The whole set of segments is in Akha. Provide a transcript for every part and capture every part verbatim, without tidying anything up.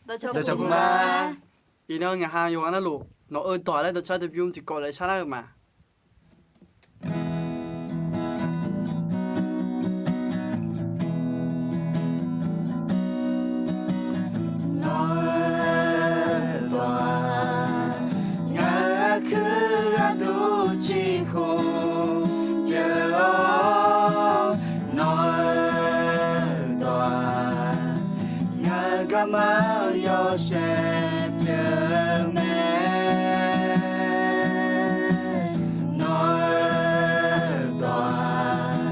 Dawqcawq ma. Iqnan ngaq ha yawqghaq navluf nawq-eu dawq laer dawqcar dawqbymr tiqkawv laer sharlar-eu ma. Nawq-eu dawq-aq, ngaq-euq aqkuir gharduq ciqhuq pyeuf-awr, nawq-eu dawq-aq, ngaq-euq garma yawshaef pyeuf mae. Nawq-eu dawq-aq,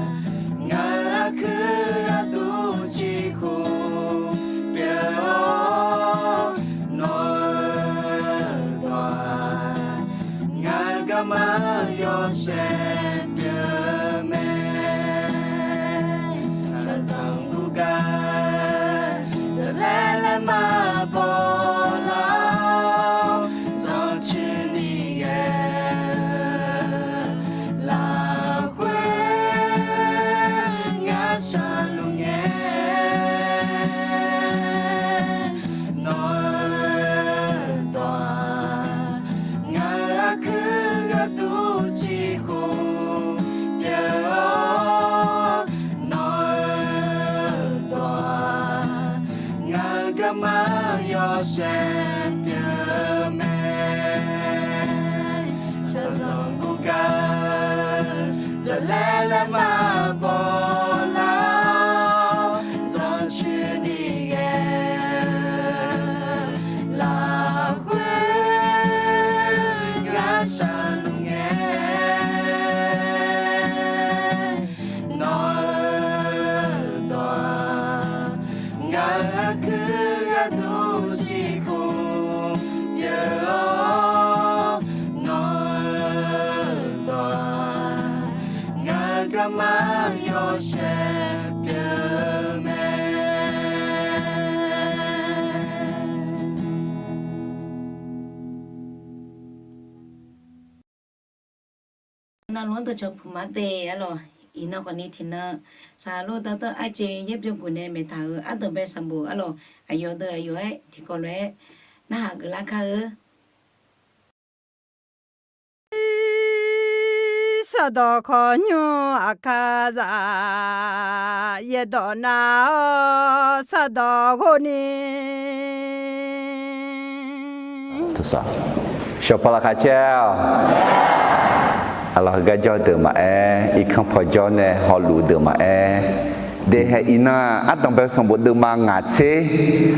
ngaq-euq aqkuir gharduq ciqhuq pyeuf-awr, nawq-eu dawq-aq, ngaq-euq garma yawshaef pyeuf mae. Shaqzanq guvgar jaqlaer laer maqbaw lar-awr, zanrcoeni ghae-eu lafkhoer ngar shaqluf ngae. Nawq-eu dawq-aq, ngaq-euq aqkuir gharduq ciqhuq pyeuf-awr, nawq-eu dawq-aq, ngaq-euq garma yawshaef pyeuf mae. Shaqzanq guvgar jaqlaer laer maqbaw lar-awr, zanrcoeni ghae-eu lafkhoer ngar shaqluf ngae. Nawq-eu dawq-aq, ngaq-euq aqkuir gharduq ciqhuq pyeuf-awr, nawq-eu dawq-aq, ngaq-euq garma yawshaef pyeuf mae. Navluf-anr dawqcawq puq mar taef arlawq. Iqnan khawfni tiqnan saqlor dawrdanr arjeq yaer byov guf nae maeqtaq-euq ardanqbae sanqbof arlawq, aqyawf deuv aqyawf-aer tiqkawv lof-aer narhaq geuflar kar-eu. Saqdawq khawqnymr aqkar zaq, yaerdawq nav-awr saqdawq ghov ni. Shawqpaw laqkhaq caer-awq. Arlawq, heugar jawr deuq maqaer, irkanr paw jawr nae hawluf deuq maqaer, daefhaeq iqnan-aq, ardanqbae sanqbof deuvma ngaq tser,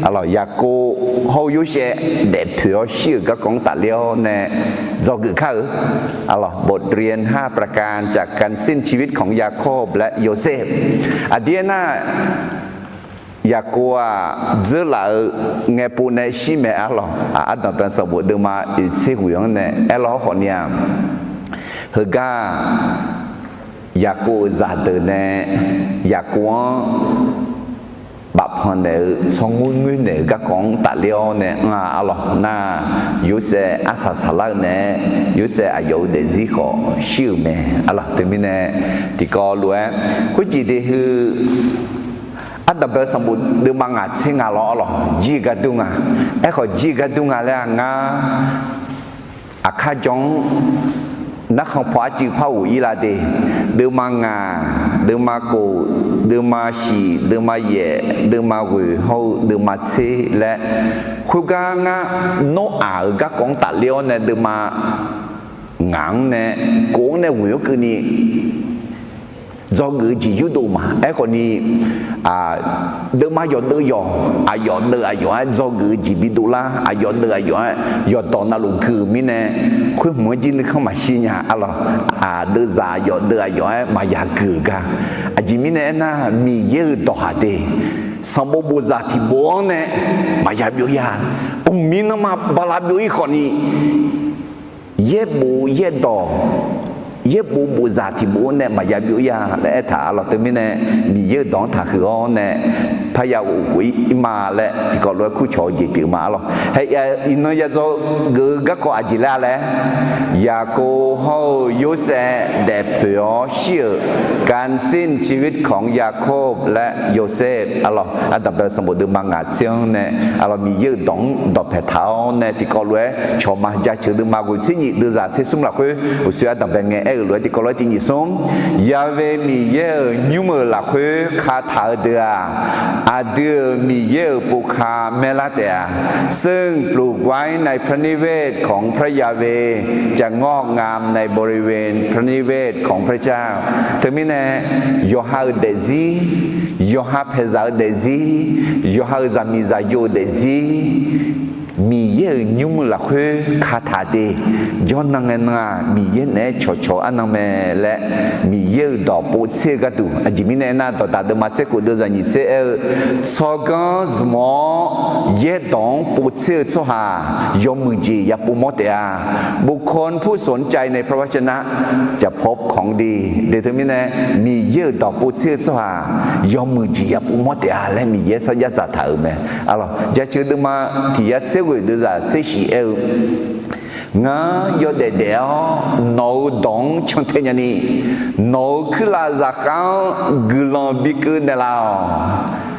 arlawq, Yaqkov hawr-eu Yorsaev daefpoeq-awr shir-euq garkawv-anr tafler-awr nae dzawgeuf kar-eu. Arlawq, บทเรียนห้าประการจากการสิ้นชีวิตของยาโคบและโยเซฟ Aqdir aernar, Yaqkov-aq, dzeurlaf-eu ngaepov nae shir mae arlawq. Ardanqbae sanqbof deuvma oeq tser ghoeq-anr nae aerlawr-awr khawfni-aq, heugar-aq, Yaqkov-euq zaqdeuq nae Yaqkov-anr bafpanq naeq-eu tsawrngoer ngoer naeq-euq garkawv-anr tafler-awr nae anr-a arlawq. Nar, Yorsaev arsaq saqlar-eu naeq-aer, Yorsaev aqyawf-euq daefzir khawf shir-euq mae arlawq. Teumirnae tiqkawv lof-aer khoerjeq de heu, ardanqbae sanqbof deuvma ngaq tser nga lawr arlawq, jir-eu gar dur nga. Aerkhawf, jir-eu gar dur nga laer-aq, ngar aqkar jawr-anr narkhan paw arcuiv par ghof-ir lar de. Deuvma ngaq, deuvma kof, deuvma shiq, deuvma yaef, deuvma ghoeq hawr-eu deuvma tser laer, khoergar ngar Noraq-euq garkawv-anr tafler-awr nae deuvma ngaq-anr nae kof-anr nae ghoeq-awr keuvni dzawgeuf-eu jeq yurdov ma. Aerkhawfni, deuvma yawqdeuv yawq, aqyawf deuv aqyawf-aer dzawgeuf-eu jeq bidov lar, aqyawf deuv aqyawf-aer yawqdawq navluf gui-euq mirnae, khoer hmq-anr jir nuikhanr maqshir nya arlawq. Aqdeuvzaq yawqdeuv aqyawf-aer maqya gui-euq gar. Aqjeq mirnae aernar, Miqyaer-euq dawqhaq de, sanqbof bofzaq tiqbof-anr nae maqya byov-ir-a. Mqmir nanrma bala byov-ir khawfni, yaerbof yaerdawq, yaerbof bofzaq tiqbof-anr nae maqya byov-ir-a laer aertaq arlawq. Teumirnae Miqyaer-euq dawq-anr taqhuiq-awr nae parya ghof-ir ma laer tiqkawv lof-aer kurcawq-eu jeq pyeuf ma arlawq. Hae, iqnan ya dzaw geuf-eu garkawv aqjeq laer-a laer, Yaqkov hawr-eu Yorsaev daefpoeq-awr shir-euq การสิ้นชีวิตของยาโคบและโยเซฟ arlawq, ardanqbae sanqbof deuvma ngaq tser-anr nae arlawq, Miqyaer-euq dawq-anr dawqpae taq-awr nae tiqkawv lof-aer cawq ma. Jaceuq deuvma ghoeq tser nyif deuvzaq tser smr lafkhoer uqshoe ardanqbae ngae aer-eu lof-aer tiqkawv lof-aer tiq nyif smr, Ya'we Miqyaer-euq nymr-euq lafkhoer kataq-eu deuq-aq, aqdui-euq Miqyaer-euq povkar maerlar taef-a. ซึ่งปลูกไว้ในพระนิเวศของพระยาเวห์ จะงอกงามในบริเวณพระนิเวศของพระเจ้า Teumirnae, yawqha-euq daefzir, yawqha paeqzaq-eu daefzir, yawqha-euq zaqmiqzaq yo-euq daefzir, Miqyaer-euq nymr-eu lafkhoer kataq de. Jawrnan ngae nan-aq, Miqyaer naeq-aer cawqcawq-eu arnan mae laer, Miqyaer-euq dawq povtser-eu gharduq. Aqjeq mirnae aernar, dawqdaq deuvma tser khof deuvzaq nyiq tser aer-eu, tsawrganr zmq-awr yaerdawq-anr povtser-eu tsawrhaq yawmuiq jeq ya povmawr taef-a. บุคคลผู้สนใจในพระวจนะจะพบของดี de. Teumirnae, Miqyaer-euq dawq povtser-eu tsawrhaq yawmuiq jeq ya povmawr taef-a laer Miqyaer sarjax dzaqtaq-euq mae. Arlawq, jaceuq deuvma tiq yar tser ghoeq deuvzaq tser shiq aer-eu, Ngar yawdaef daef-awr nawq-euq dawq-anr cantae nyani, nawq-euq kuirlav zaqkhav-anr guiqlanq bikeuv naeqlaf-awq.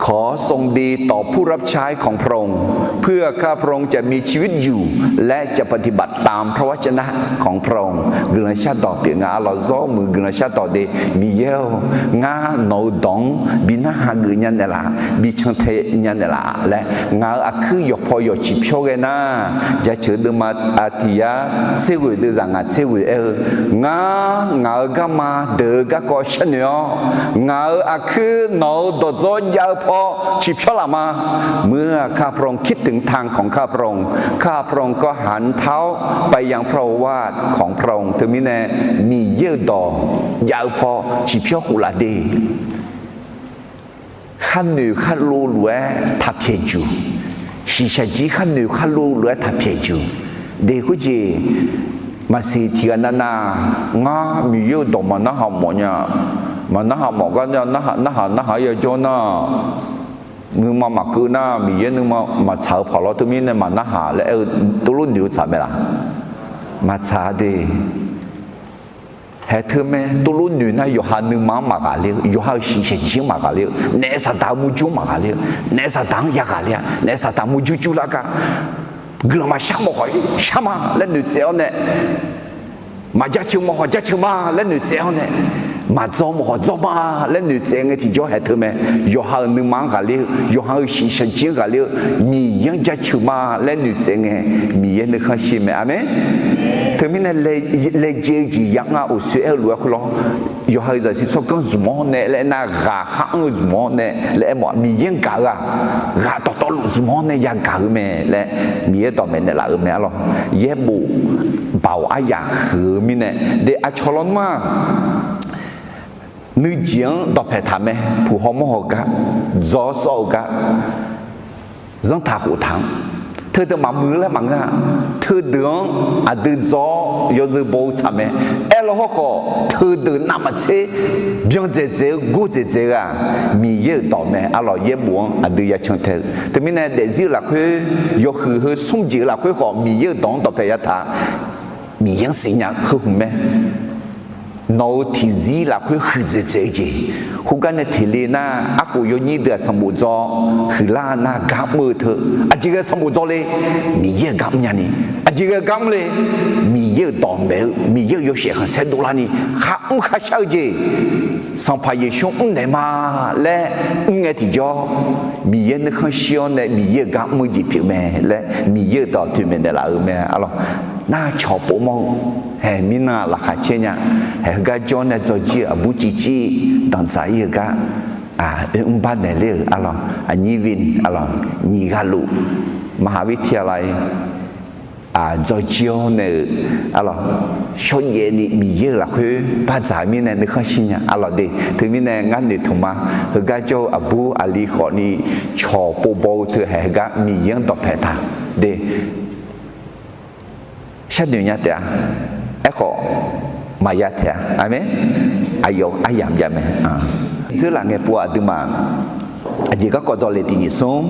ขอทรงดีต่อผู้รับใช้ของพระองค์ เพื่อข้าพระองค์จะมีชีวิตอยู่ และจะปฏิบัติตามพระวจนะของพระองค์ Guiqlanq shardawq pyeuf nga. Arlawq, zawr muiq guiqlanq shardawq de. Miqyaer-or, ngar nawq-euq dawq-anr bi narhaq geuf nya naeqlaf, bi cantae nya naeqlaf laer ngaq-euq aqkuir yawqpaw yawq ciqpyawr ghae nar, jaceuq deuvma tiq yar tser ghoeq deuvzaq ngaq tser ghoeq aer-eu, Ngar ngaq-euq garma deuq-eu garkawv sharnoeq-awr, ngaq-euq aqkuir nawq-euq dawqdzawr jav-eu paw ciqpyawr laf ma. เมื่อข้าพระองค์คิดถึงทางของข้าพระองค์ ข้าพระองค์ก็หันเท้าไปยังพระโอวาทของพระองค์ Teumirnae, Miqyaer-euq dawq jav-eu paw ciqpyawr khof laf de. Kharnoeq kharlov lof-aer taq pyaeq juq. Shiqshaq jir kharnoeq kharlov lof-aer taq pyaeq juq. De khoerjeq, maqsiq tiq ghaq navnav, ngar Miqyaer-euq dawq maqnarhaq mawf nya, maqnarhaq mawf gar nya, narhaq narhaq narhaq-aer yajawr nar, nuima maqkeuv nar, Miqyaer nuima maqtsaq-eu paq lawr. Teumirnae maqnarhaq laer aer-eu, tov lof noeq-eu tsaq mae laq? Maqtsaq de. Haeq teu mae, tov lof noeq nar yawqha nuima-anr maqghaqler-eu, yawqha-euq shiqshaq jir-anr maqghaqler-eu, naef Saqdaq-euq murjur-anr maqghaqler-eu, naef Saqdaq-anr yagaq ler-a, naef Saqdaq murjur jur lar gar, guiqlanq maqshar mawf khawf shar ma laer noeqtsaev-awr nae, maqjaceuq mawf khawf jaceuq ma laer noeqtsaev-awr nae, maqdzaw mawf khawf dzaw ma laer noeqtsaev ngae tiqjawr haeq teu mae. Yawqha-euq nuima-anr ghaqler-eu, yawqha-euq shiqshaq jir-anr ghaqler-eu, Miqyaer-anr jaceuq ma laer noeqtsaev ngae, Miqyaer nuikhanr shir mae. Aqmeq. Teumirnae, laejae-eu jeq ya nga uqshoe aer-eu lof-aer khoerlawr, yawqha-euq zaqsiq tsawrganr zmq-awr nae laer aernar, ghaq khar anr-eu zmq-awr nae laer aermawf-a. Miqyaer-anr gaq-eu-aq, ghaq dawqtawvluf zmq-awr nae yagaq-eu mae laer Miqyaer dawqmaeq naeqlaf-euq mae arlawq. Yaerbof baoq aryaq huiq-eu mirnae, de aqcawq lawnmr-aq, nuijeq-anr dawqpaeq taq mae, puq haw mawr haw gar, dzaw-awr sawr-eu gar, zanrtaq khoftaq-anr, teudeuq maqmuiq-eu laer maqngeur-a. Teudeuq-anr aqdui dzaw-awr yawzeu baw-eu tsaq mae. Aerlaw hawrkhawf teudeuq navmaqtser byan dzaeqdzaeq-eu gor dzaeqdzaeq-eu-aq, Miqyaer-euq dawq mae arlawq. Yaerbof-anr aqdui ya cantae-eu teumirnae, daefzir-eu lafkhoer, yawhuiq heu smr jeq-eu lafkhoer khawf Miqyaer-euq dawq-anr dawqpaeq yataq-a. Miqyaer-anr siqnya-eu heu hmq mae. Nawq-euq tiqzir lafkhoer huiqdzaeq dzaeq-eu jeq, khoergar nae teq le nar, arkhof yawnyir deuq-aq sanqbof dzaw huiqlar nar gar mr-eu teu, aqjeq ghae sanqbof dzaw le, Miqyaer-euq gar mrnya ni, aqjeq ghae gar mr le, Miqyaer-euq dawq maeq-eu, Miqyaer-euq yawshaef khanqsaer dovlarni, khar mr khar shar-eu jeq, Sanqpaq Yeqsur mrnaeq ma laer mr ngae tiqjawr, Miqyaer nuikhanr shir-awr nae Miqyaer-euq gar mr-eu jeq pyeuf mae laer Miqyaer-euq dawq toeqmaeq naeqlaf-euq mae arlawq. Nar cawq pov mawr-eu, haeq mirnan-aq laqkhaq caer nya. Haeq heugar jawr nae dzawjir-eu aqbur civcir danqdzaq-ir-eu gar, oe mrbar naeqler-euq arlawq, aqnyir vin arlawq, nyiq ghaq luf, มหาวิทยาลัย dzawjir-awr nae-euq arlawq, shawrjaev ni Miqyaer-euq lafkhoer bardzaq-eu mirnae nuikhanr shir nya arlawq de. Teumirnae ngar noeqtmq ma, heugar jawr-eu aqbur aqli khawfni cawq pov baw-eu teu haeq heugar Miqyaer-anr dawqpaeq taq de. Sharnoeq nya taef-a. Aerkhawf, maqya taef-a. Aqmeq. Aqyawf aryamq jav mae. Dzeurlaf ngae pov-aq aqduimaf Aqjeq garkawv dzawle tiqjeq smr,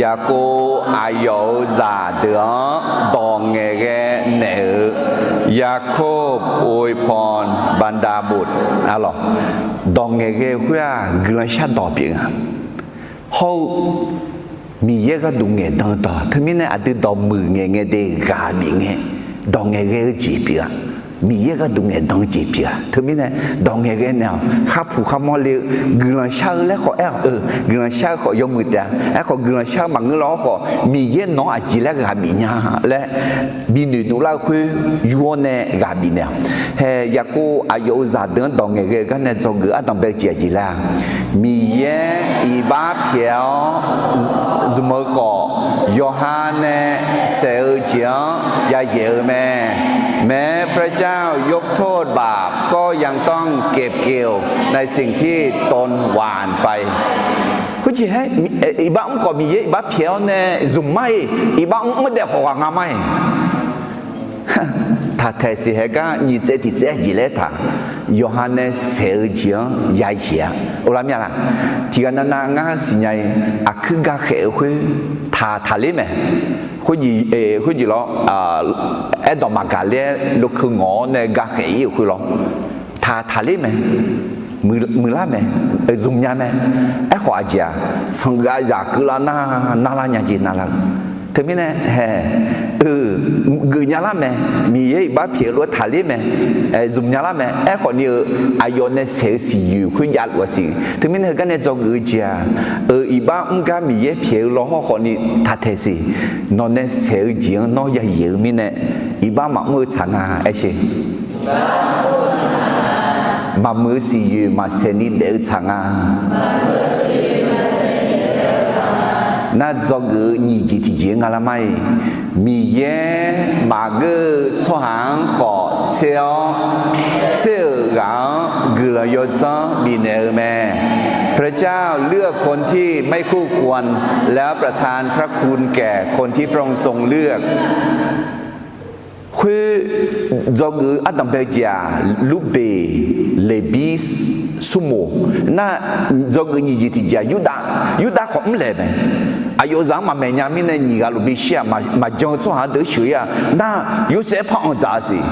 Yaqkov aqyawf-euq zaqdeuq-anr dawq ngaeqghae naeq-euq, Yaqkov อวยพรบรรดาบุตร arlawq, dawq ngaeqghae-eu khoer-aq guiqlanq shardawq pyeuf nga. Hawr-eu Miqyaer gharduq ngaeqdan-eu dawq teumirnae aqdui dawqmuiq ngaeq ngae de ghaq bif ngae, dawq ngaeqghae-eu jeq pyeuf-a. Miqyaer gharduq ngaeqdan-eu jeq pyeuf-a. Teumirnae dawq ngaeqghae naeq-awq, kharpuq kharmawr le-eu guiqlanq shar-eu laer khawf aer-awq. Guiqlanq shar-eu khawf yawmuiq taef-a. Aerkhawf guiqlanq shar-eu maqngeur lar-awr khawf Miqyaer nawq-anr aqjeq laer ghaq bif nya laer binoeq dovlar-eu khoer yur-awr nae ghaq bif naeq-awq. Hae Yaqkov aqyawf-euq zaqdeuq-anr dawq ngaeqghae-eu gar nae dzawgeuf ardanqbae-eu jeq aqjeq laer-a. Miqyaer iqbax pyaeq-awr zmq-eu khawf, yawqha nae saeq-eu jeq-anr yayaeq-eu mae. แม้พระเจ้ายกโทษบาป ก็ยังต้องเก็บเกี่ยวในสิ่งที่ตนหว่านไป Khoerjeq aer, iqbax mr khawf Miqyaer iqbax pyaeq-awr nae zmq mar-iq, iqbax mr mr daef khawf ghaq nga mar-iq. Taqtaeq siq hae gar nyiq tsaev tiq tsaev jeq laer taq, yawqha nae saeq-eu jeq-anr yayaeq-a. Or lar mir-a laq? Tiqghaq navnav ngar siqnya-iq, aqkuir gakhaeq-eu khoer taq taqler mae. Khoerjeq lawr, aerdawq maqgaq ler-aer lokeu ngawq-awr nae gakhaeq-ir-euq khoer lawr, taq taqler mae. Muiqlar mae, zmqnya mae. Aerkhawf aqjeq-aq, tsanqgav zaq keuvlar nar narlar nya jeq narlar-eu. Teumirnae hae, eu, geufnya lar mae. Miqyaer iqbax pyaeq-eu lof-aer taqler mae. Zmqnya lar mae. Aerkhawf ni-eu, aqyawf nae saeq-eu siqyoeq khoer javluf-a siq. Teumirnae heugar nae dzawgeuf-eu jeq-aq, eu, iqbax mr gar Miqyaer pyaeq-eu law hawrkhawf ni taqtaeq siq. Nawq nae saeq-eu jeq-anr nawr yayaeq-eu mirnae, iqbax maqmr-eu tsaq nga aer sher. Maqmuiq-eu siqyoeq maqsaeq ni daef-eu tsaq nga. Nar dzawgeuf-eu nyiq jeq tiqjeq nga lar mar-iq, Miqyaer maqgeur-eu tsawrhaq-anr khawf tser-awr, tser-euq ghaq-anr guiqlanq yawdzanr bifnaeq-eu mae. พระเจ้าเลือกคนที่ไม่คู่ควร แล้วประทานพระคุณแก่คนที่พระองค์ทรงเลือก Khoer dzawgeuf-eu ardanqbae-eu jeq-aq, Lurbeq, Leqbir, Surmoq. Nar dzawgeuf nyiq jeq tiqjeq-aq, Yurdav, Yurdav khawf mrlaeq mae. Aqyawf-euq zaq-anr maqmaeq nya mirnae nyiq ghaq luf bishir-aq, maqjan-eu tsawrhaq-anr deuq sheuq-ir-aq, nar Yorsaev par anq dzaq-a siq.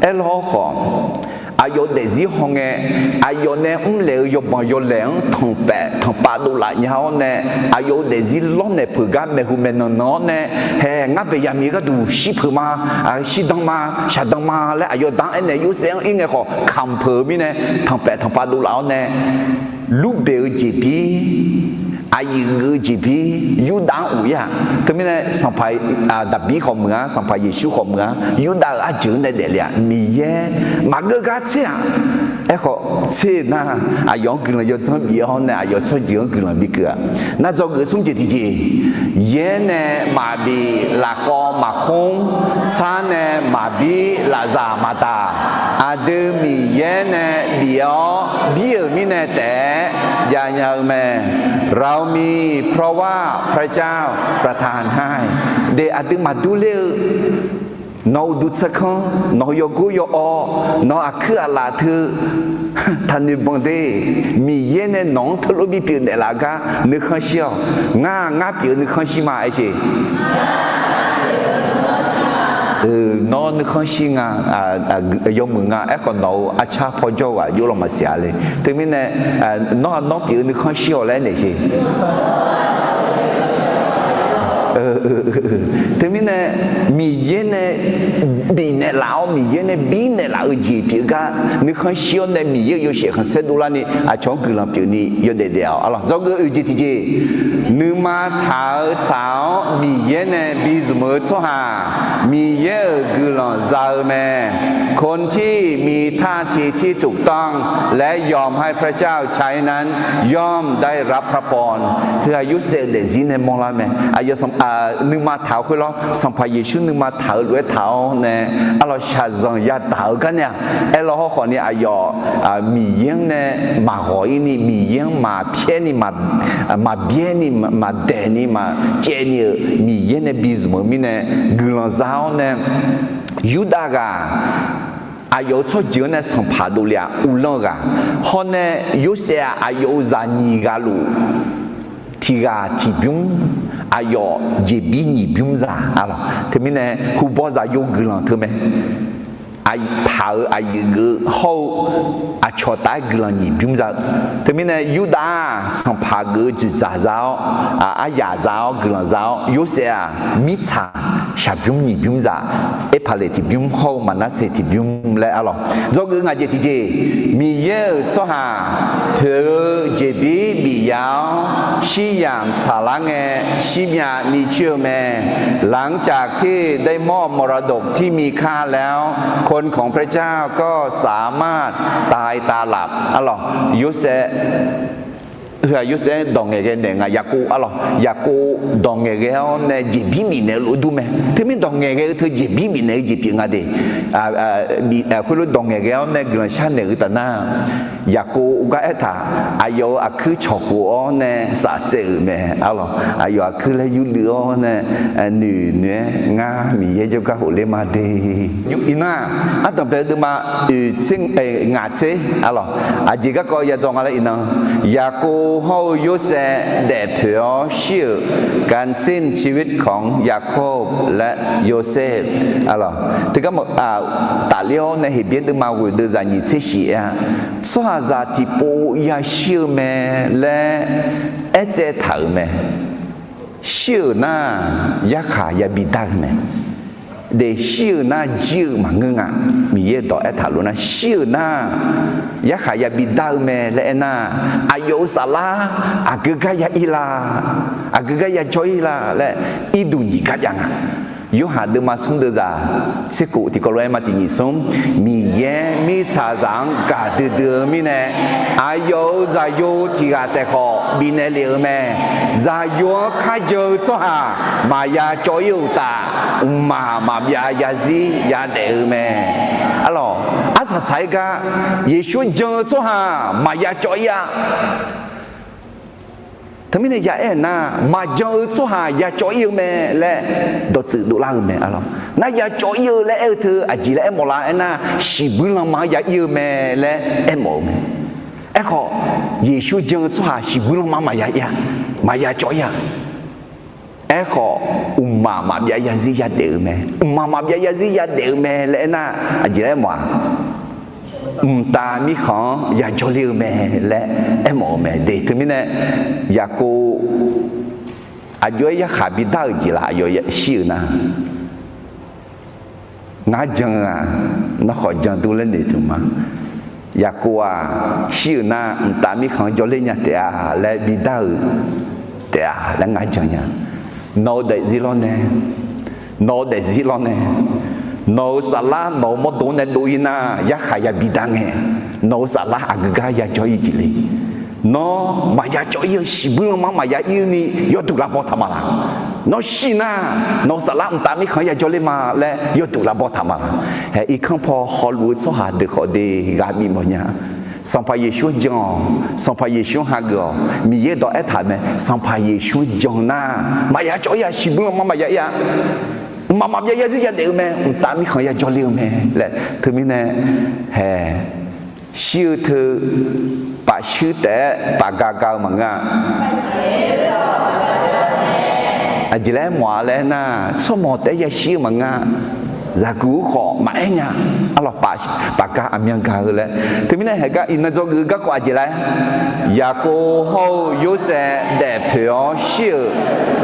Aerlawr khawf, aqyawf-euq daefzir hawngae, aqyawf nae mrlaeq-eu yawbanq yawlaeq-anr tanqpaef tanqpav dovlaf nya-awr nae, aqyawf-euq daefzir lawrnaeq peuq gar maeqhu maeqnan nan-awr nae, hae ngar baeq yamir gharduq shir peuq ma, shirdan ma, shaqdan ma laer aqyawf da-anr aernaeq Yorsaev-anr ir ngae khawf kamq peuq-eu mirnae, tanqpaef tanqpav dovlaf-awr nae, Lurbeq-eu jeqbir, aqyuif geuf-eu jeqbir, Yurdav-anr of-ir-aq. Teumirnae Sanqpaq Daqbir khawf meuq-a, Sanqpaq Yeqsur khawf meuq-a, Yurdav-euq arjeuq-anr nae daefle-aq, Miqyaer maqgeur gar tser-aq. Aerkhawf tser nar, aqyawf-anr guiqlanq yawdzanr bif-awr nae aqyawf tsawrjeuq-anr guiqlanq bikeuv-aq. Nar dzawgeuf smr jeq tiqjeq, yaer nae maqbif, lafkhawv maqkhmr, sar nae maqbir, lafzaq maqdaq, aqdui Miqyaer nae bif-awr bir-euq mirnae taef-aer jav nya-eu mae. เรามี เพราะว่าพระเจ้าประทานให้ De aqdui maqdur ler-eu, nawq-euq uqduq tsaerkanr, nawq-euq yawgor yawawr, nawq-euq aqkuir aqlaf teu, taqnoeq banq de. Miqyaer nae nawq-anr teulof bipyeuf naeqlaf gar nuikhanr shir-awq. Ngar, ngar pyeuf-eu nuikhanr shir ma aer sher. Nawr nuikhanr shir nga, yawmuiq nga. Aerkhawf nawq-euq arcar pawjawr-eu ghaq jov law maqsiq-a le. Teumirnae, nawr, nawr pyeuf-eu nuikhanr shir-awq laer aernaeq sher. Teumirnae, Miqyaer nae bifnaeq laf-awr, Miqyaer nae birnaeq laf-eu jeq pyeuf gar nuikhanr shir-awr nae Miqyaer-euq yawshaef khanqsaer dovlarni aqcawq-anr guiqlanq pyeufni yawdaef daef-awq. Arlawq dzawgeuf oeq jeq tiqjeq, nuima taq-eu tsaq-awr Miqyaer nae bizmq-eu tsawrhaq, Miqyaer-euq guiqlanq za-eu mae. คนที่มีท่าทีที่ถูกต้อง และยอมให้พระเจ้าใช้นั้น ย่อมได้รับพระพร Heu-aq Yorsaev-euq daefzir nae mawrlar mae. Aqyawf nuima taq-eu khoer lawr, Sanqpaq Yeqsur nuima taq-eu lof-aer taq-awr nae, arlawq shaqzanq yadaq-eu gar nae-aq, aerlawr hawrkhawf ni aqyawf Miqyaer-anr nae maqghawq-ir ni, Miqyaer-anr maqpyaer ni, maqbyaer ni, maqdaeq ni, maqcaev ni-euq Miqyaer nae bizmq-eu mirnae guiqlanq za-awr nae, Yurdav ghaq aqyawf-euq tsawrjeuq-anr nae sanqpaq dovle-aq uvlanr-eu ghaq, hawr nae Yorsaev-aq aqyawf-euq zaq nyiq ghaq luf tiq ghaq tiq bymr, aqyawf jeqbir nyiq bymr zaq arlawq. Teumirnae hubawr zaqyo guiqlanq teu mae. Aqpaq-euq aqyuif geuf-eu hawr-eu aqcawq taf-aer guiqlanq nyiq bymr za-eu. Teumirnae Yurdav-aq sanqpaq geuf-eu dzoeqdzaq za-awr, aryaq za-awr guiqlanq za-awr, Yorsaev-aq mirtsaq shaqbymr nyiq bymr za, Erpaqleq tiq bymr hawr-eu Maqnarseq tiq bymr laer arlawq. Dzawgeuf ngaq jeq tiqjeq, Miqyaer-euq tsawrhaq poeq-eu jeqbir bif ya-awr shir yamq tsaqlar ngae, shir myav micoer-eu mae. หลังจากที่ได้มอบมรดกที่มีค่าแล้ว คนของพระเจ้าก็สามารถตายตาหลับ arlawq. Yorsaev, heu-aq Yorsaev dawq ngaeqghae naeq nga, Yaqkov arlawq. Yaqkov dawq ngaeqghae-awr nae jeqbir bifnaeq-eu lof dur mae. Teumirnae dawq ngaeqghae-eu teu jeqbir bifnaeq-eu jeq pyeuf nga de. Khoerlof dawq ngaeqghae-awr nae guiqlanq sharnaeq-eu taf nar, Yaqkov gar aertaq, aqyawf-euq aqkuir cawqkhof-awr nae saftsaev-euq mae arlawq. Aqyawf aqkuir laer yurluiv-awr nae noeq noeq-aer, ngar Miqyaer jawrgar khofler ma de. Iqnan, ardanqbae deuvma oeq tser, ngaq tser arlawq. Aqjeq garkawv ya dzaw nga laer iqnan, Yaqkov hawr-eu Yorsaev daefpoeq-awr shir-euq การสิ้นชีวิตของยาโคบและโยเซฟ arlawq. Teugar tafler-awr nae Heqbyaer deuvma ghoeq deuv zaq nyiq tser shif-aer-a, tsawrhaqzaq tiqpov yashir-eu mae laer aertsaev taq-euq mae. Shir-euq nar, yarkhaq yabi dar-eu mae. Daefshir-euq nar jir-eu maqngeur nga. Miqyaer dawq aertaq lof nar, shir-euq nar, yarkhaq yabi dar-eu mae laer aernar, aqyawf-euq saflar aqgeu gar ya ir la, aqgeu gar ya jawr ir la laer irduq nyiq gar jav nga. Yorhaq deuvma smr deuv zaq tser kof tiqkawv lof-aer ma tiq nyiq smr, Miqyaer mirtsaqzaq-anr gaqdui dui-eu mirnae, aqyawf-euq zaqyo tiq ghaq taef khawf bifnaeq lef-euq mae. Zaqyo-anr kharjan-eu tsawrhaq maqya cawv ir-euq uqtaf, mqmaq maqbyav yazir yadaef-eu mae. Arlawq, arsaq saq-aer gar Yeqsur jan-eu tsawrhaq maqya cawv ir-a. Teumirnae ya aer-eu nar, maqjan-eu tsawrhaq ya cawv ir-eu mae laer dawqtsuif dovlar-eu mae arlawq. Nar ya cawv ir-eu laer aer-eu teu aqjeq laer aermawf lar aernar, shiqbuir lanma-anr ya ir-eu mae laer aermawf-eu mae. Aerkhawf, Yeqsur jan-eu tsawrhaq shiqbuir lanma maqya ir-a, maqya cawv ir-a. Aerkhawf, mqmaq maqbyav yazir yadaef-eu mae. Mqmaq maqbyav yazir yadaef-eu mae laer aernar, aqjeq laer aermawf-aq, mqtav mirkhanq-anr yajawr ler-eu mae laer aermawf-eu mae de. Teumirnae, Yaqkov aqjox-aer yarkhaq bidar-euq jeq laf, aqyawf shir-euq nar, ngar jan-eu-aq, nawr khawf jan dur laer noeqtmq ma. Yaqkov-aq, shir-euq nar mqtav mirkhanq-anr jawrler nya taef-a laer bidar-euq taef-a laer ngar jan nya. Nawq-eu daefzir lawr nae, nawq-eu daefzir lawr nae, nawq-euq saflar nawq-euq mawrdo nae dov-ir nar, yarkhaq yabi dar ngae, nawq-euq saflar aqgeu gar yajawr ir jeq le. Nawr maqya cawv ir-eu, shiqbuir lanma-anr maqya ir-eu ni yawduq lavbaw taq ma laq. Nawr shir nar, nawq-euq saflar mqtav mirkhanq-anr yajawr ler ma laer yawduq lavbaw taq ma laq. Hae, irkanr paw hawluf-eu tsawrhaq deuq khawf de, ghaq bif mawf nya. Sanqpaq Yeqsur-anr jan-awq, Sanqpaq Yeqsur-anr hageuf-awq. Miqyaer dawq aertaq mae, Sanqpaq Yeqsur-anr jan nar, maqya cawv ir-a, shiqbuir lanma maqya ir-a. Mqmaq maqbyav yazir yadaef-eu mae, mqtav mirkhanq yajawr ler-eu mae laer. Teumirnae, hae, shir-eu teu paf shuir taef-aer paf ga ga-eu maqngeur-a. Aqjeq laer mawf-a laer aernar, tsawrmawq taef-aer yashir-eu maqngeur-a. Zaqguq-eu khawf maqaer nya. Arlawq, paf ga aqmyan ga-eu laer. Teumirnae haeq gar iqnan dzawgeuf-eu garkawv aqjeq laer, Yaqkov hawr-eu Yorsaev daefpoeq-awr shir-euq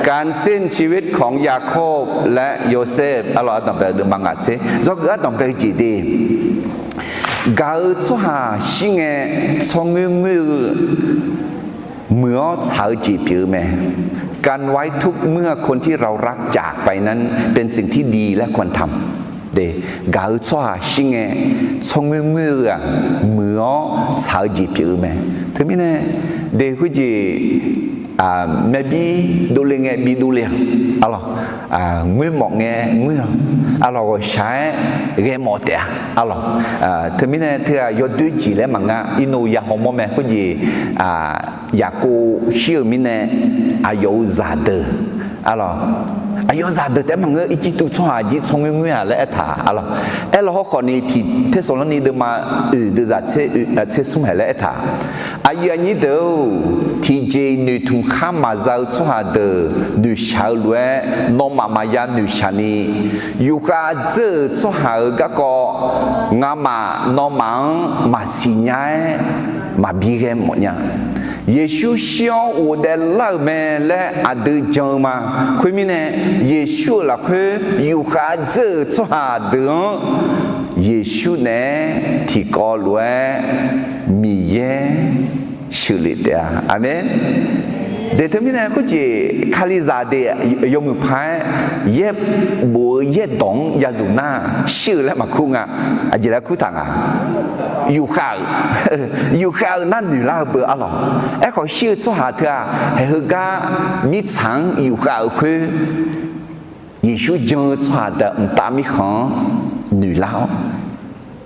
การสิ้นชีวิตของยาโคบและโยเซฟ arlawq, ardanqbae-eu deuvma ngaq tser dzawgeuf ardanqbae-eu jeq de. Gaq-eu tsawrhaq shir ngae, tsawrngoer ngoer-eu muiq-awr tsaq-eu jeq pyeuf-eu mae. การไว้ทุกข์เมื่อคนที่เรารักจากไปนั้นเป็นสิ่งที่ดีและควรทำ de. Gaq-eu tsawrhaq shir ngae, tsawrngoer ngoer-eu-aq, muiq-awr tsaq-eu jeq pyeuf-eu mae. Teumirnae, de khoerjeq maerbir dovle ngae bi dovle-a, arlawq, ngoermawf ngae ngoer-a, arlawq, ghawqshaq-aer ghae mawf taef-a, arlawq. Teumirnae teu-aq yawdoer jeq laer maqnga, irnov ya hawmawr mae. Khoerjeq Yaqkov shir-euq mirnae aqyawf-euq zaqdeuq, arlawq, Aqyawf zaqdeuq taef-aer maqngeur, Irjirtuv tsawrhaq jir tsawrngoer ngoer-aq laer aertaq-a lawq. Aerlawq hawkhawf ni tiq Tersaqlawrni deuvma oeq deuvzaq tser oeq tser smr haeq laer aertaq. Aqyuif aqnyir deuq-or, tiqjeq-iq noeqtmq khar maqza-eu tsawrhaq deuq noeqshaq-eu lof-aer, nawmaf maqya noeqshaq ni, yufkhav dzeur-euq tsawrhaq-euq garkawv ngamaf nawmaf-anr maqsiq nya-aer maqbi ghae mawf nya. Yeqsur shir-awr ghofdaef lar-euq mae laer aqdui jan-eu ma. Khoermirnae, Yeqsur-euq lafkhoer yufkhav dzeur-euq tsawrhaq deuq-anr Yeqsur naeq-aer tiqkawv lof-aer Miqyaer sheuqlef taef-a. Aqmeq. Deuq teumirnae khoerjeq Kalizaq deuq yawmuiq paq-aer yaerbof-eu yaerdawq-anr yazuf nar shir-eu laer maqkur nga. Aqjeq laer kurtaq nga. Yufkhav-euq, yufkhav-euq nar noeqlar-eu beu arlawq. Aerkhawf shir-eu tsawrhaq teu-aq, haeq heugar mirtsaq-anr yufkhav-euq khoer Yeqsur jan-eu tsawrhaq deuq mqtav mirkhanq-anr noeqlar-awr,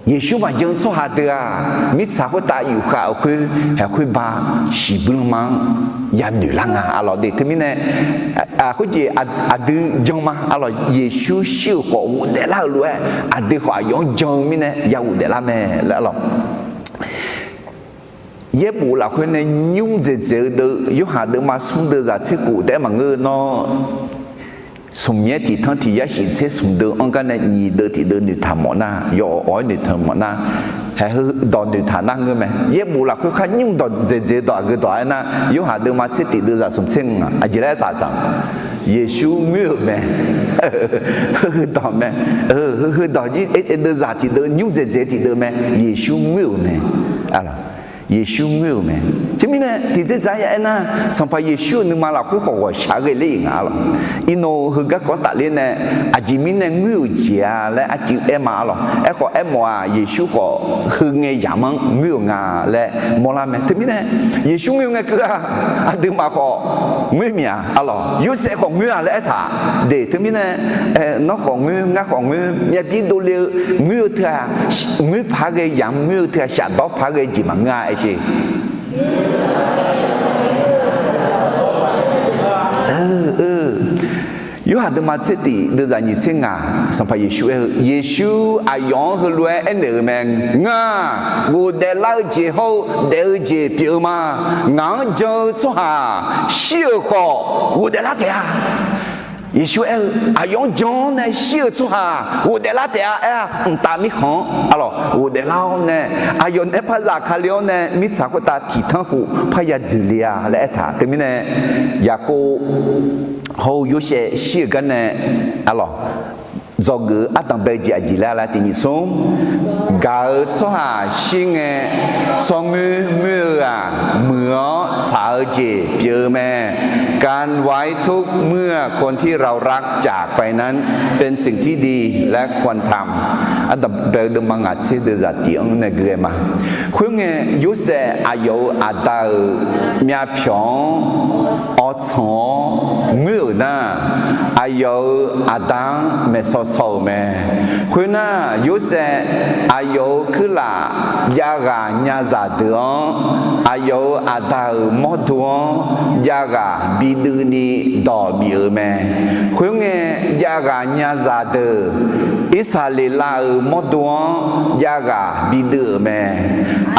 Yeqsur maqjan-eu tsawrhaq deuq-aq, mirtsaq khoertav yufkhav-euq khoer, haeq khoerba shiqbuir lanma-anr yanoeq lar nga arlawq de. Teumirnae, khoerjeq aqdui jan ma arlawq. Yeqsur shir-euq khawf ghofdaef lar-euq lof-aer aqdui khawf aqyawf-anr jan-eu mirnae ya ghofdaef lar mae laer arlawq. Yaerbof lafkhoer nae nymr dzaeqdzaeq-eu deuv, Yorhaq deuvma smr deuvzaq tser khof taef-aer maqngeur-eu nawr, smq yaer tiq tanr tiq yar shif tser smq deuv-anr gar nae nyiq deuv tiq deuv noeqtaq mawf nar, yawf awq-aer noeqtaq mawf nar, haeq heu dawq noeqtaq nar ngeur mae. Yaerbof lafkhoer khar nymr dawq dzaeqdzaeq dawq aqgeu dawq-aer nar, Yorhaq deuvma tser tiq deuvzaq smq tser ngaq aqjeq laer taq dzaq. Yeqsur ngoer-euq mae. Heu heu dawq mae. Heu heu dawq jir deuvzaq tiq deuv nymr dzaeqdzaeq tiq deuv mae. Yeqsur ngoer-euq mae. Yeqsur ngoer-euq mae. Teumirnae tiqdzer dzaq ya aernar, Sanqpaq Yeqsur-euq nuima lafkhoer khawf ghawqshaq ghae ler-iq nga arlawq. Irnov heugar kawv tafler nae, aqjeq mirnae ngoer-euq jeq-a laer arcuiv aer ma arlawq. Aerkhawf aermawf-aq, Yeqsur khawf heu ngae yamq-anr ngoer-euq nga laer mawrlar mae. Teumirnae, Yeqsur ngoer ngae keuv-aq, aqduimaf khawf ngoer mia arlawq. Yorsaev khawf ngoer-a laer aertaq. De teumirnae, nawr khawf ngoer, ngar khawf ngoer, myavbir dovle-eu ngoer-eu teu-aq, ngoer paq-aer ghae yamq ngoer-eu teu-aq, shafdawr paq-aer ghae jeq maqngeur-a aer sher. Yorhaq deuvma tser tiq deuvzaq nyiq tser ngaq, Sanqpaq Yeqsur aer-eu, Yeqsur aqyawf-anr heulof-aer aernaeq-euq mae. Ngar ghofdaef lar-eu jeq hawr-eu daef-eu jeq pyeuf-eu ma. Ngaq-anr jan-eu tsawrhaq shir-euq khawf ghofdaef lar taef-a. Yeqsur aer-eu, aqyawf-anr jan-awr nae shir-euq tsawrhaq ghofdaef lar taef-a aer-a. Mqtav mirkhanq-anr arlawq ghofdaef lar-awr nae, aqyawf nae par zafkale-awr nae mirtsaq khoertav tiq tanr khof parya dzoeqle-a laer aertaq. Teumirnae, Yaqkov hawr-eu Yorsaev shir-euq gar nae arlawq, dzawgeuf-eu ardanq bae-eu jeq aqjeq laer laer tiq nyiq smr, gaq-eu tsawrhaq shir ngae, tsawrngoer ngoer-eu-aq, muiq-awr tsaq-eu jeq pyeuf-eu mae. การไว้ทุกข์เมื่อคนที่เรารักจากไปนั้นเป็นสิ่งที่ดีและควรทำ Ardanq bae-eu deuvma ngaq tser deuvzaq tiq-anr nae gui-aer ma. Khoerngae, Yorsaev aqyawf-euq aqda-euq myavpyawq-anr awrtsanq-awr ngoer-euq nar, aqyawf-euq aqda-anr maeqsaw saw-euq mae. Khoernar, Yorsaev aqyawf-euq kuirlaf javghaq nyazaq deuq-anr, aqyawf-euq aqda-euq mawrdo-anr javghaq biduivni dawq bif-euq mae. Khoerngae, javghaq nyazaq deuq Irsaqleqlav-euq mawrdo-anr javghaq biduiv-euq mae.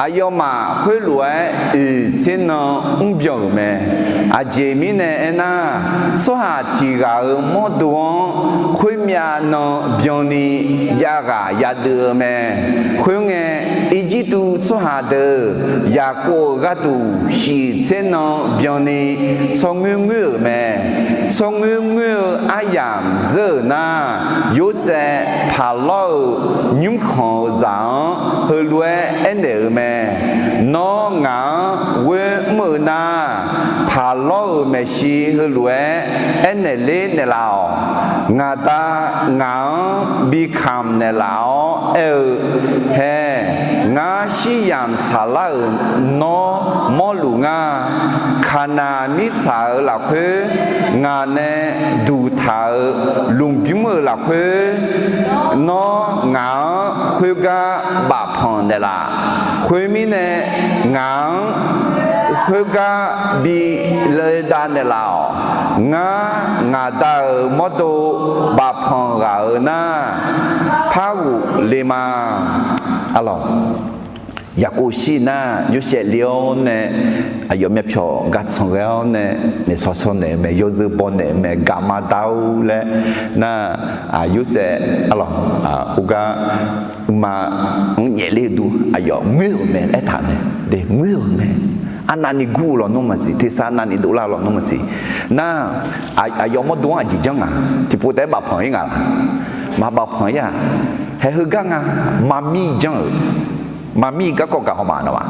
Aqyawfmaf khoerlof-aer oeq tser nan mrbyan-euq mae. Aqjeq mirnae aernar, tsawrhaq tiq ghaq-euq mawrdo-anr khoermyav nan byanni javghaq yaduiv-eu mae. Khoerngae, Irjirtuv tsawrhaq deuq Yaqkov-euq gharduq shif tser nan byanni tsawrngoer ngoer-euq mae. Tsawrngoer ngoer-eu aryamq dzeur-euq nar, Yorsaev Paqlawr-euq nymrkhanq-euq zaq-anr heulof-aer aernaeq-euq mae. Nawr ngaq-anr ghoer mr-eu nar, Paqlawr-euq maeqshi heulof-aer aernaeq ler naeqlaf-awq. Ngaq Da ngaq-anr bi kamq naeqlaf-awr aer-eu, Hae, ngar shiryamq tsaqlar-euq nawr mawrluf ngar. Kaqnaq mirtsaq-euq lafkhoer ngaq nae duqtaq-euq lmqbymr-euq lafkhoer, nawr ngaq-anr khoergar bafpanq naeqlaf. Khoermirnae, ngaq-anr Khoergar bi le dav naeqlaf-awq. Ngar, ngaq Da-euq mawrdo bafpanq ghaq-euq nar, par ghofle ma. Arlawq, Yaqkov shir nar, Yorsaev le-awr nae, aqyawf myavpyawq gar tsanq ghae-awr nae, naeqsawq sawq naeq-eu mae, yawzeu baw naeq-eu mae, gaqma da-or laer nar, Yorsaev, arlawq, khoergar, uqma, anr nyaef ler-eu dur aqyawf ngoer-euq mae laer taq mae. De, ngoer-euq mae. Arnavni gur-eu lawnmr maqsiq, tersar arnavni dovlar-eu lawnmr maqsiq. Nar, aqyawf mawrdo-anr aqjeq janr nga. Tiqpov taef-aer bafpanq-ir nga laq? Maqbafpanq-ir-aq. Haeq heugar nga. Maqmir janr-euq. Maqmir garkawv gaq haw maf nawmaf.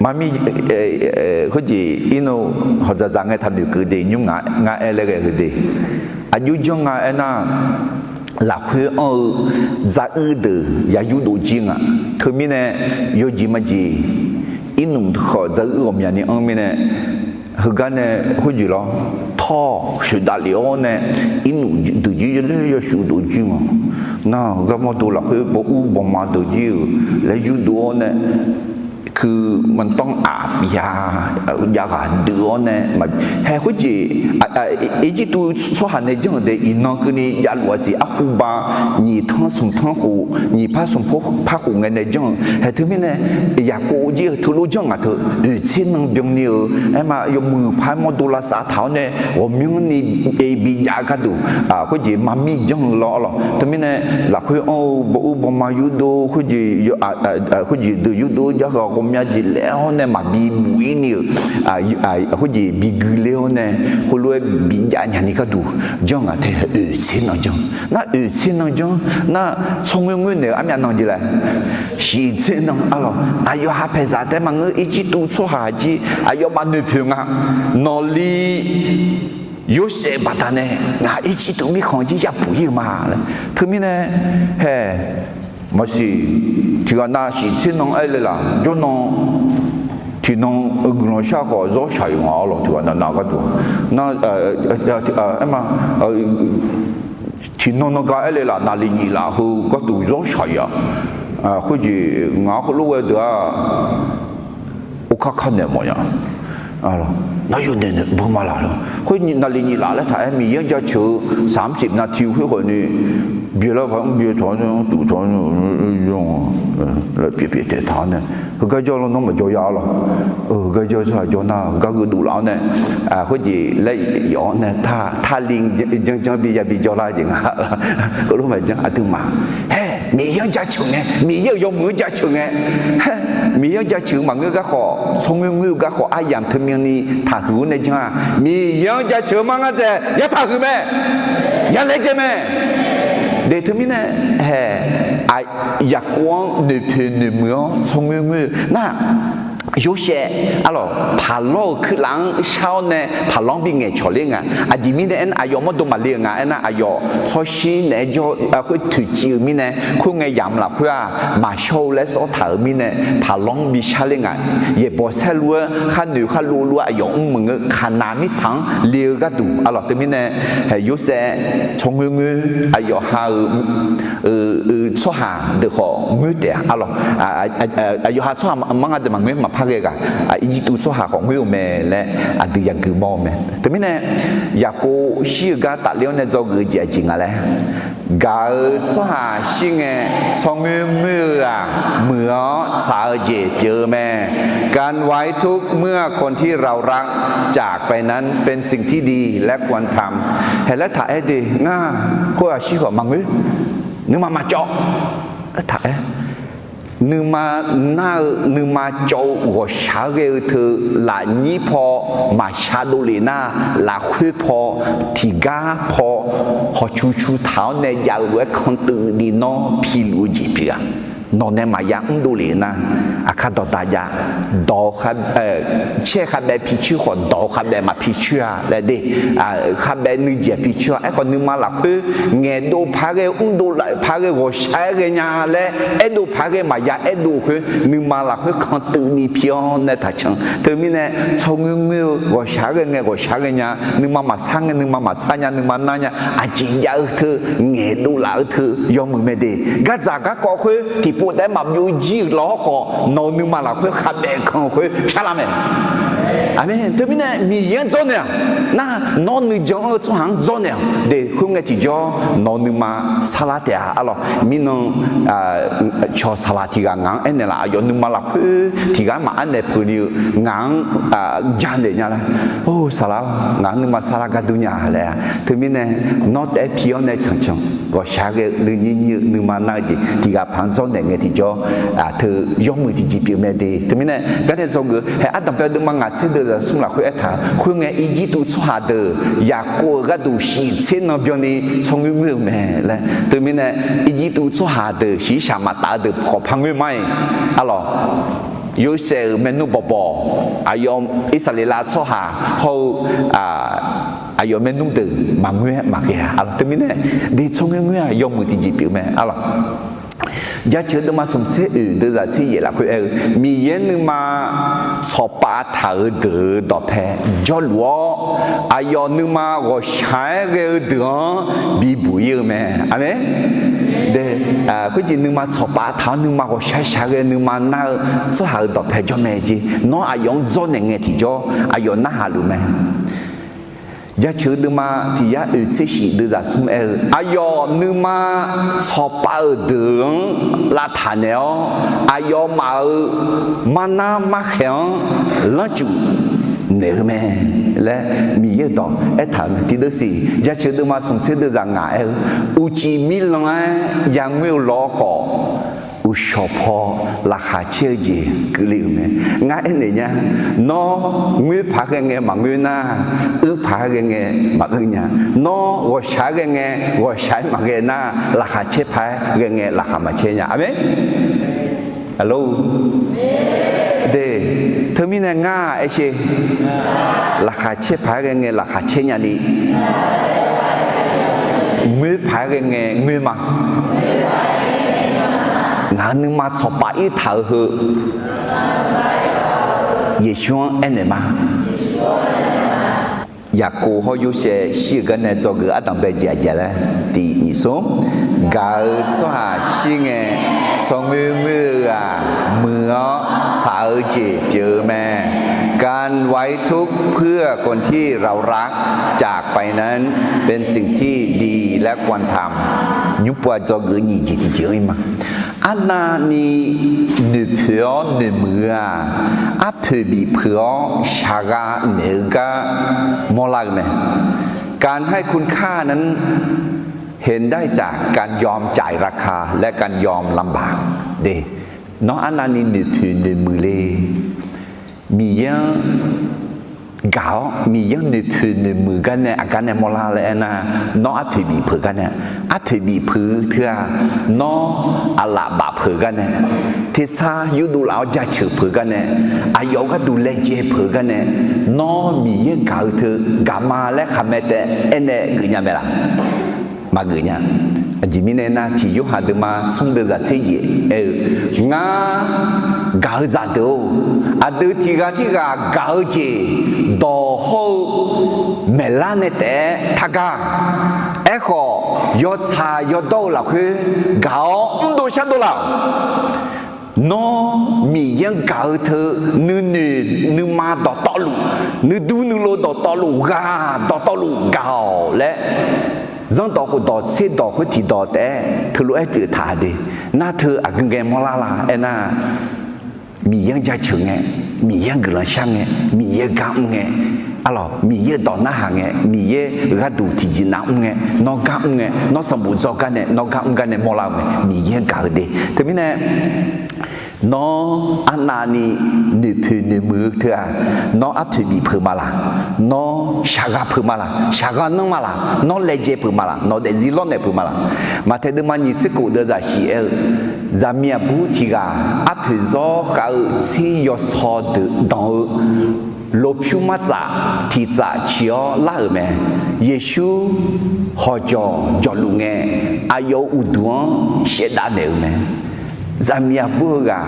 Maqmir, khoerjeq irnu hawqdzaqdzaq ngae taqnoeq keuv de nymr nga, ngar aer laer ghae-eu de. Aqjox janr nga aernar, lafkhoer anr-eu dzaruir deuq ya yurdov jir nga. Teumirnae yawjeq majeq irnmq khawf dzaruir ghawqmyani anr mirnae, heugar nae khoerjeq lawr, tawr shoeqdav lef-awr nae irnmq deuq jir yawshuif dov jir nga. Nar heugar mawrdo lafkhoer baw ur bawma deuq jir-euq laer yurdov-awr nae, kuiq mantanr aq ya, jav ghaq deuq-awr nae, haeq khoerjeq, Irjirtuv tsawrhaq nae janr-euq de iqnan keuvni javluf-a siq. Arhuba nyiq tanr smq tanr khof, nyiq par smq par khof ngae nae janr-eu. Haeq teumirnae, Yaqkov jir-eu teulof janr ngaq teu, oeq tser nan byanni-euq aerma yawmuiq paq-aer mawrdo lavsav taq-awr nae ghawqmyanrni bijav-eu gharduq, khoerjeq maqmir janr-eu lawr arlawq. Teumirnae, lafkhoer anr-eu baw ur bawma yurdov, khoerjeq deuq yurdov jar ghaq ghawqmya jeq laer-awr nae maqbi buf-ir ni-euq, khoerjeq bi gui ler-awr nae, heulof-aer bijav nyani gharduq janr ngaq tae oeq tser nan janr. Nar oeq tser nan janr nar, tsawrngoer ngoer naeq-eu armyav nan jeq laer, shiq tser nan arlawq. Aqyawf ha paeqzaq taef maqngeur, Irjirtuv tsawrhaq jir aqyawfmaf noeqpoeq nga. Nawqli Yorsaev baqdanae ngaq Irjirtuv mirkhanq jir yabuq-ir-eu ma laer. Teumirnae, haeq, maqsiq, tiqghaq nav shiq tser nan aer le laf jawrnan, tiqnan-eu guiqlanq shar khawf zawr shaq-iq nga arlawq. Tiqghaq nav nav gharduq, aerma, tiqnan nan gar aer le laf, naqliq nyif laf heu gharduq zawr shaq-iq-a. Khoerjeq ngaq-anr heulof ghae deuq-aq, orkar kar naeq mawf nya. Nawr yawnaeq naeq beu ma laq lawr. Khoer naqliq nyif laf laer taq-aer Miqyaer-anr jaceuq-eu saqmr cif nav tiq khoer khawf ni, byaelar paq-anr byae tawq-anr nae anr tuf tawq-anr nae, pyeuf pyeuf taeq taq-awr nae, heugar jawr lawr nawr maqjawr ya arlawq. Heugar jawr tsawrhaq jawr nar heugar gheudov laf-awr nae, khoerjeq laer yawf-awr nae, taqli janrjanr bi ya bi jawrlar jeq nga. Heulof maqjanr aqduimaf. Haer, Miqyaer-anr jaceuq ngae, Miqyaer-euq yawmuiq-anr jaceuq ngae, haer, Miqyaer-anr jaceuq-eu maqngeur gar khawf, tsawrngoer ngoer-eu gar khawf, aryamq teumyanni taqhuiq-awr nae janr-a. Miqyaer-anr jaceuq-eu mar ngar dzaeq ya taqhuiq mae, ya laejae mae. De teumirnae, haer, Yaqkov-anr noeqpoeq noeqmuiq-awr tsawrngoer ngoer-eu nar, Yorsaev arlawq, paqlawr-euq kuirlaf-anr shar-awr nae paqlawr-anr bingaeq cawq ler nga. Aqjeq mirnae aernar, aqyawf mawrdo maqle-eu nga aernar, aqyawf tsawrshir naeq-aer jawr khoer toeqciv-eu mirnae, khoerngae yamq lafkhoer-aq maqshawr-eu laer sawr taq-euq mirnae, paqlawr-anr bishar ler nga. Yaeqbawq saerlu-aer kharnoeq kharlov lof-aer aqyawf mr meuq ngeur, Kaqnaq mirtsaq-anr le-eu gharduq arlawq. Teumirnae, Yorsaev tsawrngoer ngoer, aqyawf ha-eu tsawrhaq deuq khawf ngoer taef-a arlawq. Aqyawf ha tsawrhaq mar ngar dzaeq maqngoer maqpar ghae ghaq, Irjirtuv tsawrhaq khawf ngoer-eu mae laer aqdui yagui mawr-eu mae. Teumirnae, Yaqkov shir-eu gar tafler-awr nae dzawgeuf-eu jeq aqjeq nga laer, gaq-eu tsawrhaq shir ngae, tsawrngoer ngoer-eu-aq, muiq-awr tsaq-eu jeq pyeuf-eu mae. การไว้ทุกข์เมื่อคนที่เรารักจากไปนั้นเป็นสิ่งที่ดีและควรทำ haer laer taq-aer de ngar, khoer-aq shir khawf maqngoer, nuima maqcawv laer taq-aer, nuima nar-eu nuima cawv-eu ghawqshaq-aer ghae-eu teu, lafnyir paw maqshar dovlef nar, lafkhoer paw tiqgar paw hawqcu cu taq-awr nae jav-eu lof-aer kantuv ni nawr piluf-eu jeq pyeuf-a. Nawq nae maqya mrdov lef nar, aqkar dawqdaq jav, dawq, caer khavbaev picoer khawf dawq khavbaev maqpicoer-a laer de, khavbaev nuijeq picoer-a. Aerkhawf nuima lafkhoer ngaeqdov paq-aer ghae, mrdov laf paq-aer ghae, ghawqshaq-aer ghae nya laer aerdov paq-aer ghae maqya aerdov khoer, nuima lafkhoer kantuv ni pi-awr nae taq can. Teumirnae, tsawrngoer ngoer-eu ghawqshaq-aer ghae ngae ghawqshaq-aer ghae nya, nuima maqsar ngae nuima maqsar nya, nuima nar nya, aqjeq jav-eu teu, ngaeqdov laf-eu teu yawmuiq mae de. Gardzaq garkawv khoer tiq pov taef-aer maqbyov jir-euq lawr khawf, nawq-euq nuima lafkhoer khaqbaef kanq-eu khoer pyar lar mae. Aqmeq. Teumirnae Miqyaer-anr dzawrnaeq-aq, nar nawr nuijan-anr-eu tsawrhaq-anr dzawrnaeq-awq de. Khoerngae tiqjawr nawq-euq nuima sarlar taef-a. Arlawq, mirnan cawq saqlaq tiq ghaq ngaq-anr aernaeq laf, aqyawf nuima lafkhoer tiq ghaq-anr maqaer naeq peuq ni-eu ngaq-anr janaeq nya laer. Or, saqlaq-awr, ngaq-anr nuima sarlar gar dur nya laer-a. Teumirnae nawr taef-aer pi-awr nae canq canq ghawqshaq ghae-eu nuinyir nyir-eu nuima nar-eu jeq tiq ghaq paq-anr dzawrnaeq ngae tiqjawr, teu yawmuiq tiqjeq pyeuf mae de. Teumirnae garnae dzawgeuf-eu hae ardanqbae deuvma ngaq tser deuv zaqsmr lafkhoer aertaq-eu khoerngae, Irjirtuv tsawrhaq deuq Yaqkov-euq gharduq shiq tser nan byanni tsawrngoer ngoer-eu mae laer. Teumirnae Irjirtuv tsawrhaq deuq shiqshaq maqtaf-eu deuq khawf par ngoer ma-iq, arlawq, Yorsaev-euq maernmr bawqbawq, aqyawf Irsaqleqlav tsawrhaq hawr-eu aqyawf maernmr deuq maqngoer maqghae-a. Arlawq, teumirnae de tsawrngoer ngoer-aq yawmuiq tiqjeq pyeuf mae. Arlawq, Jaceuq deuvma smq tser oeq deuv zaq tser yaeq lafkhoer aer-eu, Miqyaer nuima tsawqpav taq-euq deuq-euq dawqpae jawrluf-awr, aqyawf nuima ghawqshaq-aer ghae-eu deuq-anr bibuq ir-eu mae. Aqmeq. De, khoerjeq nuima tsawqpav taq-awr nuima ghawqshaq shaq ghae nuima nar-eu tsawrhaq-euq dawqpae jawr mae jeq. Nawr aqyawf-anr dzawrnaeq ngae tiqjawr aqyawf narhaq luf mae. Jaceuq deuvma tiq yar oeq tser shif deuv zaq smr aer-eu, aqyawf nuima tsawqpav-euq deuq-anr lavtaq naeq-awr, aqyawfmaf-euq marnar markhaeq-anr lanrcuf naeq-eu mae laer Miqyaer-euq dawq aertaq-euq mae. Tiqdeuv siq, Jaceuq deuvma smq tser deuv zaq ngaq aer-eu, uqcif mirlanq-aer yangoer-eu lawr khawf, uqshawq paw laqkhaq caer-eu jeq keuvle-euq mae. Ngar aernaeq nya, nawr ngoer paq-aer ghae ngae maqngoer nar, uir paq-aer ghae ngae maquir nya. Nawr ghawqshaq-aer ghae ngae ghawqshaq-aer maqghae nar, laqkhaq caer paq-aer ghae ngae laqkhaq maqcaer nya. Aqmeq. Alo. De, teumirnae ngar aer sher. Laqkhaq caer paq-aer ghae ngae laqkhaq caer nya ni, ngoer paq-aer ghae ngae ngoer ma. Ngaq nuima tsawqpav ir taq-eu heu Yeqsur-anr aernaeq ma. Yaqkov hawr Yorsaev shir-euq garnae dzawgeuf ardanqbae jeq aqjeq laer tiq nyiq smr. Gaq-eu tsawrhaq shir ngae, tsawrngoer ngoer-eu ghaq muiq-awr tsaq-eu jeq pyeuf-eu mae. การไว้ทุกข์เพื่อคนที่เรารักจากไปนั้น เป็นสิ่งที่ดีและควรทำ Nymr pov-a dzawgeuf nyiq jeq tiqjeq-anr ir ma. Arnavni noeqpoeq-awr noeqmuiq-eu-aq, arpoeq bif peuq-awr shaqgha naeq-eu gar mawrlar-eu mae. การให้คุณค่านั้น เห็นได้จากการยอมจ่ายราคา และการยอมลำบาก de. Nawr arnavni noeqpoeq noeqmuiq le. Miqyaer-anr gaq-awr Miqyaer-anr noeqpoeq noeqmuiq gar nae aqgar nae mawrlar laer aernar, nawr arpoeq bif peuq gar nae, arpoeq bif peuq teu-aq, nawr aqlaf baf peuq gar nae, tersar yurdov laf-awr jaceuq peuq gar nae, aqyawf gharduq laejae peuq gar nae, nawr Miqyaer gaq-eu teu gaq ma laer khaqmae taef aernae geufnya mae laq? Maqgeuf nya. Aqjeq mirnae nar, tiq Yorhaq deuvma smr deuv zaq tser yaeq aer-eu, Ngar gaq-eu zaqdeuq-or, aqdui tiq ghaq tirghaq gaq-eu jeq dawq hawr-eu maeqlar nae taef-aer targar. Aerkhawf, yawtsaq yawdawr-eu lafkhoer gaq-awr mrdov shardov laf-awq. Nawr Miqyaer-anr gaq-eu teu nuinoeq nuima dawqtawvluf, nuidur nuilov dawqtawvluf, ghaq dawqtawvluf gaq-awq laer, zanrdawq khofdawq tserdawq khoer tiqdawq taef-aer teulof-aer pyeuf taq de. Nar teu aqgeu ngae mawrlar la aernar, Miqyaer-anr jaceuq ngae, Miqyaer-anr guiqlanq shar ngae, Miqyaer gar mr ngae, arlawq, Miqyaer dawq narhaq ngae, Miqyaer gharduq tiqjeq nav mr ngae, nawr gar mr ngae, nawr sanqbof dzawr gar nae, nawr gar mr gar nae mawrlar-eu mae. Miqyaer-anr gaq-eu de. Teumirnae, nawr arnavni noeqpoeq noeqmuiq-eu teu-aq, nawr arpoeq bif peuq ma laq? Nawr shaqgha peuq ma laq? Shaqgha nanr ma laq? Nawr laejae peuq ma laq? Nawq daefzir lawrnaeq peuq ma laq? Maqtaeq deuvma nyiq tser khof deuv zaq shif aer-eu, zaqmiq aqbur tiq ghaq arpoeq zawr khav-eu tsir yawsaw deuq danq-eu lofpyur martsaf tiq tsaf ciq-awr lar-euq mae. Yeqsur hawqjawq jawqluf ngae, aqyawf-euq uqduq-anr shaevdav naeq-euq mae. Zaqmiq aqbur-eu ghaq,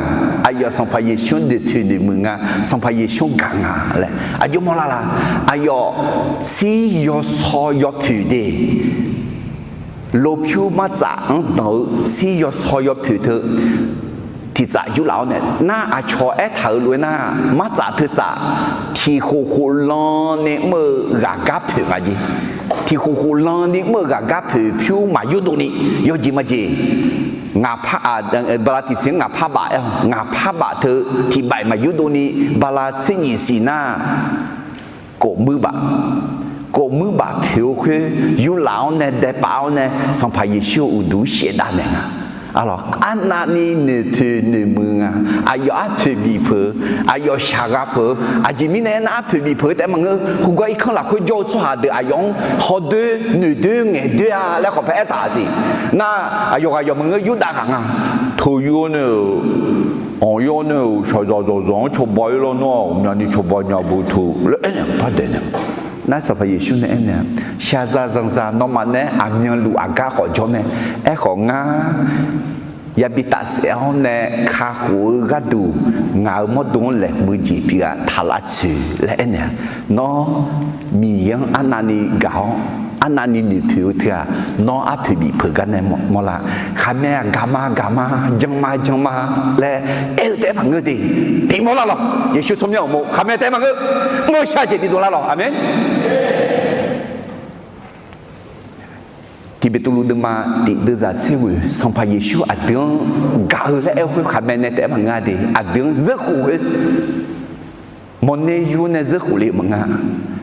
aqyawf Sanqpaq Yeqsur-anr noeqpoeq noeqmuiq nga, Sanqpaq Yeqsur-anr gaq nga laer aqjox mawrlar la? Aqyawf tsir yawsaw yawpoeq de. lopyur martsaf-anr danq-eu tsir yawsaw yawpoeq teu tiqtsaf yurlaf-awr nae nar, aqcawq aertaq-euq lof-aer nar, martsaf teutsaf tiqkhof khof lan ni mr-eu ghaqgar poeq nga jeq. Tiqkhof khof lan ni mr-eu ghaqgar poeq pyur maqyurdov ni yawjeq majeq. Ngaq, bala tiqsiq-anr ngaq par baf aer-awq. Ngaq par baf teu tiq baf-iq maqyurdov ni bala tser nyiq siq nar, kofmuir baf, kofmuir baf poeq-eu khoer yurlaf-awr nae daepaf-awr nae Sanqpaq Yeqsur-euq uqduq shaevdav naeq nga. Arlawq, arnavni noeqpoeq noeqmuiq nga. Aqyawf arpoeq bif peuq-eu, aqyawf shaqgha peuq-eu. Aqjeq mirnae aernar, arpoeq bif peuq-eu taef maqngeur. Khoergar irkanr lafkhoer jawr-eu tsawrhaq deuq aqyawf-anr hawdoer noeqdoer ngaeqdoer-a laer khawf paer aertaq siq. Nar, aqyawf ghaq yawq maqngeur, Yurdav ghaq nga. Toqyur nae-euq anqyawr nae-euq shaqzaq zaqzaq-anr cawba ir lawr nawr-aq, ghawqmyani cawba nya bu teu laer aernaeq-eu par daeq naeq. Nar Sanqpaq Yeqsur nae aernaeq-a, shaqzaq zanqzaq nawmaf nae aqmyanluf aqgar khawf jawr mae. Aerkhawf ngar yabi tafsaef-awr nae kakhof-eu gharduq ngaq-euq mawrdo-anr laeqhmq-eu jeq pyeuf-aq taq lavtsoeq laer aernaeq-a. Nawr Miqyaer-anr arnavni gaq-awr arnavni noeqpoeq-eu teu-aq, nawr arpoeq bif peuq gar nae mawrlar. Khaqmae-aq gaqma gaqma, janma janma laer aer-eu taef maqngeur de. Bimawr lar lawq. Yeqsur tsawrmyanr uqmov khaqmae taef maqngeur. Mr-eu shar jeq bidov lar lawq. Aqmeq. Tiqbeqtuvluv deuvma tiq deuvzaq tser ghoeq, Sanqpaq Yeqsur aqdui-anr gaq-eu laer aer-eu khoer khaqmae nae taef maqngeur de. Aqdui-anr zeurkhof khoer, mawrner yur nae zeurkhof le-euq maqnga.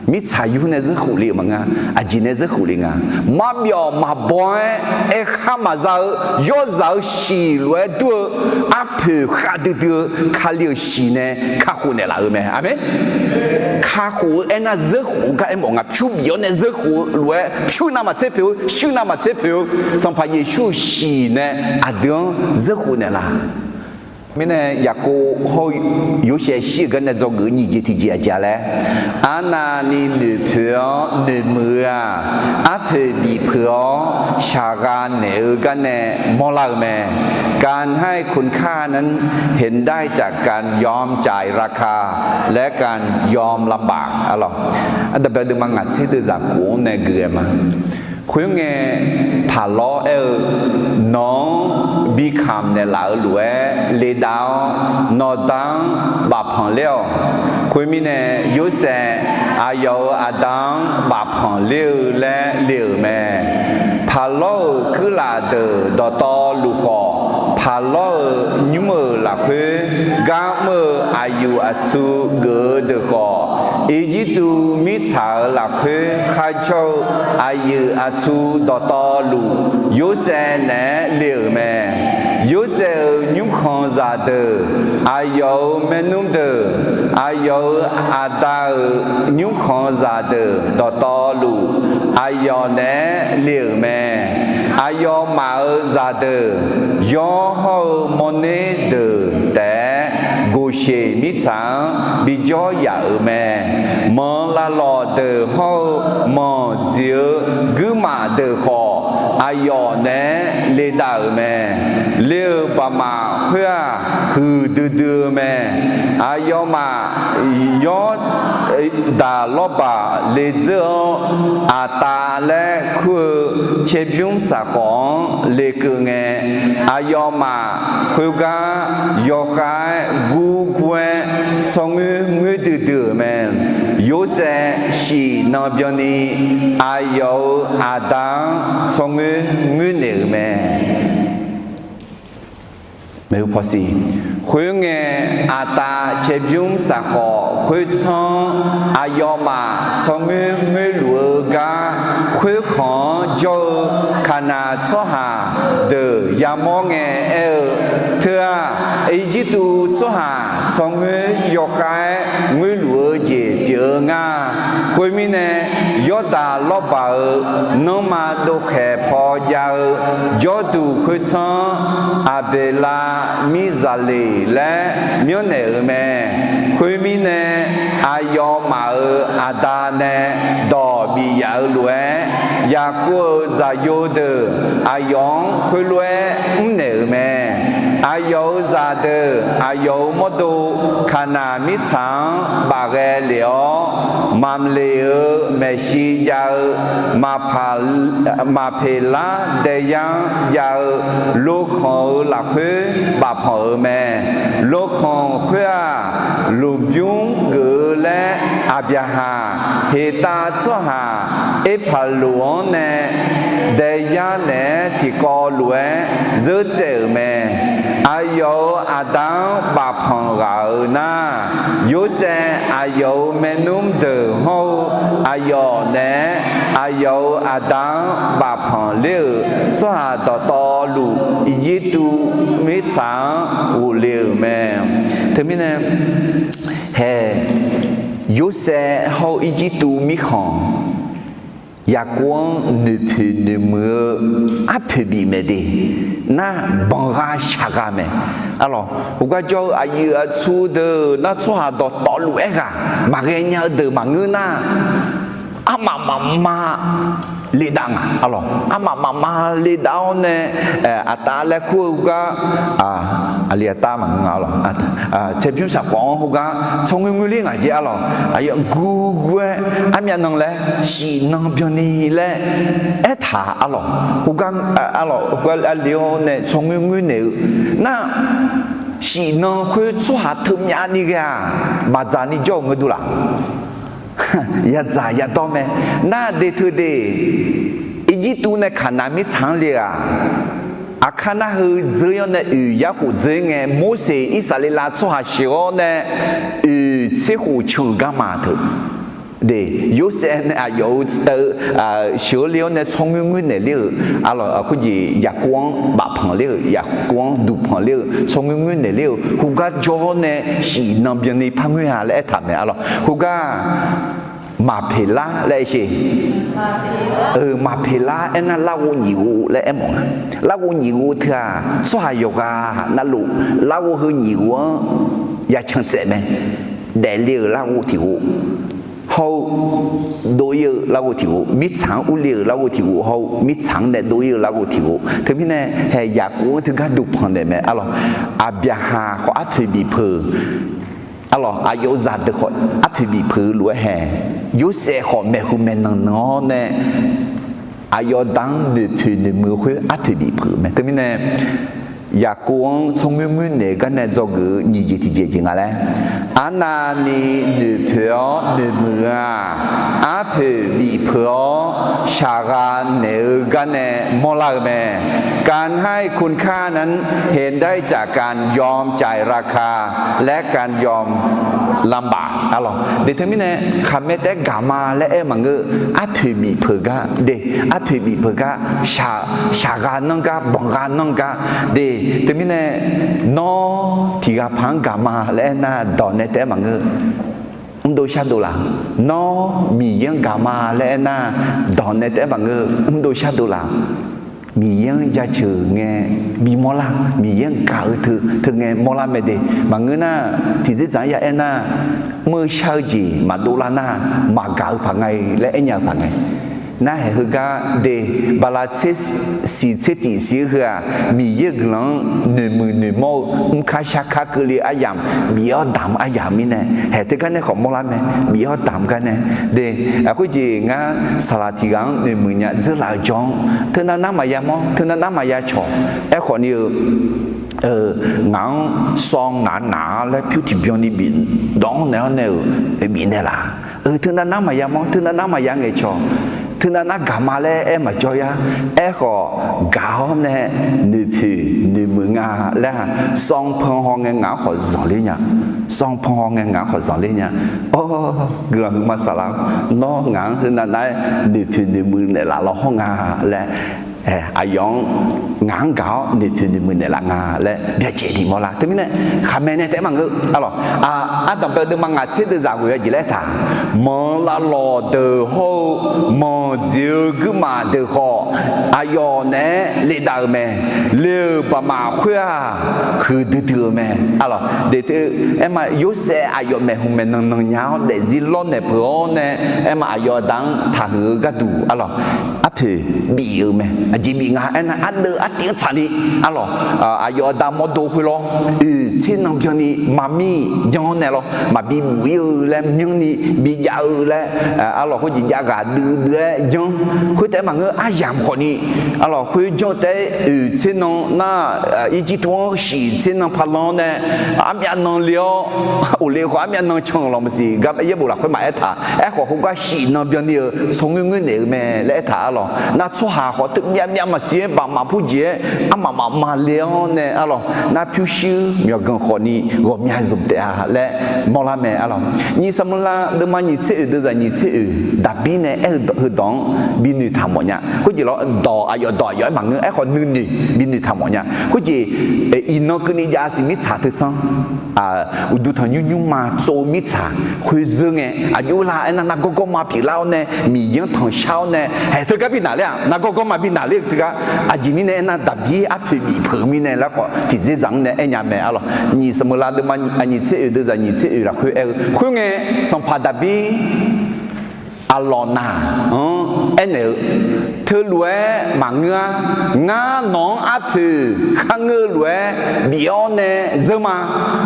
Mirtsaq yur nae zeurkhof le-euq maqnga. Aqjeq nae zeurkhof le nga. Marbyawf maqbaw-aer aerkhar maqza-eu yawrzaq-eu shiq lof-aer dur-eu arpoeq khavdui dui-eu Kali-euq shiq nae kakhof naeqlaf-eu mae. Aqmeq. Kakhof-eu aernar, zeurkhof-eu gar aermawf nga. Pyur bif-awr nae zeurkhof-eu lof-aer, pyur navmaqtser poeq-eu, shuir navmaqtser poeq-eu, Sanqpaq Yeqsur-euq shiq nae aqdui-anr zeurkhof naeqlaf. Mirnae Yaqkov hawr-eu Yorsaev shir-euq gar nae dzawgeuf-eu nyiq jeq tiqjeq aqjeq-a laer, arnavni noeqpoeq-awr noeqmuiq-eu-aq, arpoeq bif peuq-awr shaqgha naeq-eu gar nae mawrlar-eu mae. การให้คุณค่านั้นเห็นได้จากการยอมจ่ายราคา และการยอมลำบาก arlawq. Ardanqbae deuvma ngaq tser deuvzaq kof-anr nae gui-aer ma. Khoerngae, paqlawr aer-eu, nawq-anr bi kamq naeqlaf-eu lof-aer ledav-awr, nawqda-anr bafpanq ler-awq. Khoermirnae, Yorsaev aqyawf-euq aqda-anr bafpanq ler-eu laer le-euq mae. Paqlawr-euq kuirlaf deuq dawqtawvluf khawf, paqlawr-euq nymr-euq lafkhoer gar mr-eu aqyuif aqtsu geuf-eu deuq khawf, Irjirtuv mirtsaq-euq lafkhoer kharjawr-eu aqyuif aqtsu dawqtawvluf, Yorsaev naeq-aer le-euq mae. Yorsaev-euq nymrkhanq zaqdeuq, aqyawf-euq maernmr deuq, aqyawf-euq aqda-euq nymrkhanq zaqdeuq dawqtawvluf, aqyawf naeq-aer le-euq mae. Aqyawfmaf-euq zaqdeuq, yawr hawr-eu mawrner deuq taef-aer, Goqseq mirtsaq-anr bijawr yaf-euq mae. Manq lavlawq deuq hawr-eu manq dziq-eu guirmaf deuq khawf, aqyawf naeq-aer ledav-euq mae. Le-euq baqmaf khoer-aq, huiqdui dui-eu mae. Aqyawfmaf yawr daq lawrbaq ledzeur-anr, Aqtav laer kur-eu caerbymr saqkhawf-anr lekeuv ngae, aqyawfmaf khoergar yawkhav-aer gurgur-aer tsawrngoer ngoerdui dui-euq mae. Yorsaev shif nan byanni aqyawf-euq aqda-anr tsawrngoer ngoernaeq-euq mae. Khoerngae, Aqtav caerbymr saqkhawf khoertsanr-anr aqyawfmaf tsawrngoer ngoerluf-eu gar, khoerkhanq-anr jawr-eu Kaqnaq tsawrhaq deuq yamawr ngae aer-eu, Teu-aq, Irjirtuv tsawrhaq tsawrngoer yawkhav-aer ngoerluf-eu jeq pyeuf-eu ngar. Khoermirnae, Yawrdaq lawrbaq-euq nanrma dovkhaeq paw jav-eu jawrduq khoertsanr-anr Aqbeqlav Mirzaqleq laer myanrnaeq-euq mae. Khoermirnae, aqyawfmaf-euq aqda nae dawq bif yaf-eu lof-aer, Yaqkov-euq zaqyo deuq aqyawf-anr khoerlof-aer mrnaeq-euq mae. Aqyawf-euq zaqdeuq aqyawf-euq mawrdo Kaqnaq mirtsaq-anr bafghae lef-awr, Mamle-euq maeqshi jav-eu Maqpeqlar daeyar-anr jav-eu Lokhanq-euq lafkhoer bafpanq-euq mae. Lokhanq khoer-aq, lmqbymr geuf-eu laer Aqbyaqhaq, Heqtav tsawrhaq Erpaqloq-anr nae daeyar naeq-aer tiqkawv lof-aer zeur tsaev-euq mae. Aqyawf-euq aqda-anr bafpanq ghaq-euq nar, Yorsaev aqyawf-euq maernmr deuq hawr-eu aqyawf naeq-aer aqyawf-euq aqda-anr bafpanq ler-euq tsawrhaq dawqtawvluf, Irjirtuv mirtsaq-anr ghofle-euq mae. Teumirnae, hae, Yorsaev hawr-eu Irjirtuv mirkhanq, Yaqkov-anr noeqpoeq noeqmuiq-eu arpoeq bif mae de. Nar, banqgha shaqgha mae. Arlawq, heugar jawr-eu aqyuif aqtsu deuq nar, tsawrhaq dawqtawvluf-aer ghaq maqghae nya-eu deuq maqngeur nar, armaf mafma ledav nga. Arlawq, armaf mafma ledav-awr nae, aqtav laer kur-eu heugar, aqli aqtav maqngeur nga. Arlawq, tsaerbymr saqkhawf-anr heugar tsawrngoer ngoer ler ngaq jeq. Arlawq, aqyawf gurgur-aer armyav nan laer shif nan byanni laer aertaq. Arlawq, heugar, arlawq, heugar aqli-awr nae tsawrngoer ngoer naeq-eu nar, shif nan khoer tsawrhaq teumyav ni ghae-aq, maqdzaq ni jawr-euq ngeur dur laf. Yadzaq yadawr mae. Nar, de teu de, Irjirtuv nae Kaqnaq mirtsaq-anr le-aq, Aqkar nar heu dzeur-awr nae oeq yarkhof dzeur ngae, Morseq Irsaqleqlav tsawrhaq sheuq-awr nae oeq tserkhof canq garma teu de, Yorsaev nae aqyawf-euq sheuq-eu le-awr nae tsawrngoer ngoer naeq ler-euq, arlawq, khoerjeq Yaqkov-anr bafpanq ler-euq, Yaqkov-anr duqpanq ler-euq, tsawrngoer ngoer naeq ler-euq, heugar jawr-awr nae shif nan byanni par ngoer-a laer aertaq mae. Arlawq, heugar Maqpeqlar laer aer sher. Maqpeqlar aernar, larghov nyiq ghov laer aermawf nga. Larghov nyiq ghov teu-aq, tsawrhaq yawqghaq navluf larghov heu nyiq ghov-anr yacan tsaev mae. Daefle-euq larghov tiq ghov hawr-eu, dov-ir-eu larghov tiq ghov, mirtsaq-anr urle-euq larghov tiq ghov hawr-eu, mirtsaq-anr nae dov-ir-eu larghov tiq ghov. Teumirnae, hae, Yaqkov-anr teugar duqpanq naeq mae. Arlawq, Aqbyaqhaq khawf arpoeq bif peuq. Arlawq, aqyawf-euq zaqdeuq khawf arpoeq bif peuq-eu lof-aer hae, Yorsaev khawf maeqhu maeqnan nan-awr nae aqyawf da-anr noeqpoeq noeqmuiq-eu khoer arpoeq bif peuq-eu mae. Teumirnae, Yaqkov-anr tsawrngoer ngoer naeq-eu gar nae dzawgeuf-eu nyiq jeq tiqjeq jeq nga laer, arnavni noeqpoeq-awr noeqmuiq-eu-aq, arpoeq bif peuq-awr shaqgha naeq-eu gar nae mawrlar-eu mae. การให้คุณค่านั้นเห็นได้จากการยอมจ่ายราคา และการยอมลำบาก Arlawq, de teumirnae khaqmae taef-aer gaqma laer aer maqngeur. Arpoeq bif peuq gar de, arpoeq bif peuq gar, shaqgha nanr gar, banqgha nanr gar de. Teumirnae nawr tiq ghaq paq-anr gaqma laer aernar, dawq nae taef-aer maqngeur. Mrdov shardov laf. Nawr Miqyaer-anr gaqma laer aernar, dawq nae taef-aer maqngeur. Mrdov shardov laf. Miqyaer-anr jaceuq ngae bimawr lar. Miqyaer-anr gaq-eu teu, teu ngae mawrlar mae de. Maqngeur nar, tiqdzerdzaq-anr ya aernar, mr-eu shar-eu jeq maqdov lar nar, maqgaq-eu paq nga-i laer aernya-eu paq ngae. Narhaeq heugar de, bala tser siq tser tiq siq-eu heu-aq, Miqyaer-euq guiqlanq-anr noeqmuiq noeqmawr-eu mrkar sharkar keuvle aryamq, bif-awr damq-eu aryamq mirnae, haeq teugar nae khawf mawrlar mae, bif-awr damq gar nae. De, khoerjeq ngar saqlaq tiq ghaq-anr noeqmuiq nya dzeurlaf-eu jawr-anr, teunav nar maqya mawr, teunav nar maqya cawq. Aerkhawf ni-eu, ngaq-anr sawv ngaq naq-a laer pyur tiqbyan ni bif dawq-anr naeq-awr nae-euq bif naeqlaf. Teunav nar maqya mawr, teunav nar maqya ngaeqcawq, teunav nar gaqma laer aer maqjawr yar. Aerkhawf gaq-awr nae noeqpoeq noeqmuiq nga laer-aq, sanqpan haw ngae ngaq-anr khawf zanqler nya. Sanqpan haw ngae ngaq-anr khawf zanqler nya. Awr, guiqlanq huiqma saqlaq-awr, nawr ngaq-anr teunav nar-aer noeqpoeq noeqmuiq naeqlaf law hawr nga laer, aqyawf-anr ngaq-anr gaq-awr noeqpoeq noeqmuiq naeqlaf nga laer byacaevni mawrlar. Teumirnae khaqmae nae taef-aer maqngeur. Arlawq, ardanqbae-eu deuvma ngaq tser deuv zaq ghoeq-a jeq laer aertaq, manq lavlawq deuq hawr-eu manq dziq-eu guirmaf deuq khawf, aqyawf naeq-aer ledav-eu mae. Le-euq baqmaf khoer-aq, huiqdui dui-eu mae. Arlawq, de teu, aerma Yorsaev aqyawf maeqhu maeqnan nan nya-awr daefzir lawrnaeq peuq-awr nae, aerma aqyawf aqda-anr taqhuiq-eu gharduq arlawq, arpoeq bif-euq mae. Aqjeq bif nga aernar, ardeuv artiv-anr tsaqni, arlawq, aqyawf aqda mawrdo khoerlawr, oeq tser nan byanni maqmir janr-awr nae lawr, maqbi buf-ir-eu laer myanrni bijav-eu laer, arlawq, khoerjeq jav ghaq duidui-aer janr. Khoertaef maqngeur, aryamq khawfni, arlawq, khoer janr-eu taef-aer oeq tser nan nar, Irjirtuv-anr shif tser nan parlan-awr nae, armyav nan le-awr, oqle khawf armyav nan can-euq lawq maqsiq gar yaerbof lafkhoer maqaer taq. Aerkhawf, khoergar shif nan byanni-euq tsawrngoer ngoer naeq-eu mae laer aertaq arlawq. Nar tsawrhaq khawf teu myav myav maqsiq-aer baf maf purjeq-aer armaf maf ma le-awr nae arlawq, nar pyurshuir myawqganq khawfni ghawqmya zmq taef-a laer mawrlar mae arlawq. Nyiq Saqmeuqlav deuvma nyiq tser oeq deuvzaq nyiq tser oeq Daqbir nae aer-eu heudawq-anr binoeq taq mawf nya. Khoerjeq lawr dawq aqyawf dawq aqyawf-aer maqngeur, aerkhawf nuinoeq binoeq taq mawf nya. Khoerjeq, iqnan keuvni jav-a siq mirtsaq teu tsanr, uqduq tanqnymr nymrma tsov-eu mirtsaq khoer zeur ngae aqjox lar aernar, nargawr gawrma pyeuflar-awr nae, Miqyaer-anr tanqshar-awr nae, haeq teugar bi naqler-aq, nargawr gawrma bi naqler-eu teugar. Aqjeq mirnae aernar, Daqbir arpoeq bif peuq-eu mirnae laer khawf tiqdzerdzaq-anr nae aernya mae arlawq. Nyiq Saqmeuqlav deuvma nyiq tser oeq deuvzaq nyiq tser oeq lafkhoer aer-eu khoerngae, sanqpaq Daqbir Aqlawqnaq-anr aernaeq-eu, teulof-aer maqngeur-ar. Ngar nawq-anr arpoeq kharngeur-eu lof-aer bif-awr nae zeur ma.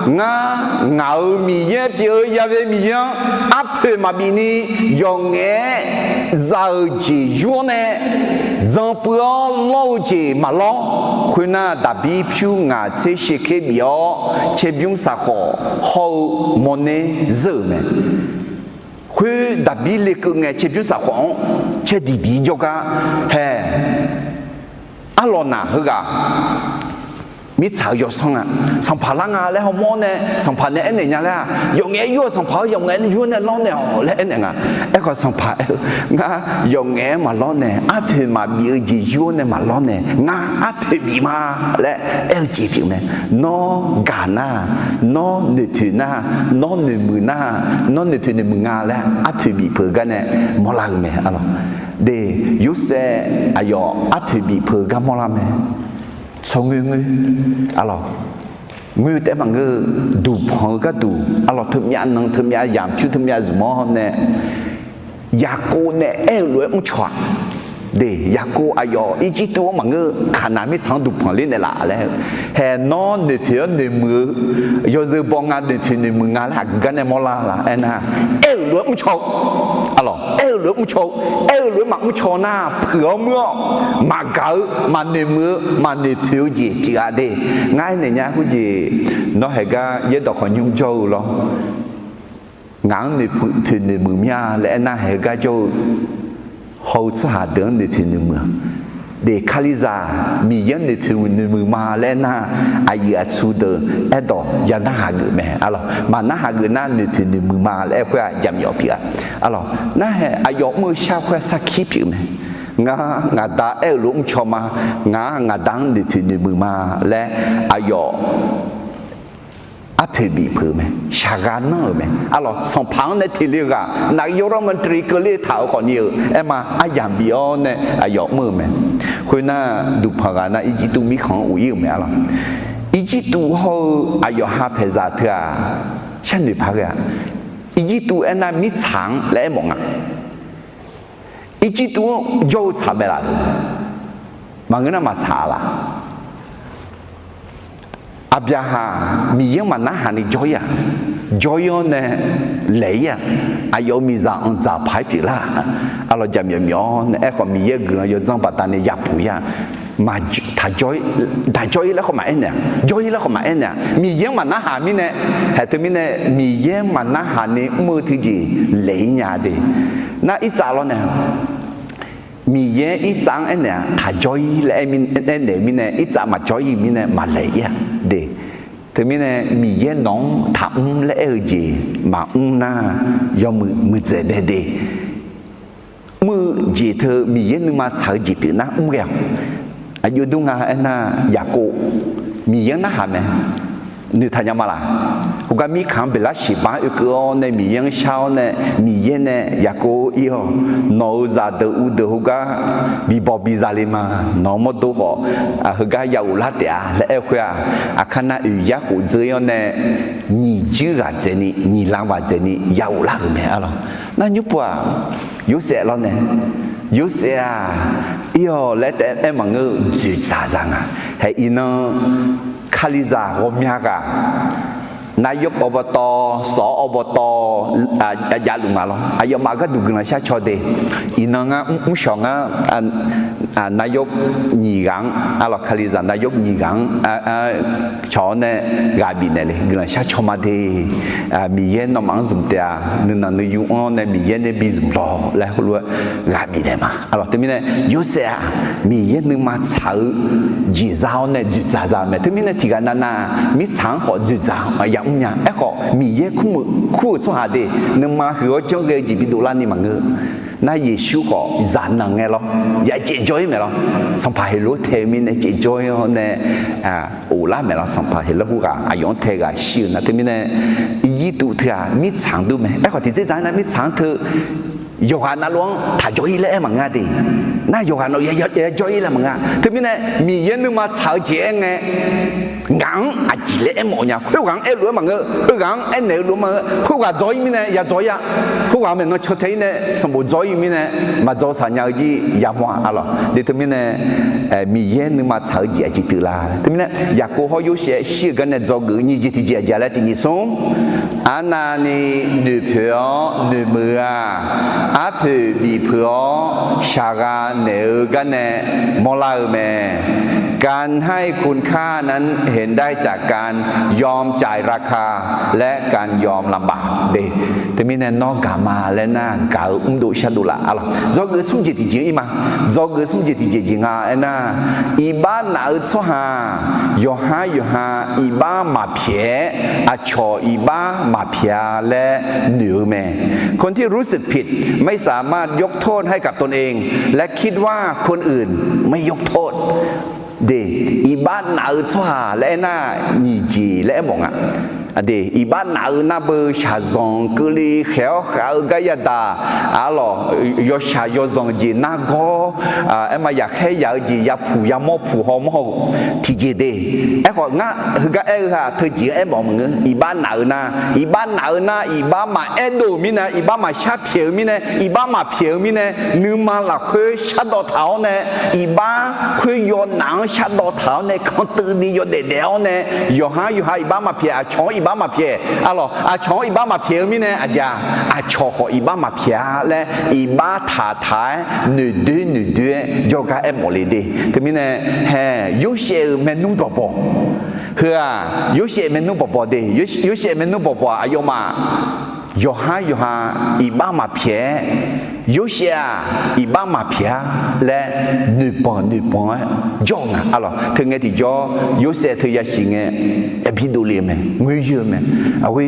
Ngar, ngaq-euq Miqyaer pyeuf-eu Ya'we Miqyaer-anr arpoeq maqbif ni, yawqngaef-aer za-eu jeq yur-awr nae, dzanpuiv-awr lawr-eu jeq maqlawr. Khoernar, Daqbir pyur ngaq tser shirker bif-awr, caerbymr saqkhawf hawr-eu mawrner zeur-euq mae. Khoer Daqbir lekeuv ngae, caerbymr saqkhawf-anr caer diqdiq jawrgar hae, Arlawqnaq heughaq mirtsaq-eu yawsanr nga. Sanqpaq lar nga laer hawmawr nae sanqpaq nae aernaeq nya laer-aq, yawqngaef-aer yur-awq, sanqpaq-eu yawqngaef-aer yur-awr nae lawr naeq-awq laer aernaeq nga. Aerkhawf, sanqpaq aer-eu, ngar yawqngaef-aer maqlawr nae, arpoeq maqbif-eu jeq yur-awr nae maqlawr nae, ngar arpoeq bif ma laer aer-eu jeq pyeuf mae. Nawr gaq nar, nawr noeqpoeq nar, nawr noeqmuiq nar, nawr noeqpoeq noeqmuiq nga laer arpoeq bif peuq-eu gar nae mawrlar-eu mae arlawq. De, Yorsaev aqyawf arpoeq bif peuq-eu gar mawrlar mae. Tsawrngoer ngoer, arlawq, ngoer-eu taef maqngeur-eu, duqpanq-eu gharduq arlawq, teumyav nan teumyav yamq pyur teumyav zmq-awr nae, Yaqkov nae aer-eu lof-aer mrcaw-aq. De, Yaqkov aqyawf Irjirtuv-anr maqngeur-eu, Kaqnaq mirtsaq-anr duqpanq ler naeqlaf laer, hae nawr noeqpoeq-awr noeqmuiq-eu, yawzeu baw nga noeqpoeq noeqmuiq nga laer aqgeu gar nae mawrlar la aernar, aer-euq lof-aer mrcaw-eu, arlawq, aer-euq lof-aer mrcaw-eu, aer-euq lof-aer maqmr caw nar, puiq-awr muir-awr maqgaq-eu, maqnoeqmuiq-eu, maqnoeqpoeq-eu jeq pyeuf-a de. Ngar aernaeq nya khoerjeq, nawr haeq gar yaerdawq khawf nymr jawr-eu lawr. Ngaq-anr noeqpoeq noeqmuiq mir-a laer aernar, haeq-eu gar jawr-eu, haw-eu tsawrhaq deuq-anr noeqpoeq noeqmuiq-a. De, Kalizaq Miqyaer-anr noeqpoeq noeqmuiq ma laer aernar, aqyuif aqtsu deuq aerdawq ya narhaq geuf mae arlawq. Maqnarhaq geuf nar noeqpoeq noeqmuiq ma laer aer khoer-aq jaqmyawf pyeuf-a. Arlawq, narhaeq aqyawf mr-eu shar khoer-aq sarkir pyeuf mae. Ngar ngaqda aer-euq lof-aer mrcaw ma. Ngaq ngaqda-anr noeqpoeq noeqmuiq ma laer aqyawf arpoeq bif peuq-eu mae. Shaqgha nanr-euq mae. Arlawq, sanqpaq-anr nae teq le-eu ghaq, naqyawr rawr mantae keuvler taq-euq khawfni-euq aer ma, aryamq bif-awr nae aqyawf mr-eu mae. Khoernar, duqpanq ghaq nar Irjirtuv mirkhanq-anr of-ir-euq mae arlawq. Irjirtuv hawr-eu aqyawf ha paeqzaq teu-aq, sharnoeq paq ghae-aq, Irjirtuv aernar mirtsaq-anr laer aermawf nga. Irjirtuv-anr jawr-eu tsaq mae laf-euq, maqngeur nar maqtsaq-a laf. Aqbyaqhaq Miqyaer-anr maqnarhaq ni jawr-ir-aq, jawr-ir-awr nae laeq-ir-aq, aqyawf-euq miqzaq anqdzaq paq-aer pyeuflar-aq, arlawq jaqmyawf myawf-awr nae aerkhawf Miqyaer-euq guiqlanq yawdzanr baqdanae yapuq-ir-aq, maqtaq jawr-ir, taq jawr-ir laer khawf maqaer naeq-aq, jawr-ir laer khawf maqaer naeq-aq, Miqyaer-anr maqnarhaq mirnae, haeq teu mirnae Miqyaer-anr maqnarhaq ni mr-eu teujeq laeq-ir nya de. Nar irtsav lawr nae Miqyaer irtsav-anr aernaeq-aq, taq jawr-ir laer aer-eu mirnae, irtsav maqjawr-ir mirnae maqlaeq-ir-aq de. Teumirnae Miqyaer nawq-anr taqmr laer aer-eu jeq maqmr nar, yawmuiq muiqdzaeq bae de. Mr-eu jeq teu Miqyaer nuima tsaq-eu jeq pyeuf nar mr ghae-awq. Aqjox dur nga aernar, Yaqkov Miqyaer-anr narhaq mae. Noeqtaq nya ma laq? Khoergar mirkhanq-anr beqlar shiqbax-anr oekeuv-awr nae Miqyaer-anr shar-awr nae Miqyaer nae Yaqkov ir-awq, nawq-euq zaqdeuq uvdeuq heugar bibawq biza le ma. Nawq-euq mawrdo khawf heugar ya ghoflar taef-a laer aer-eu khoer-aq, aqkar nar oeq yar khof dzeur-ir-awr nae nyiq juir ghaq dzaeqni nyiq lar ghaq dzaeqni ya ghoflar-euq mae arlawq. Nar nymr pov-aq, Yorsaev lawr nae Yorsaev-aq, ir-awq laer taef-aer aer maqngeur-eu dzoeqdzaq za nga. Hae iqnan, Kalizaq ghawqmya ghaq, นายกอบต, สอบต, javluf nga lawr. Aqyawfmaf gharduq guiqlanq shar caw de. Iqnan ngar mrshawq ngar, นายก nyiq ghaq-anr, arlawq, Kalizaq นายก nyiq ghaq-anr cawq-awr nae ghaq bifnaeq le. Guiqlanq shar caw ma de. Miqyaer nawmaf-anr zmq taef-a. Nuinanq nuiyu-anr nae Miqyaer nae bi zmq lawq laer heulof-aer ghaq bifnaeq ma. Arlawq, teumirnae Yorsaev-aq, Miqyaer nuima tsaq-eu jeq za-awr nae dzoeqdzaq za-eu mae. Teumirnae tiqghaq navnav mirtsaq-anr khawf dzoeqdzaq-anr maqya mrnya. Aerkhawf, Miqyaer kur-euq tsawrhaq de, nuima huiq-awr janrghae-eu jeq bidov larni maqngeur. Nar Yeqsur khawf zaqnanq ngae lawr, ya caevjawr-ir mae lawr. Sanqpaq Heqlov tae-eu mirnae caevjawr-ir-awr nae, of lar mae lawr. Sanqpaq Heqlov khoerghaq aqyawf-anr tae ghaq shir-eu nar, teumirnae Irjirtuv teu-aq mirtsaq-anr dur mae. Aerkhawf, tiqdzerdzaq-aer nar mirtsaq-anr teu yawqghaq navluf-anr taq jawr-ir laer aer maqnga de. Nar yawqghaq navluf ya jawr-ir laer maqnga. Teumirnae Miqyaer nuima tsaq-eu jeq aer ngae, ngaq-anr aqjeq laer aermawf nya. Khoerghaq-anr aerluf-aer maqngeur, heughaq-anr aernaeq-eu lof maqngeur, khoerghaq dzaw-ir mirnae ya dzaw-ir-a. Khoerghaq maeqnan cantae-ir nae sanqbof dzaw-ir mirnae maqdzaw saq nya-eu jir yamawr-a. Arlawq, de teumirnae Miqyaer nuima tsaq-eu jeq aqjeq pyeuf la. Teumirnae Yaqkov hawr Yorsaev shir-euq gar nae dzawgeuf-eu nyiq jeq tiqjeq aqjeq laer tiqnyif smr. Arnavni noeqpoeq-awr noeqmuiq-eu-aq, arpoeq bifpeuq-awr shaqgha naeq-eu gar nae mawrlar-eu mae. การให้คุณค่านั้นเห็นได้จากการยอมจ่ายราคา และการยอมลำบาก de. Teumirnae nawr gaq ma laer nar, gaq-eu mrdov shardov laf. Arlawq, dzawgeuf smr jeq tiqjeq-ir ma. Dzawgeuf smr jeq tiqjeq jeq nga aernar, iqbax naf-eu tsawrhaq yawqhar yawqha iqbax maqpyaeq-aer, aqcawq iqbax maqpyaeq-a laer noeq-eu mae. คนที่รู้สึกผิด ไม่สามารถยกโทษให้กับตนเอง และคิดว่าคนอื่นไม่ยกโทษ de. Iqbax naf-eu tsawrhaq laer aernar, nyiq jeq laer aermawf nga. De, iqbax naf-eu nar beu shaqzanq keuvle khaeq-awr khav-eu gar yadaq, arlawq, yawshaq yawzanq jeq nargawr, aerma yaqkhaer yaq-eu jeq yapuq yamawr puq hawmawr haw tiqjeq de. Aerkhawf ngar heugar aer-eu ha teujeq-anr aermawf-eu maqngeur. Iqbax naf-eu nar, iqbax naf-eu nar, iqbax maqaer dov-euq mirnae, iqbax maqshar pyaeq-eu mirnae, iqbax maqpyaeq-eu mirnae, nuima lafkhoer shardawv taq-awr nae, iqbax khoer yawnaf-anr shardawv taq-awr nae, kanqtuivni yawdaef daef-awr nae, yawqhar yawqha iqbax maqpyaeq, aqcawq-anr iqbax maqpyaeq, arlawq, aqcawq-anr iqbax maqpyaeq-eu mirnae, aqjeq-aq, aqcawq khawf iqbax maqpyaeq-a laer, iqbax taqtaq-aer noeqdoer noeqdoer-aer jawrgar aermawf le de. Teumirnae, hae, Yorsaev-euq maernmr bawqbawq. Heu-aq, Yorsaev maernmr bawqbawq de. Yorsaev maernmr bawqbawq-aq, aqyawfmaf yawqhar yawqha iqbax maqpyaeq-aer, Yorsaev-aq, iqbax maqpyaeq-a laer noeqbanq noeqbanq-aer jawr-eu nga. Arlawq, teungae tiqjawr Yorsaev teu yasiq ngae, yabi dovle-eu mae, ngoer yoer-eu mae. Aqghoe,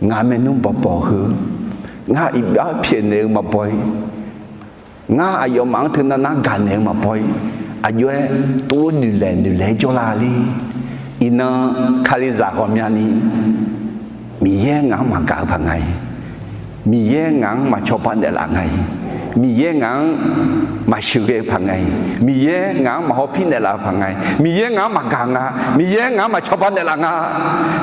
ngaq maernmr bawqbawq heu, ngar iqbax pyaeqnaeq-eu maqbaw-ir, ngar aqyawfmaf-anr teunav nar gaqnaeq-eu maqbaw-ir, aqjox-aer tovlof noeqlaeq noeqlaeq-aer jawrlar le. Iqnan, Kalizaq ghawqmyani, Miqyaer ngaq-anr maqgaq-eu paq nga-ir, Miqyaer ngaq-anr maqcawba naeqlaf nga-ir, Miqyaer ngaq-anr maqsheuqghae-eu paq nga-ir, Miqyaer ngaq-anr maqhawpir naeqlaf-eu paq nga-ir, Miqyaer ngaq-anr maqgaq nga, Miqyaer ngaq-anr maqcawba naeqlaf nga.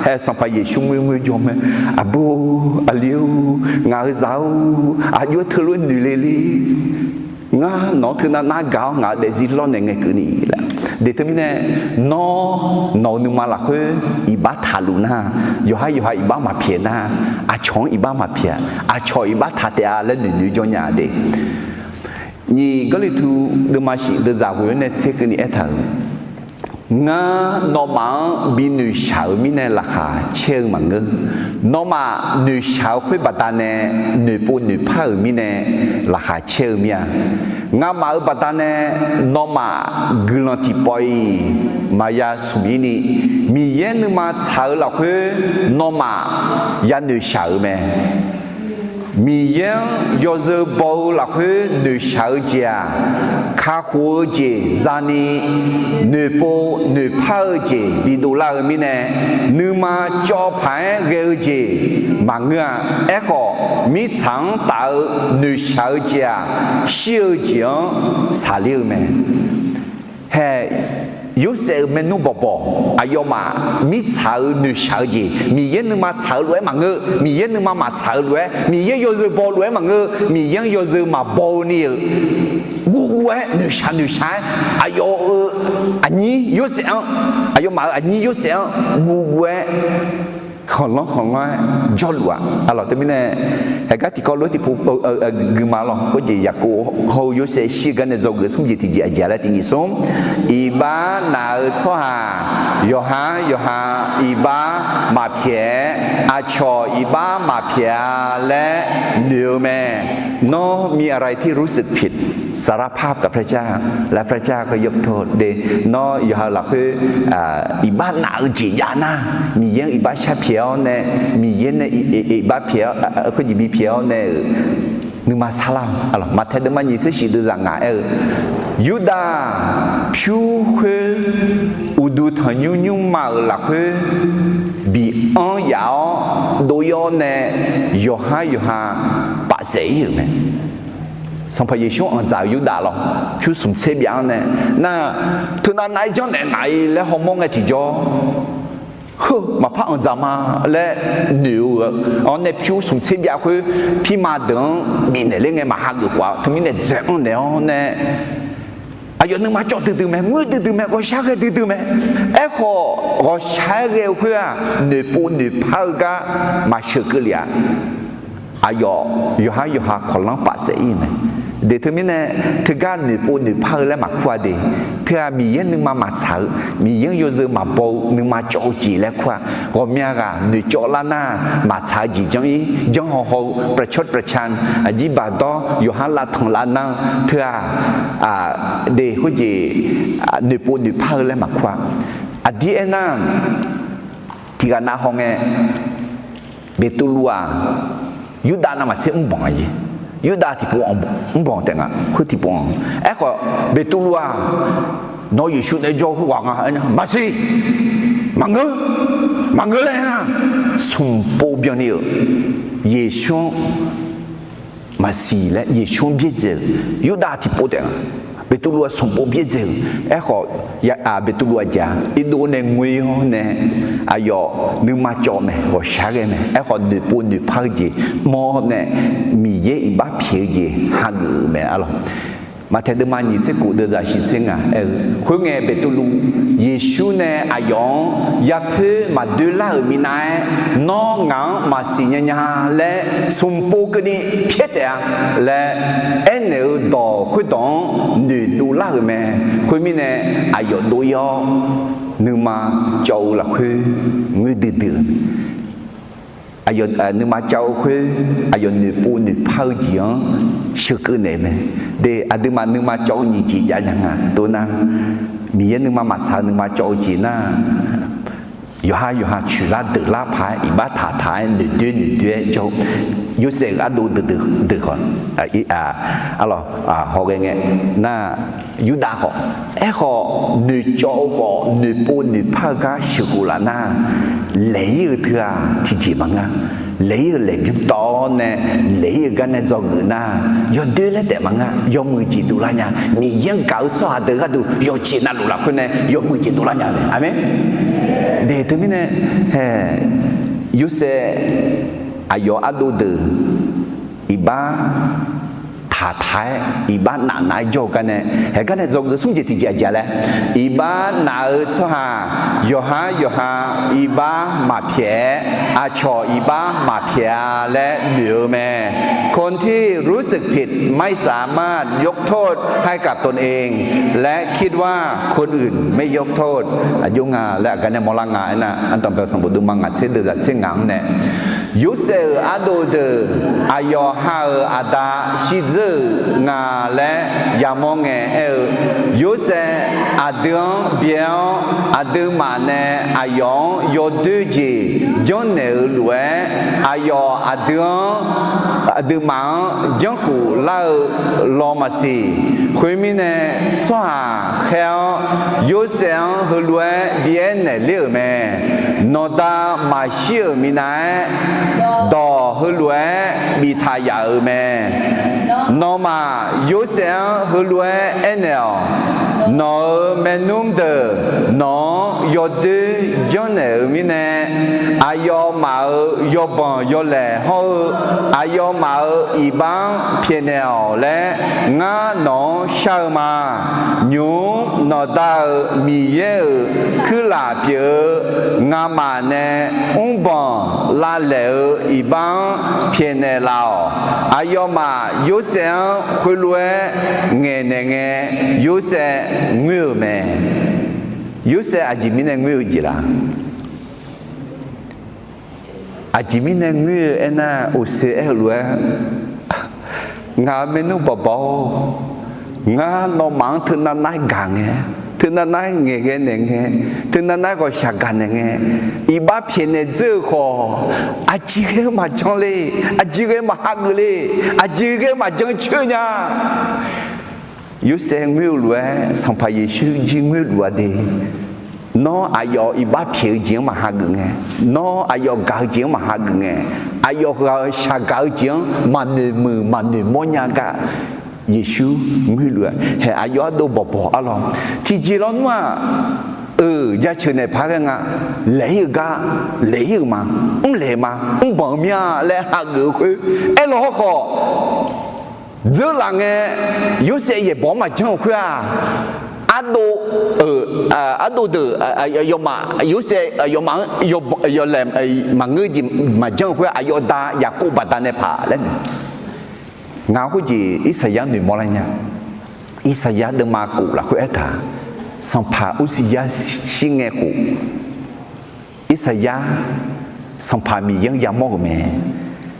Hae, Sanqpaq Yeqsur ngoer ngoer jawr mae. Aqbur, aqli-or, ngaq-euq zaq-or, aqjox-aer teulof-aer noeq le le. Ngar nawq-anr teunav nar gaq-awr ngaq-euq daefzir lawrnaeq ngae keuvni laer. De teumirnae, nawr nawq-euq nuima lafkhoer iqbax taqluf nar, yawqhar yawqha iqbax maqpyaeq nar, aqcawq-anr iqbax maqpyaeq, aqcawq iqbax taq taef-a laer noeqnoeq jawr nya de. Nyiq Gawrliqtu deuvma shif deuvzaq ghoeq-awr nae tser keuvni aertaq-euq, ngar nawmaf-anr bi noeqshaq-euq mirnae laqkhaq caer-eu maqngeur. Nawmaf noeqshaq-eu khoer baqdanae noeqpov noeqpar-euq mirnae laqkhaq caer-eu mir-a. Ngamaf-euq baqdanae nawmaf guiqlanq tiqpawf-iq maqya smq-ir ni, Miqyaer nuima tsaq-eu lafkhoer nawmaf ya noeqshaq-euq mae. Miqyaer-anr yawzeu baw-eu lafkhoer noeqshaq-eu jeq-aq, kakhof-eu jeq zani noeqpov noeqpar-eu jeq bidov lar-eu mirnae, nuima cawv paq-aer ghae-eu jeq maqngeur-a. Aerkhawf, mirtsaq-anr taf-eu noeqshaq-eu jeq-aq, shir-eu jeq-anr saqler-eu mae. Hae, Yorsaev-euq maernmr bawqbawq, aqyawfmaf mirtsaq-eu noeqshaq-eu jeq, Miqyaer nuima tsaq-eu lof-aer maqngeur, Miqyaer nuima maqtsaq-eu lof-aer, Miqyaer yawzeu baw lof-aer maqngeur, Miqyaer-anr yawzeu maqbaw-eu ni-euq guvguv-aer noeqshaq noeqshaq-aer, aqyawf-euq aqnyir Yorsaev-anr, aqyawfmaf-euq aqnyir Yorsaev-anr guvguv-aer khanqlanr khanqlanr-aer jawrluf-aq. Aqlawq teumirnae, haeqgar tiqkawv lof-aer tiqpov guima lawq. Khoerjeq Yaqkov hawr-eu Yorsaev shir-eu gar nae dzawgeuf smr jeq tiqjeq aqjeq laer tiq nyiq smr. Iqbax naf-eu tsawrhaq yawqha yawqha iqbax maqpyaeq-aer, aqcawq iqbax maqpyaeq-a laer noeq-eu mae. น้องมีอะไรที่รู้สึกผิด สารภาพกับพระเจ้า และพระเจ้าก็ยกโทษ Nawr yawqha-euq lafkhoer iqbax naf-eu jeq jav nar, Miqyaer-anr iqbax shar pyaeq-awr nae, Miqyaer nae iqbax pyaeq-awr, khoerjeq bipyaeq-awr nae-euq nuima sarlar-awq. Maqtaeq deuvma nyiq tser shif deuv zaq ngaq aer-eu, Yurdav pyur khoer uqduq tanqnymr nymrma-euq lafkhoer bianr yaf-awr dov-ir-awr nae yawqhar yawqha pafsaef-ir-euq mae. Sanqpaq Yeqsur-anr anqdzaq-eu Yurdav lawr, pyur smq tser byav-anr nae, nar, teunav nav-aer janrnaeq ngaq-ir laer hawmawr ngae tiqjawr, heu, maqpar anqdzaq ma laer noeq-eu-awr nae pyur smq tser byav khoer pirma deuq-anr bifnaeq ler ngae maq hageuf khawf-a, teumirnae dzaeq-anr naeq-awr nae aqyawf nuima cawv duidui mae, ngoer duidui mae, ghawqshaq ghae duidui mae. Aerkhawf, ghawqshaq-aer ghae-eu khoer-aq, noeqpov noeqpar-eu gar maqsheuq keuv lef-a. Aqyawf yawqhar yawqha kawqlanr pafsaef-ir mae. Deq teumirnae, teugar noeqpov noeqpar-eu laer maqkur-a de. Teu-aq, Miqyaer nuima maqtsaq-eu, Miqyaer-anr yawzeu maqbaw-eu nuima cawv-eu jeq laer kur-a. Ghawqmya ghaq noeqcawv lar nar, maqtsaq-eu jeq janr-ir, janr hawhaw-eu ประชดประชัน aqjir baqdawr yawqhar lavtanq lavnar-eu teu-aq, de khoerjeq noeqpov noeqpar-eu laer maqkur-a. Aqdir aernar, tiqghaq nav hawngae, Beqtuvluv-aq, Yurdav navmaqtser mrbanq-a jeq. Yurdav tiqpov mrbanq taef nga, khoer tiqpov-anr. Aerkhawf, Beqtuvluv-aq, nawr Yeqsur nae jawr-eu khoerghaq nga aernar, maqsiq, maqngeur, maqngeur laer aernar, smqpov byanni-euq Yeqsur-anr maqsiq laer Yeqsur-anr byaerdzae-euq, Yurdav tiqpov taef nga. Beqtuvluv-aq smqpov byaerdzae-euq. Aerkhawf, Beqtuvluv aqjeq-aq, irdov nae ngoer-awr nae, aqyawf nuima cawv-eu mae, ghawqshaq ghae mae. Aerkhawf, noeqpov noeqpar-eu jeq mawr-awr nae, Miqyaer iqbax pyaeq-eu jeq hageuf-euq mae arlawq. Maqtaeq deuvma nyiq tser kof deuv zaq shif tser ngaq aer-eu, khoerngae Beqtuvluv, Yeqsur nae aqyawf-anr yapoer maqdoerlar-euq minav-aer, nawr ngaq-anr maqsiq nyanya laer smqpov keuvni pyaer taef-a laer aernaeq-eu dawq khoerdawq-anr noeqdov lar-euq mae. Khoermirnae, aqyawf dov-ir-awr nuima cawv-eu lafkhoer ngoer duidui-euq mae. Aqyawf nuima cawv-eu khoer, aqyawf noeqpov noeqpar-eu jeq-anr sheuqkeuv naeq mae. De, aqduimaf nuima cawv-eu nyiq jeq jav nya nga dov nar, Miqyaer nuima maqtsaq-eu nuima cawv-eu jeq nar, yawqha yawqha coeqlar deuqlar paq-aer iqbax taqtaq-aer noeqdoer noeqdoer-aer jawr-eu, Yorsaev-euq ardov deuqdeuq deuq khawf, arlawq, hawghae ngae nar, Yurdav khawf, aerkhawf noeqcawv-eu khawf noeqpov noeqpar-eu gar sheuqkhof laf nar, laeq-ir-eu teu-aq tiqjeq maqngeur. Laeq-ir-eu laeqbymr tawv-awr nae, laeq-ir-eu gar nae dzawgeuf nar, yawdoer laer taef maqngeur. Yawmuiq jeq dovlar nya. Miqyaer-anr gaq-eu tsawrhaq deuq gharduq yawqjeq navluf lafkhoer nae yawmuiq jeq dovlar nya mae. Aqmeq. De teumirnae, hae, Yorsaev aqyawf ardov deuq iqbax taqtaq-aer iqbax nafnav-aer jawr-eu gar nae, haeq gar nae dzawgeuf smr jeq tiqjeq aqjeq laer, iqbax naf-eu tsawrhaq yawqhar yawqha iqbax maqpyaeq-aer, aqcawq iqbax maqpyaeq-a laer noeq-eu mae. คนที่รู้สึกผิดไม่สามารถยกโทษให้กับตนเอง และคิดว่าคนอื่นไม่ยกโทษ aqjox nga laer aqgar nae mawrlar nga aernar, ardanqbae sanqbof dovma ngaq tser deuv zaq tser ngaq-anr nae, Yorsaev-euq ardov deuq aqyawf ha-euq aqda shirdzeur-euq nga laer yamawr ngae aer-eu, Yorsaev aqdui-anr byae-awr, aqduimaf nae aqyawf-anr yawdoer jeq janrnaeq-euq lof-aer, aqyawf aqdui-anr, aqduimaf-anr janrkhof lar-eu law maqsiq. Khoermirnae, tsawrhaq khaer-awr Yorsaev-anr heulof-aer bi aernaeq ler-euq mae. Nawqda maqshir-euq minav-aer, dawq heulof-aer biftaq yaf-euq mae. Nawmaf Yorsaev-anr heulof-aer aernaeq-awq. Nawq-euq maernmr deuq nawq-anr yawdoer janrnaeq-euq mirnae, aqyawfmaf-euq yawbanq yawlaeq hawr-eu aqyawfmaf-euq iqbax-anr pyaeqnaeq-awq laer ngar nawq-anr shar-eu ma. Nymq-mr nawqda-euq Miqyaer-euq kuirlaf pyeuf-eu ngamaf nae mrbanq lavlaeq-eu iqbax-anr pyaeqnaeq laf-awq. Aqyawfmaf Yorsaev-anr khoerlof-aer ngaeqnaeq ngae, Yorsaev ngoer-euq mae. Yorsaev aqjeq mirnae ngoer-eu jeq laf? Aqjeq mirnae ngoer-eu aernar, oqse aer-eu lof-aer, ngaq-euq maernmr bawqbawq-or, ngar nawmaf-anr teunav nar-aer gaq ngae, teunav nar-aer ngaeqghae naeq ngae, teunav nar-aer ghawqshaq gaq naeq ngae, iqbax pyaeqnaeq dzeur-eu khawf, aqjeq ghae-eu maqjan le, aqjeq ghae-eu maqhageuf le, aqjeq ghae-eu maqjan coer nya. Yorsaev ngoer-eu lof-aer Sanqpaq Yeqsur jir ngoerluf-a de. Nawr aqyawf iqbax pyaeq-eu jeq-anr maqhageuf ngae, nawr aqyawf gaq-eu jeq-anr maqhageuf ngae, aqyawf ghaq-euq shaq gaq-eu jeq-anr maqnoeq muiq maqnoeq mawrnya gar Yeqsur ngoerluf-a. Haeq aqyawf ardov bawqbawq arlawq. Tiqjeq lawnmr-aq, euq jaceuq naeq paq ghae nga, laeq-ir-eu gar, laeq-ir-euq ma, mrlaeq ma, mrbanq-eu mir-a laer hageuf-eu khoer, aerlaw hawrkhawf, dzeurlaf ngae, Yorsaev yaeqbawq-anr maqjanr-eu khoer-aq, ardov, ardov deuq, yawmaf Yorsaev yawmaf-anr yawlaeq maqngeur jeq maqjanr-eu khoer-aq, aqyawf da Yaqkov baqdanae paq laer nae, ngaq khoerjeq Irsaqyar noeqmawr lar nya. Irsaqyar deuvma kof lafkhoer aertaq, sanqpaq Ursiya shir ngae khof, Irsaqyar sanqpaq Miqyaer-anr yamawr-euq mae.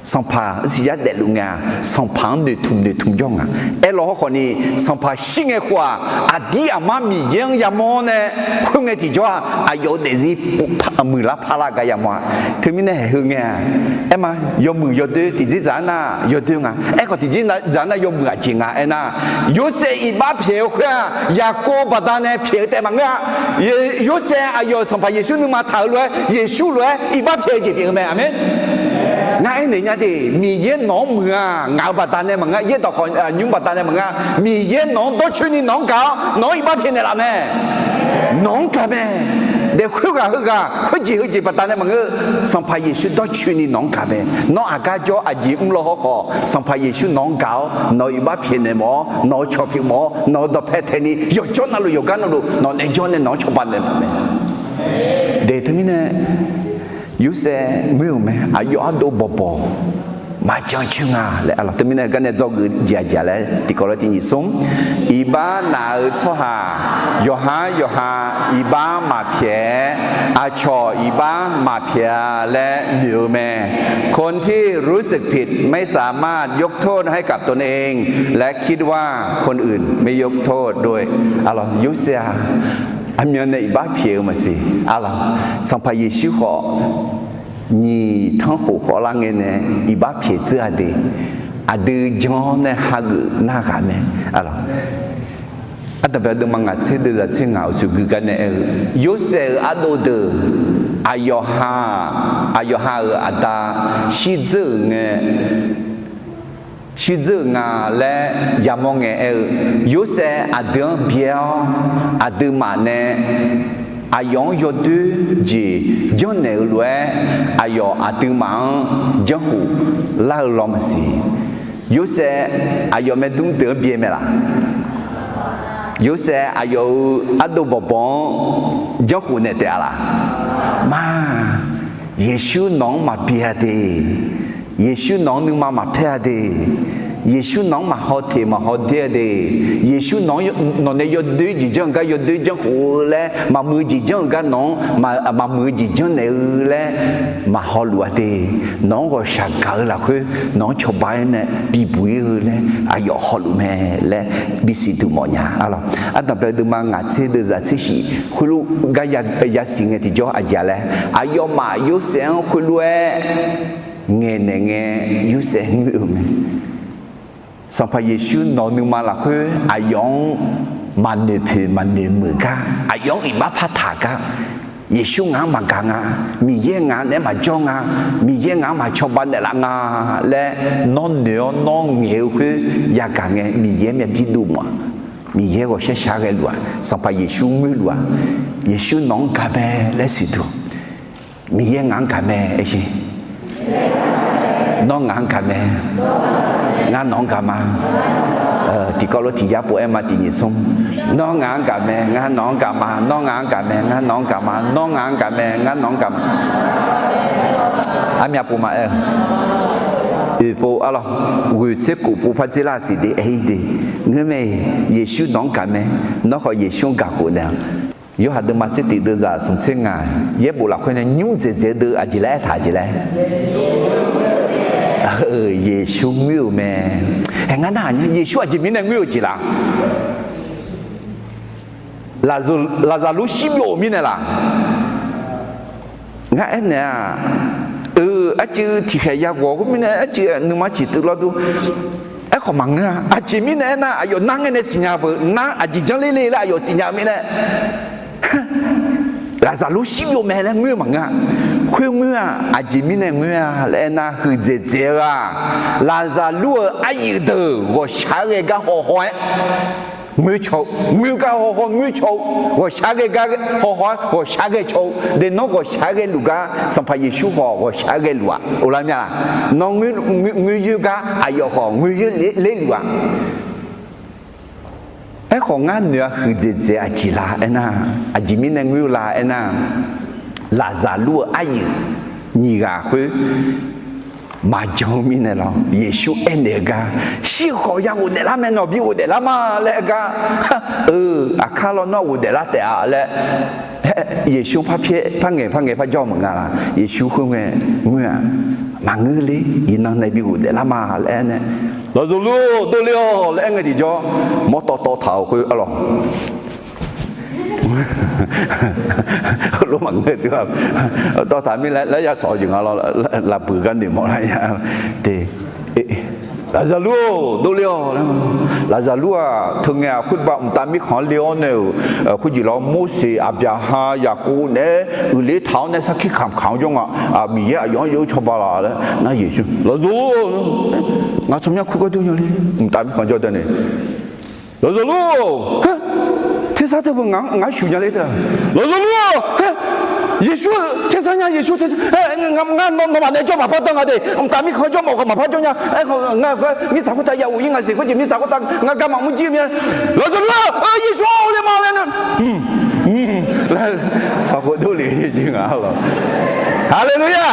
Sanqpaq Ursiya daefluf ngae-aq, sanqpaq-anr noeqtmq noeqtmq jawr nga. Aerlaw hawrkhawf ni, sanqpaq shir ngae khof-aq, aqdir aqmar Miqyaer-anr yamawr nae, khoerngae tiqjawr-aq, aqyawf-euq daefzir muiqlar parlar gar yamawr-a. Teumirnae haeq heu ngae-aq, aerma, yawmuiq yawdoer tiqjeq dzaq-anr nar yawdoer nga. Aerkhawf tiqjeq dzaq-anr nar yawmuiq aqjeq nga aernar, Yorsaev iqbax pyaeq-eu khoer-aq, Yaqkov baqdanae pyaeq-eu taef maqngeur-a. Yorsaev aqyawf-euq sanqpaq Yeqsur nuima taq-eu lof-aer, Yeqsur lof-aer iqbax pyaeq-eu jeq pyeuf-eu mae. Aqmeq. Ngar aernaeq nya de, Miqyaer nawq-anr muiq-a, ngaq-euq baqdanae maqngeur, yaerdawq khawf nymr baqdanae maqngeur, Miqyaer nawq-anr dawrcoeni nawq-anr gaq-awr nawq-anr iqbax pyaeqnaeq laf mae. Nawq-anr gaq mae. Daef khoerghaq heughaq khoerjeq heujeq baqdanae maqngeur, sanqpaq Yeqsur dawrcoeni nawq-anr gaq mae. Nawr aqgar jawr aqjeq mrlaw hawrkhawf, sanqpaq Yeqsur nawq-anr gaq-awr nawq-euq iqbax pyaeqnaeq mawf-awr, nawq-euq cawq pyaeq mawf-awr, nawq-euq dawqpae taeqni yawqjawr navluf yawqgar navluf nawq nae jawr nae nawq-anr cawba naeq mawf mae. Daef teumirnae Yorsaev ngoer-euq mae, aqyawf ardov bawqbawq maqjan coer nga laer arlawq. Teumirnae garnae dzawgeuf jeq-aq jeq-a laer tiqkawv lof-aer tiq nyiq smr, iqbax naf-eu tsawrhaq yawqhar yawqha iqbax maqpyaeq-aer, aqcawq iqbax maqpyaeq-a laer noeq-eu mae. คนที่รู้สึกผิดไม่สามารถยกโทษให้กับตนเอง และคิดว่าคนอื่นไม่ยกโทษด้วย Yorsaev-aq, aqmyan nae iqbax pyaeq-eu maqsiq arlawq. Sanqpaq Yeqsur khawf, nyiq tanrkhof khawvlar ngae nae iqbax pyaeq dzeur-a de. Aqdui janr nae hageuf narhaq mae arlawq. Ardanqbae deuvma ngaq tser deuv zaq tser ngaq-euq suqgui gar nae aer-eu, Yorsaev-euq ardov deuq, aqyawf ha, aqyawf ha-euq aqda shirdzeur-euq ngae, shirdzeur-euq nga laer yamawr ngae aer-eu, Yorsaev aqdui-anr byae-awr, aqduimaf nae aqyawf-anr yawdoer jeq janrnaeq-eu lof-aer, aqyawf aqduimaf-anr janrkhof lar-eu law maqsiq. Yorsaev aqyawf maerdmr deuq-anr byae mae laf? Yorsaev aqyawf-euq ardov bawqbawq-anr janrkhof naeq taef-a laf? Ma, Yeqsur nawq-anr maqbyae-a de. Yeqsur nawq-anr nuima maqpaer-a de. Yeqsur nawq-anr maqhaw teq maqhaw der-a de. Yeqsur nawq-anr, nawq nae yawdoer jeq janr-eu gar yawdoer janrkhof-eu laer, maqmuiq-eu jeq janr-eu gar nawq-anr maqmuiq-eu jeq janrnaeq-eu laer maqhaw luf-a de. Nawq-anr ghawqshaq gaq-eu lafkhoer nawq-anr cawba-aer nae bibuq-ir-eu laer aqyawf hawluf mae laer bisiq duq mawf nya arlawq. Ardanqbae deuvma ngaq tser deuv zaq tser shif khoerlof gar yasiq ngae tiqjawr aqjeq-a laer, aqyawfmaf Yorsaev-anr khoerlof-aer ngaeqnaeq ngae Yorsaev ngoer-eu mae. Sanqpaq Yeqsur nawq-eu nuima lafkhoer aqyawf-anr maqnoeq poeq maqnoeq meuq gar, aqyawf-anr iqbax partaq gar, Yeqsur ngaq-anr maqgaq nga, Miqyaer ngaq-anr naeq-aer maqjawr nga, Miqyaer ngaq-anr maqcawba naeqlaf nga laer nawr noeq-awr nawr ngaeq-eu khoer yagaq ngae Miqyaer myavbir dov mawf-a. Miqyaer ghawqshar shar ghae luf-aq, Sanqpaq Yeqsur ngoerluf-aq, Yeqsur nawq-anr gaq mae laer siqduq. Miqyaer ngaq-anr gaq mae aer sher. Nawr ngaq-anr gaq mae. Ngar nawq-anr gaq ma. Tiqkawv lof tiq yar pov-aer ma tiq nyiq smr. Nawr ngaq-anr gaq mae, ngar nawq-anr gaq ma. Nawr ngaq-anr gaq mae, ngar nawq-anr gaq ma. Nawr ngaq-anr gaq mae, ngar nawq-anr gaq ma. Armyav pov ma aer-eu. Oeq pov arlawr. Ghoeq tser kof pov par dzer lar siq de aer-ir de. Ngeur mae. Yeqsur nawq-anr gaq mae. Nawr khawf Yeqsur-anr gaq khof naeq-a. Yorhaq deuvma tser tiq deuvzaq smq tser ngaq yaerbof lafkhoer nae nymr dzaeqdzaeq-eu deuv aqjeq laer aertaq aqjeq laer. Yeqsur ngoer-euq mae. Hae ngar nar aqnyir Yeqsur aqjeq mirnae ngoer-eu jeq laf? Laqzaqlur shir byov-euq mirnae laf? Ngar aernaeq-aq, eu, arcuiv tiqkhaeq yaghawq khoermirnae arcuiv nuima ciq teuv lawr dur. Aerkhawf maqngeur-a. Aqjeq mirnae aernar, aqyawf nar ngae nae siqnya beu, nar aqjeq janr ler le laer aqyawf siqnya-eu mirnae, Laqzaqlur shir byov mae laer ngoer-eu maqngeur-a. Khoerngoer-aq, aqjeq mirnae ngoer-a laer aernar, huiqdzaeq dzaeq-eu-aq, Laqzaqlur-euq aryuif deuq ghawqshaq-aer ghae gar hawhaw-aer ngoer caw-eu, ngoer gar hawhaw ngoer caw-eu, ghawqshaq-aer ghae gar hawhaw-aer ghawqshaq-aer ghae caw-eu de. Nawr ghawqshaq-aer ghae luf gar Sanqpaq Yeqsur khawf ghawqshaq-aer ghae luf-aq, oqlar mya-a? Nawr ngoer, ngoer, ngoer yoer gar aqyawf khawf ngoer yoer ler, ler luf-aq. Aerkhawf ngar noeq-a huiqdzaeq dzaeq aqjeq la aernar, aqjeq mirnae ngoer-eu la aernar, Laqzaqlur-euq aryuif nyiq ghaq khoer maqjan-eu mirnae lawr, Yeqsur aernaeq-eu gar, shir-eu khawf ya ghofdaef lar mae, nawq bi ghofdaef lar ma laer aer gar, eu, aqkar lawr nawr ghofdaef lar taef-a laer, Yeqsur par pyaer par ngaeq par ngaeq par jawr-eu maqnga laf? Yeqsur khoerngae ngoer-aq, maqngeur ler, iqnan nae bi ghofdaef lar ma laer aer nae, Laqzaqlur-or, dovle-awq laer aer ngae tiqjawr, mawrtawv tawv taq-euq khoer arlawq. Heulof maqngeur dui-a. Tawv taq mir laer ya tsawq-eu jeq nga lawr, laf buiq gar noeqmawf lar ya. Te, Laqzaqlur-or, dovle-awq. Laqzaqlur-aq, teungae-aq, khoerbav mqtav mirkhanq-anr le-awr nae-euq khoerjeq lawr, Morseq, Aqbyaqhaq, Yaqkov naeq-aer uiqler taq-awr nae sarkir kamq kamq-anr jawr nga. Miqyaer aqyawf-anr yaw-aer cawba laf laer nar, Yeqsur, Laqzaqlur-or, ngar tsawrmyanr kur gawr dur nya le. Mqtav mirkhanq jawr deuq nae, Laqzaqlur-or, tersar teu beu ngaq-anr ngaq-anr shuq nya le teu. Laqzaqlur-or, Yeqsur-eu tersar nya, Yeqsur tersar, ngar nawmaf nae jawr maqpar danr nga de, mqtav mirkhanq jawr mawf khawf maqpar jawr nya. Aerkhawf ngar mirtsaq khoertav ya of-ir nga siq, khoerjeq mirtsaq khoertav ngar garma mr jir-eu mya. Laqzaqlur-or, Yeqsur-or, le ma laer nae, laer tsawq khof dur le jir nga lawr. Haleluya!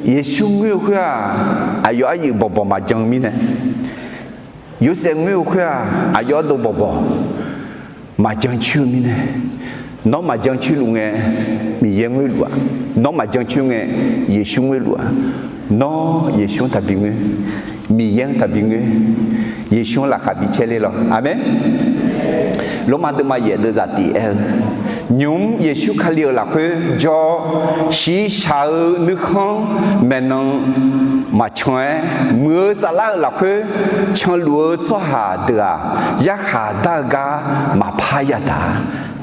Yeqsur ngoer-eu khoer-aq, aqyawf aryuif bawqbawq maqjan-eu mirnae, Yorsaev ngoer-eu khoer-aq, aqyawf ardov bawqbawq maqjan coer-eu mirnae, nawr maqjan coer luf ngae, Miqyaer ngoer luf-aq. Nawr maqjan coer ngae, Yeqsur ngoer luf-aq. Nawr Yeqsur-anr taqbi ngoer, Miqyaer-anr taqbi ngoer, Yeqsur-anr laqkhaq bi caer ler lawr. Aqmeq. Lormav deuvma yaef deuvzaq tif aer-eu, nymq-mr Yeqsur Kali-euq lafkhoer jawr, shiqshaq-eu nuikhanr maeqnan maqcan-aer, muiq-eu saflar-euq lafkhoer canluf-eu tsawrhaq deuq-aq, yarkhaq dar-eu gar maqpar yadaq-a.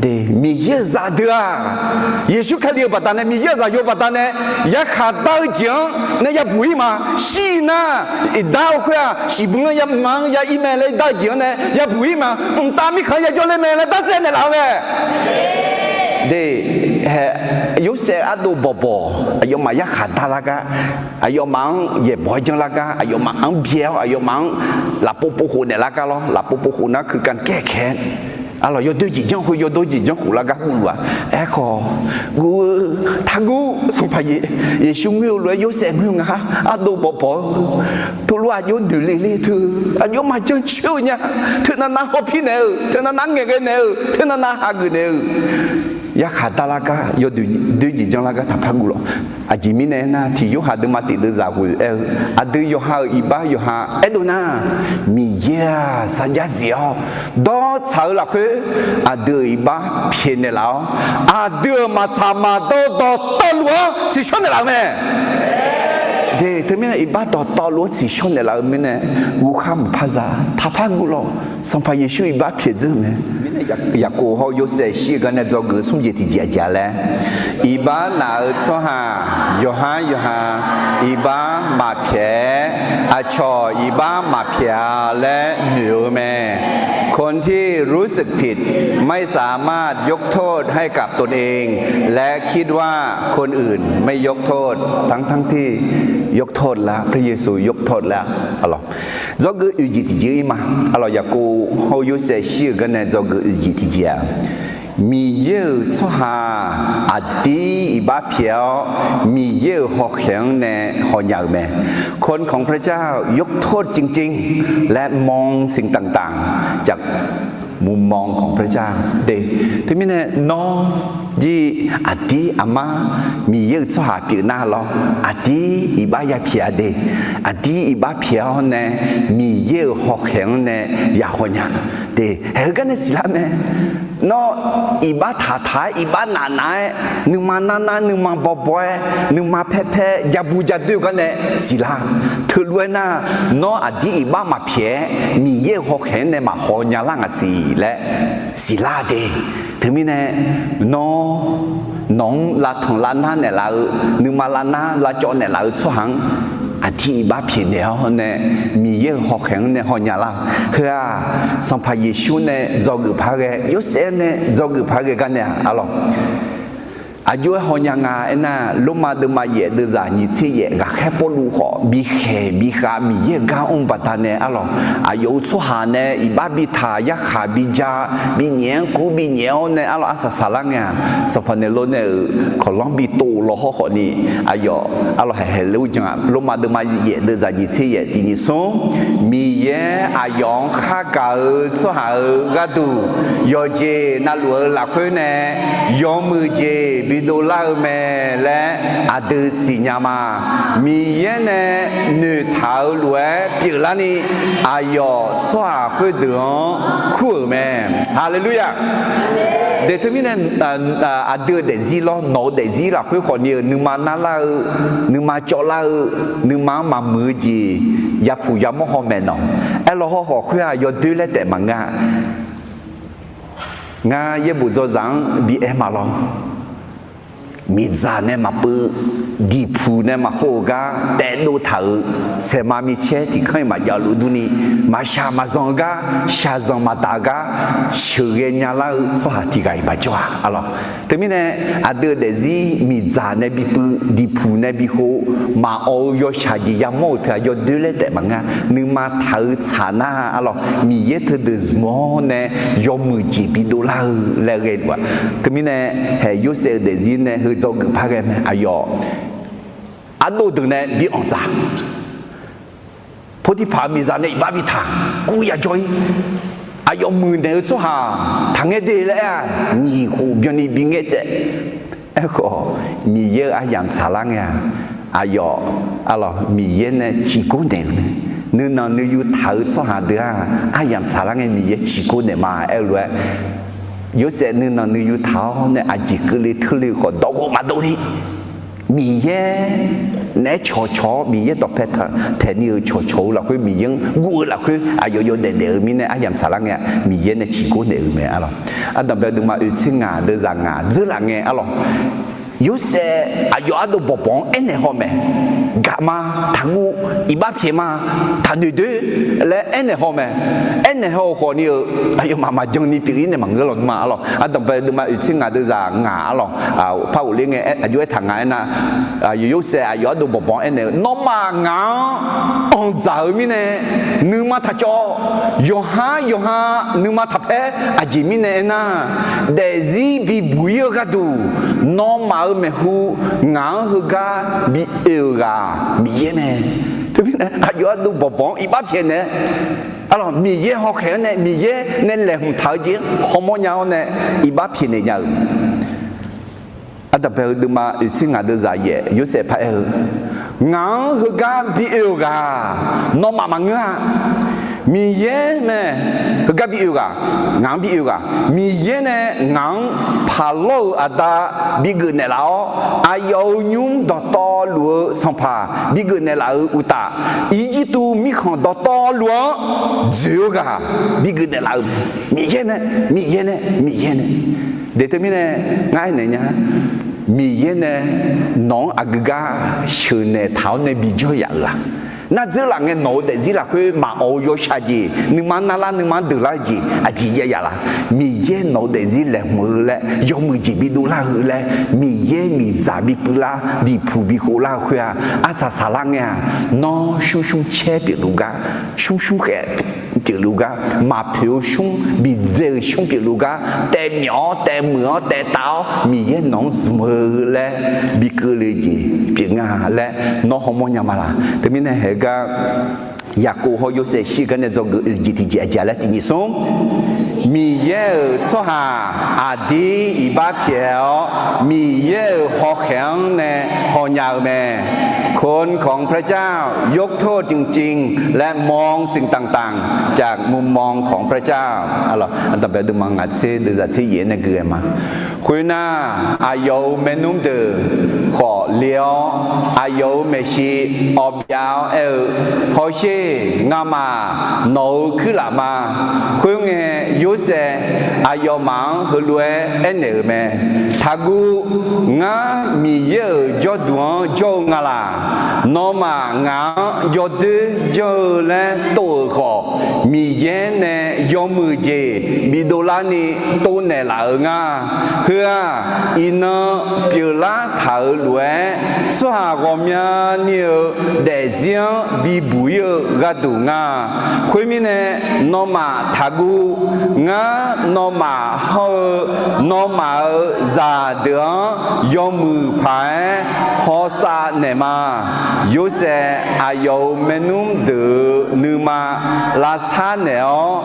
Miqyaer-euq zaqdeuq-aq, Yeqsur Kali-euq baqdanae, Miqyaer-euq zaqyo baqdanae yarkhaq dar-eu jeq-anr nae yabuq-ir ma. Shir-ir nar, iqdar-eu khoer-aq, shiqbuir-anr yama-anr ya-ir mae laer dar-eu jeq-anr nae yabuq-ir ma. Mqtav mirkhanq-anr yajawr ler mae laer dartsaev naeqlaf-eu mae. De, Yorsaev ardov bawqbawq aqyawfmaf yarkhaq dar lar gar, aqyawfmaf-anr yaeqbawq-aer janr lar gar, aqyawfmaf-anr byae-awr, aqyawfmaf-anr lafpov pov khof naeq lar gar lawr, lafpov pov khof nar kuikan kaer kae-aer, arlawq yawdoer jeq janr khoer yawdoer jeq janr khof lar gar guvluf-aq. Aerkhawf, guv-eu, taqguv, Sanqpaq Yeqsur ngoer-eu lof-aer Yorsaev ngoer-eu nga, ardov bawqbawq-eu, teulof aqjox noeq le le teu, aqjox maqjan coer-eu nya, teunav nav hawpir naeq-eu, teunav nav ngaeqghae naeq-eu, teunav nav hageuf naeq-eu, yarkhaq dar lar gar, yawdoer jeq janr lar gar taqpar guv lawq. Aqjeq mirnae aernar, tiq Yorhaq deuvma tiq deuvzaq ghoe aer-eu, aqdui yawqha-euq iqbax yawqha aerdov nar, Miqyaer-aq sarjax zif-awr, dawrtsaq-eu lafkhoer aqdui-euq iqbax pyaeqnaeq laf-awr, aqdui-euq maqtsaq maqdawr dawqtawvluf-anr tsiqshawr naeqlaf-eu mae. De, teumirnae iqbax dawqtawvluf-anr tsiqshawr naeqlaf-eu mirnae, guvkhar maqpar za, taqpar guv lawq. Sanqpaq Yeqsur iqbax pyaeq dzeur-eu mae. Mirnae Yaqkov hawr-eu Yorsaev shir-eu gar nae dzawgeuf smr jeq tiqjeq aqjeq laer, iqbax naq-eu tsawrhaq yawqhar yawqha iqbax maqpyaeq-aer, aqcawq iqbax maqpyaeq-a laer noeq-eu mae. คนที่รู้สึกผิดไม่สามารถยกโทษให้กับตนเอง และคิดว่าคนอื่นไม่ยกโทษ ทั้งๆ ที่ยกโทษแล้ว พระเยซูยกโทษแล้ว Dzawgeuf oeq jeq tiqjeq-ir ma. Arlawq, Yaqkov hawr-eu Yorsaev shir-eu gar nae dzawgeuf oeq jeq tiqjeq-aq, Miqyaer-euq tsawrhaq aqdir iqbax pyaeq-awr, Miqyaer-euq hawkhaeq-anr nae hawnya-euq mae. คนของพระเจ้า ยกโทษจริงๆ และมองสิ่งต่างๆ จากมุมมองของพระเจ้า de. Teumirnae nawr jir aqdir aqmar Miqyaer-euq tsawrhaq pyeuf nar lawr, aqdir iqbax yapyaeq-a de. Aqdir iqbax pyaeq-awr nae Miqyaer-euq hawkhaeq-anr nae ya hawnya de. Haeq-eu gar nae siqlar mae. Nawr iqbax taqtaq-aer, iqbax navnav-aer, nuima narnar, nuima bawbaw-aer, nuima paerpaer, jabu jadoer-eu gar nae siqlar. Teulof-aer nar, nawr aqdir iqbax maqpyaeq-aer Miqyaer-euq hawkhaeq-anr nae maqhaw nya lar ngaq siq laer siqlar de. Teumirnae nawr nawq-anr lavtanq lavnar naeqlaf-eu, nuima lavnar lavcawv naeqlaf-eu tsawrhaq-anr aqdir iqbax pyaeqnaeq-awr nae Miqyaer-euq hawkhaeq-anr nae hawnya lar. Heu-aq, Sanqpaq Yeqsur nae dzawgeuf par ghae, Yorsaev nae dzawgeuf par ghae gar nae-aq, arlawq, aqjox-aer hawnya nga aernar, Lormav deuvma yaef deuvzaq nyiq tser yaef ghaqkhaer Pawrluv khawf bikhaeq bikhav Miqyaer-euq gar mr-eu baqdanae arlawq, aqyawf-euq tsawrhaq nae iqbax bitaq, yarkhaq bija, binyaef-anr kur binyaef-awr nae arlawq arsaq saqlar ngae-aq, Sanqpaq Neqlov nae-euq kawqlanr bitov law hawr khawfni, aqyawf arlawq haeq haeq ler-eu jan-aq, Lormav deuvma yaef deuvzaq nyiq tser yaef tiq nyiq smr, Miqyaer aqyawf-anr khargaq-eu tsawrhaq-euq gharduq yawqjeq navluf-eu lafkhoer nae yawmuiq jeq bidov lar-eu mae laer aqdui siqnya ma. Miqyaer nae noeqtaq-eu lof-aer pyeuflarni, aqyawf tsawrhaq khoerdeuq-anr kur-euq mae. Haleluya! De teumirnae, aqdui-euq daefzir lawr, nawq-eu daefzir lafkhoer khawfni-euq nuima narlar-eu, nuima cawvlar-eu, nuima-anr maqmuiq-eu jeq yapuq yamawr haw maeqnawq. Aerlaw hawr khawf khoer-aq yawdoer laer taef maqngeur-a. Ngar yaerbof dzawzaq-anr bi aer ma lawr. Miqdzaq nae maqpeuv, diqpuq nae maqkhov-eu gar taevdov taq-euq, saeqma micaer tiq kanr-iq maqjav luf durni, maqshaq maqzanq-eu gar, shaqzanq maqdaq-eu gar sheuqghae nyalar-eu tsawrhaq tiq ghaq-iq maqjawr-a arlawq. Teumirnae aqdui-euq daefzir miqdzaq nae bipuiv, diqpuq nae bikhov, maqawq-eu yawshaq jeq yamawr-euq teu-aq yawdoer laer taef maqngeur-a. Nuima taq-eu tsaq nar arlawq, Miqyaer teudeuq zmq-awr nae yawmuiq jeq bidov lar-eu laer ghae-a. Teumirnae haeq Yorsaev-euq daefzir nae heu dzawgeuf par ghae mae. Aqyawf ardov deuq nae bi anqdzaq. Potiphaq-euq miqzaq nae iqbax bitaq, guv yajawr-ir. Aqyawf muiqnaeq-eu tsawrhaq taqngaer de laer aer-aq, nyiq khof byanni bingaer tsaev. Aerkhawf, Miqyaer-euq aryamq tsaqlar ngae-aq, aqyawf arlawq Miqyaer nae ciqgor naeq-eu mae. Nuinanq nuiyu taq-eu tsawrhaq deuq-aq, aryamq tsaqlar ngae Miqyaer ciqgor naeq ma aer-eu lof-aer, Yorsaev nuinanq nuiyu taq-awr nae aqjeq keuvle teule-eu khawf dawqghof maqdov ni, Miqyaer naeq-aer cawqcawq-awr Miqyaer dawqpae taeqni-euq cawqcawq-eu lafkhoer, Miqyaer-anr guv-eu lafkhoer aqyawf yawdaef daef-eu mirnae aryamq tsaqlar ngae-aq, Miqyaer nae ciqgor naeq-eu mae arlawq. Ardanqbae deuvma oeqtser ngaq deuvzaq ngaq dzeurlaf ngae arlawq, Yorsaev aqyawf ardov bawqbawq-anr aernaeq haw mae. Gaq ma, taqguv, iqbax pyaeq ma, taqnoeq doer laer aernaeq haw mae. Aernaeq haw-eu khawfni-euq aqyawfmaf maqjan ni pyeuf-ir nae maqngeur lawnmr-a arlawq. Ardanqbae deuvma oeqtser ngaq deuvzaq ngaq arlawq, par ghofler ngae aqjox aertaq nga aernar, Yorsaev aqyawf ardov bawqbawq-anr aernaeq-eu, Nawmaf ngaq-anr anqdzaq-eu mirnae nuima taqcawv. Yawqhar yawqha nuima taqpaer. Aqjeq mirnae aernar, daefzir bibuq-ir-eu gharduq nawmaf-euq maeqhu ngaq-anr heugar bi oe-euq ghaq Miqyaer mae. Teumirnae aqyawf ardov bawqbawq-anr iqbax pyaeqnaeq-aer, arlawq, Miqyaer hawkhaeq-anr nae Miqyaer nae laeqhmq taq-eu jeq-anr hawmawr nya-awr nae iqbax pyaeqnaeq nya-euq mae. Ardanqbae-eu deuvma oeqtser ngaq deuvzaq yaef Yorsaev paraer-eu, Ngaq-anr heugar bi oe-euq ghaq nawmaf maqngeur-a. Miqyaer mae, heugar bi oe ghaq, ngaq-anr bi oe ghaq, Miqyaer nae ngaq-anr paqlawr-euq aqda bigeuf naeqlaf-awr, aqyawf-euq nymr dawqtawvluf-eu sanqpaq bigeuf naeqlaf-euq uqtaf, Irjirtuv mirkhanq dawqtawvluf-anr dzoeq-eu ghaq bigeuf naeqlaf-euq Miqyaer nae, Miqyaer nae, Miqyaer nae. Deq teumirnae ngar aernaeq nya, Miqyaer nae nawq-anr aqgeu gar sheuqnaeq taq-awr nae bijawr yaf-euq la? Nar dzeur laf ngae nawq-eu daefzir lafkhoer maqawq-eu yawshaq jeq, nuima narlar nuima-anr deuqlar-eu jeq aqjeq jav yaf la? Miqyaer nawq-eu daefzir laeqhmq-eu laer, yawmuiq jeq bidov lar-eu laer, Miqyaer miqdzaq bipui lar, bipuq bikhof lar-eu khoer-aq, arsaq saqlar ngae-aq, nawr shmrshmr caer pyeufluf gar, shmrshmr khaef pyeufluf gar, maqpoeq-eu shmr, bidzae-euq shmr pyeufluf gar, taevmyawf-awr taevmuiq-awr taevtav-awr Miqyaer nawq-anr zmq-eu laer bi keuvle-eu jeq pyeuf nga laer nawr hawmawr nya ma laq? Teumirnae haeq gar Yaqkov hawr Yorsaev shir-eu gar nae dzawgeuf oeq jeq tiqjeq aqjeq laer tiqjeq smr, Miqyaer-euq tsawrhaq aqdir iqbax pyaeq-awr, Miqyaer-euq hawkhaeq-anr nae hawnya-eu mae. คนของพระเจ้ายกโทษจริงๆ และมองสิ่งต่างๆ จากมุมมองของพระเจ้า Ardanqbae deuvma ngaq tser deuvzaq tser yaef nae gui-aer ma. Khoernar, aqyawf-euq maernmr deuq khawf le-awr, aqyawf-euq maeqshi awbyav-awr aer-eu, Hawsher, ngamaf nawq-euq kuirlaf ma. Khoerngae, Yorsaev aqyawfmaf-anr heulof-aer aernaeq-euq mae. Taqguv. Ngar Miqyaer-euq jawrduq-anr jawr-eu nga laq? Nawmaf ngaq-anr yawdoer janr-eu laer tov-euq khawf, Miqyaer nae yawmuiq jeq bidov larni tov naeqlaf-euq nga. Heu-aq, iqnan pyeuflar taq-euq lof-aer, tsawrhaq ghawqmyani-euq daefzir-anr bibuq ir-eu gharduq nga. Khoermirnae, nawmaf taqguv. Ngar nawmaf hawr-eu nawmaf-euq zaqdeuq-anr yawmuiq paq-aer hawsav naeqma. Yorsaev aqyawf-euq maernmr deuq-euq nuima lavsar naeq-awr,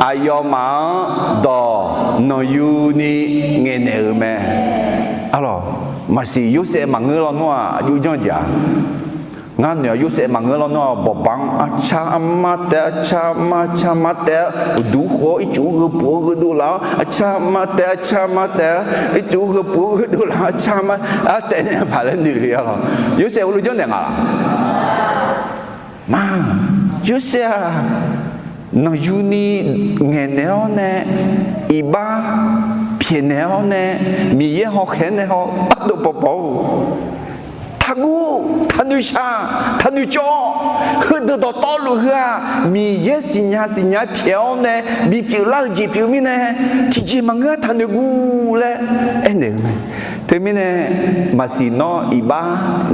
aqyawfmaf-anr dawq nanqyuni ngaeqnaeq-euq mae. Arlawq, maqsiq Yorsaev maqngeur lawnmr-aq, aqjox janr jeq-a. Ngar noeq-aq, Yorsaev maqngeur lawnmr-aq, bawqbanq-anr arcar armar taef, arcar armar, arcar armar taef-aer, uqduq khof-awr ircuf gheupuf-awr gheudov laf-awr, arcar armar taef, arcar armar taef-aer, ircuf gheupuf-awr gheudov laf-awr, arcar armar taef nae paq laer noeq le-a lawq. Yorsaev heulof janrnaeq nga laq? Ma, Yorsaev-aq, nanqyuni ngaeqnaeq-awr nae, iqbax pyaeqnaeq-awr nae, Miqyaer hawkhaeq-anr nae haw ardov pawpaw-or, taqguv, taqnoeq shaq, taqnoeq cawv. Heudeuq dawqtawvluf heu-aq, Miqyaer siqnya siqnya pyaeq-awr nae bipyeuf lar-eu jeq pyeuf mirnae, tiqjeq maqngeur-a, taqnoeq guv laer aernaeq-eu mae. Teumirnae, maqsiq nawr iqbax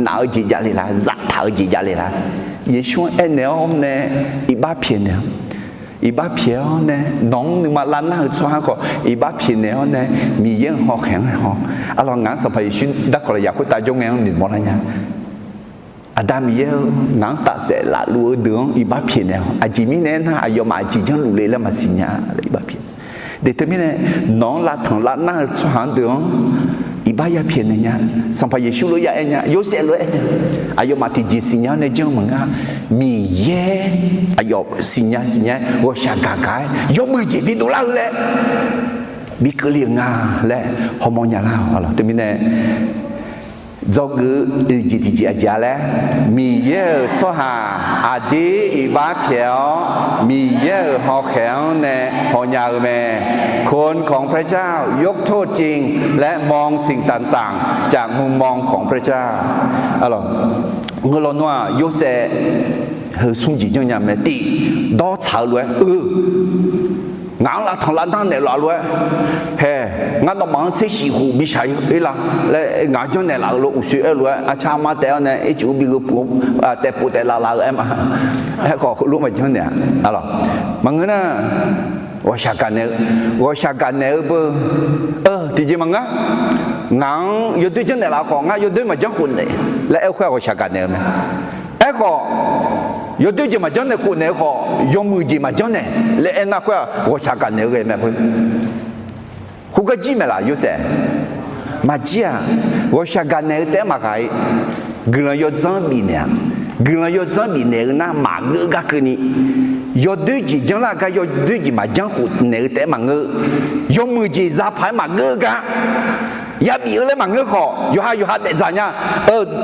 naf-eu jeq javle laq, zaftaq-eu jeq javle laq. Yeqsur-anr aernaeq-awr nae iqbax pyaeqnaeq-awr, iqbax pyaeq-awr nae, nawq-anr nuima lavnar-eu tsawrhaq-anr khawf iqbax pyaeqnaeq-awr nae, Miqyaer-euq hawkhaeq-anr haw. Arlawq, ngaq-anr Sanqpaq Yeqsur darkawq lafyaq khoertav jawr ngae-anr noeqmawr lar nya. Aqda Miqyaer-eu, ngaq-anr tafsaef lafluf-eu deuq-anr iqbax pyaeqnaeq-awq. Aqjeq mirnae aernar, aqyawfmaf aqjeq janrluf le laer maqsiq nya. Iqbax pyaeq. Deq teumirnae, nawq-anr lavtanq lavnar-eu tsawrhaq-anr deuq-anr iqbax ya pyaeqnaeq nya. Sanqpaq Yeqsur lof ya aer nya, Yorsaev lof aer nya. Aqyawfmaf tiqjeq siqnya-awr nae janr maqnga. Miqyaer aqyawf siqnya siqnya-aer ghawqshaq gaq gaq-aer yawmuiq jeq bidov lar-eu laer bi keuvle-euq nga laer hawmawr nya lar-awq. Arlawq, teumirnae dzawgeuf-eu oeq jeq tiqjeq aqjeq-a laer, Miqyaer-euq tsawrhaq aqdir iqbax pyaeq-awr, Miqyaer-euq hawkhaeq-anr nae hawnya-eu mae. คนของพระเจ้ายกโทษจริง และมองสิ่งต่างๆ จากมุมมองของพระเจ้า Arlawq, ngeur lawnmr-aq, Yorsaev heu smr jeq janrnya mae. Tiq, dawr tsaq-eu lof-aer, eu, ngaq-anr lavtanq lavnar naeqlaf lof-aer, hae, ngar nawmaf-anr tser shif khof bishaq-ir lar laer ngaq-anr janrnaeq laf-eu lof uqshoe aer lof-aer, arcar armar taef-awr nae ircuf bi gheupuf, taef pov taef laf laf-eu aer ma. Aerkhawf, heulof maqjanr naeq-a. Arlawq, maqngeur nar, ghawqshaq gaqnaeq-eu, ghawqshaq gaqnaeq-eu beu, eu, tiqjeq maqngeur. Ngaq-anr yawdoer janrnaeq laf khawf, ngar yawdoer maqjanr khofnaeq laer aer-eu khoer-aq, ghawqshaq gaqnaeq-eu mae. Aerkhawf, yawdoer jeq maqjanr naeq khofnaeq-eu khawf, yawmuiq jeq maqjanr naeq laer aernar khoer-aq, ghawqshaq gaqnaeq-eu ghae mae khoer. Khoergar jir maeqlaf Yorsaev? Maqjir-aq, ghawqshaq gaqnaeq-eu taef-aer maqghaq-ir. Guiqlanq yawdzanr bifnaeq-a. guiqlanq yawdzanr bifnaeq-eu nar maqgeur gar keuvni, yawdoer jeq janrlar-eu gar yawdoer jeq maqjanr khofnaeq-eu taef-aer maqngeur. Yawmuiq jeq za paq-aer maqgeur gar, yabif-eu laer maqngeur khawf, yawqha yawqha daefdzaq nya.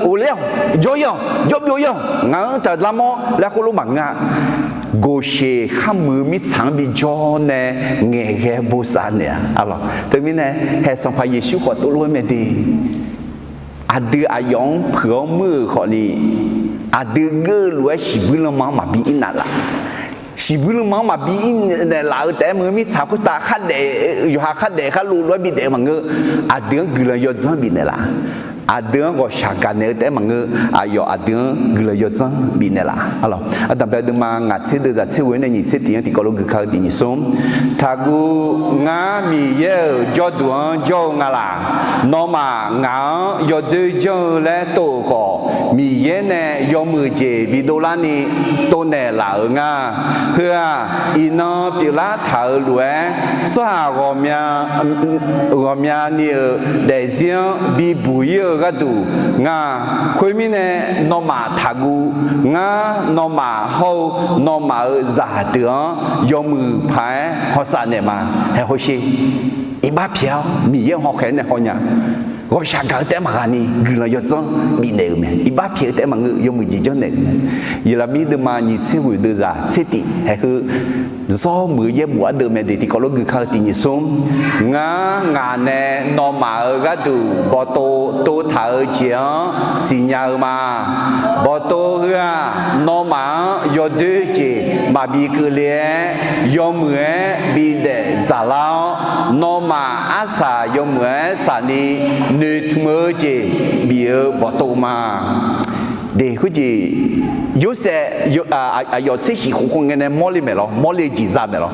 Ghofler-awq, jawr-ir-awq, jawr byov-ir-awq, ngaq-anr taq larmawr laer khoerlof maqngeur-a. Goqsheq kharmuiq-eu mirtsaq-anr bijawr nae ngaeqghae bosav naeq-a. Teumirnae, haeq Sanqpaq Yeqsur khawf tov lof-aer mae de. Aqdui aqyawf-anr puiq-awr muir-euq khawfni, aqdui geur-eu lof-aer shiqbuir lanma-anr maqbi ir naeqlaf. Shiqbuir lanma-anr maqbi ir naeqlaf-eu taef-aer maqngeur, mirtsaq khoertav khardaef, yawqha khardaef kharlov lof-aer bidaef-eu maqngeur. Aqdui-anr guiqlanq yawdzanr bifnaeq laf. Aqdui-anr ghawqshaq gaqnaeq-eu taef-aer maqngeur, aqyawf aqdui-anr guiqlanq yawdzanr bifnaeq laf. Ardanqbae deuvma ngaq tser deuv zaq tser ghoe-aer nae nyiq tser tiq-anr tiqkawv lof guiqkar-eu tiq nyiq smr. Taqguv, ngar Miqyaer-euq jawrduq-anr jawr-eu nga laq. Nawmaf ngaq-anr yawdoer janr-eu laer tov-euq khawf, Miqyaer nae yawmuiq jeq bidov larni tov naeqlaf-euq nga. Heu-aq, iqnan pyeuflar taq-euq lof-aer, tsawrhaq ghawqmya ghawqmyani-euq daefzir-anr bibuq ir-eu gharduq nga. Khoermirnae, nawmaf taqguv. Ngar nawmaf hawr-eu nawmaf-euq zaqdeuq-anr yawmuiq paq-aer hawsav naeq ma. Haeq hawsher. Iqbax pyaeq-awr Miqyaer-euq hawkhaeq-anr nae hawnya. Ghawqshaq gaq-eu taef-aer maqghaqni guiqlanq yawdzanr bifnaeq-euq mae. Iqbax pyaeq-eu taef-aer maqngeur, yawmuiq jeq janrnaeq-euq mae. Yeqlaqmir deuvma nyiq tser ghoe deuv zaq tser tiq haeq heu zawr muiq-eu yaerbof ardeuv mae de. Tiqkawv lof guikar-eu tiq nyiq smr. Ngar ngaq nae nawmaf-euq gharduq bawqtov tov taq-eu jeq-anr siqnya-eu ma. Bawqtov heu-aq, nawmaf-anr yawdoer jeq maqbi keuvle-aer, yawmuiq-aer bidaef dzaqlar-awr, nawmaf arsaq yawmuiq-aer saqni noeqtmq-eu jeq bif-eu bawqtov ma. De, khoerjeq Yorsaev aqyawf tser shif khof khof ngae nae mawrle maeq lawr, mawrle-eu jeq za maeq lawr.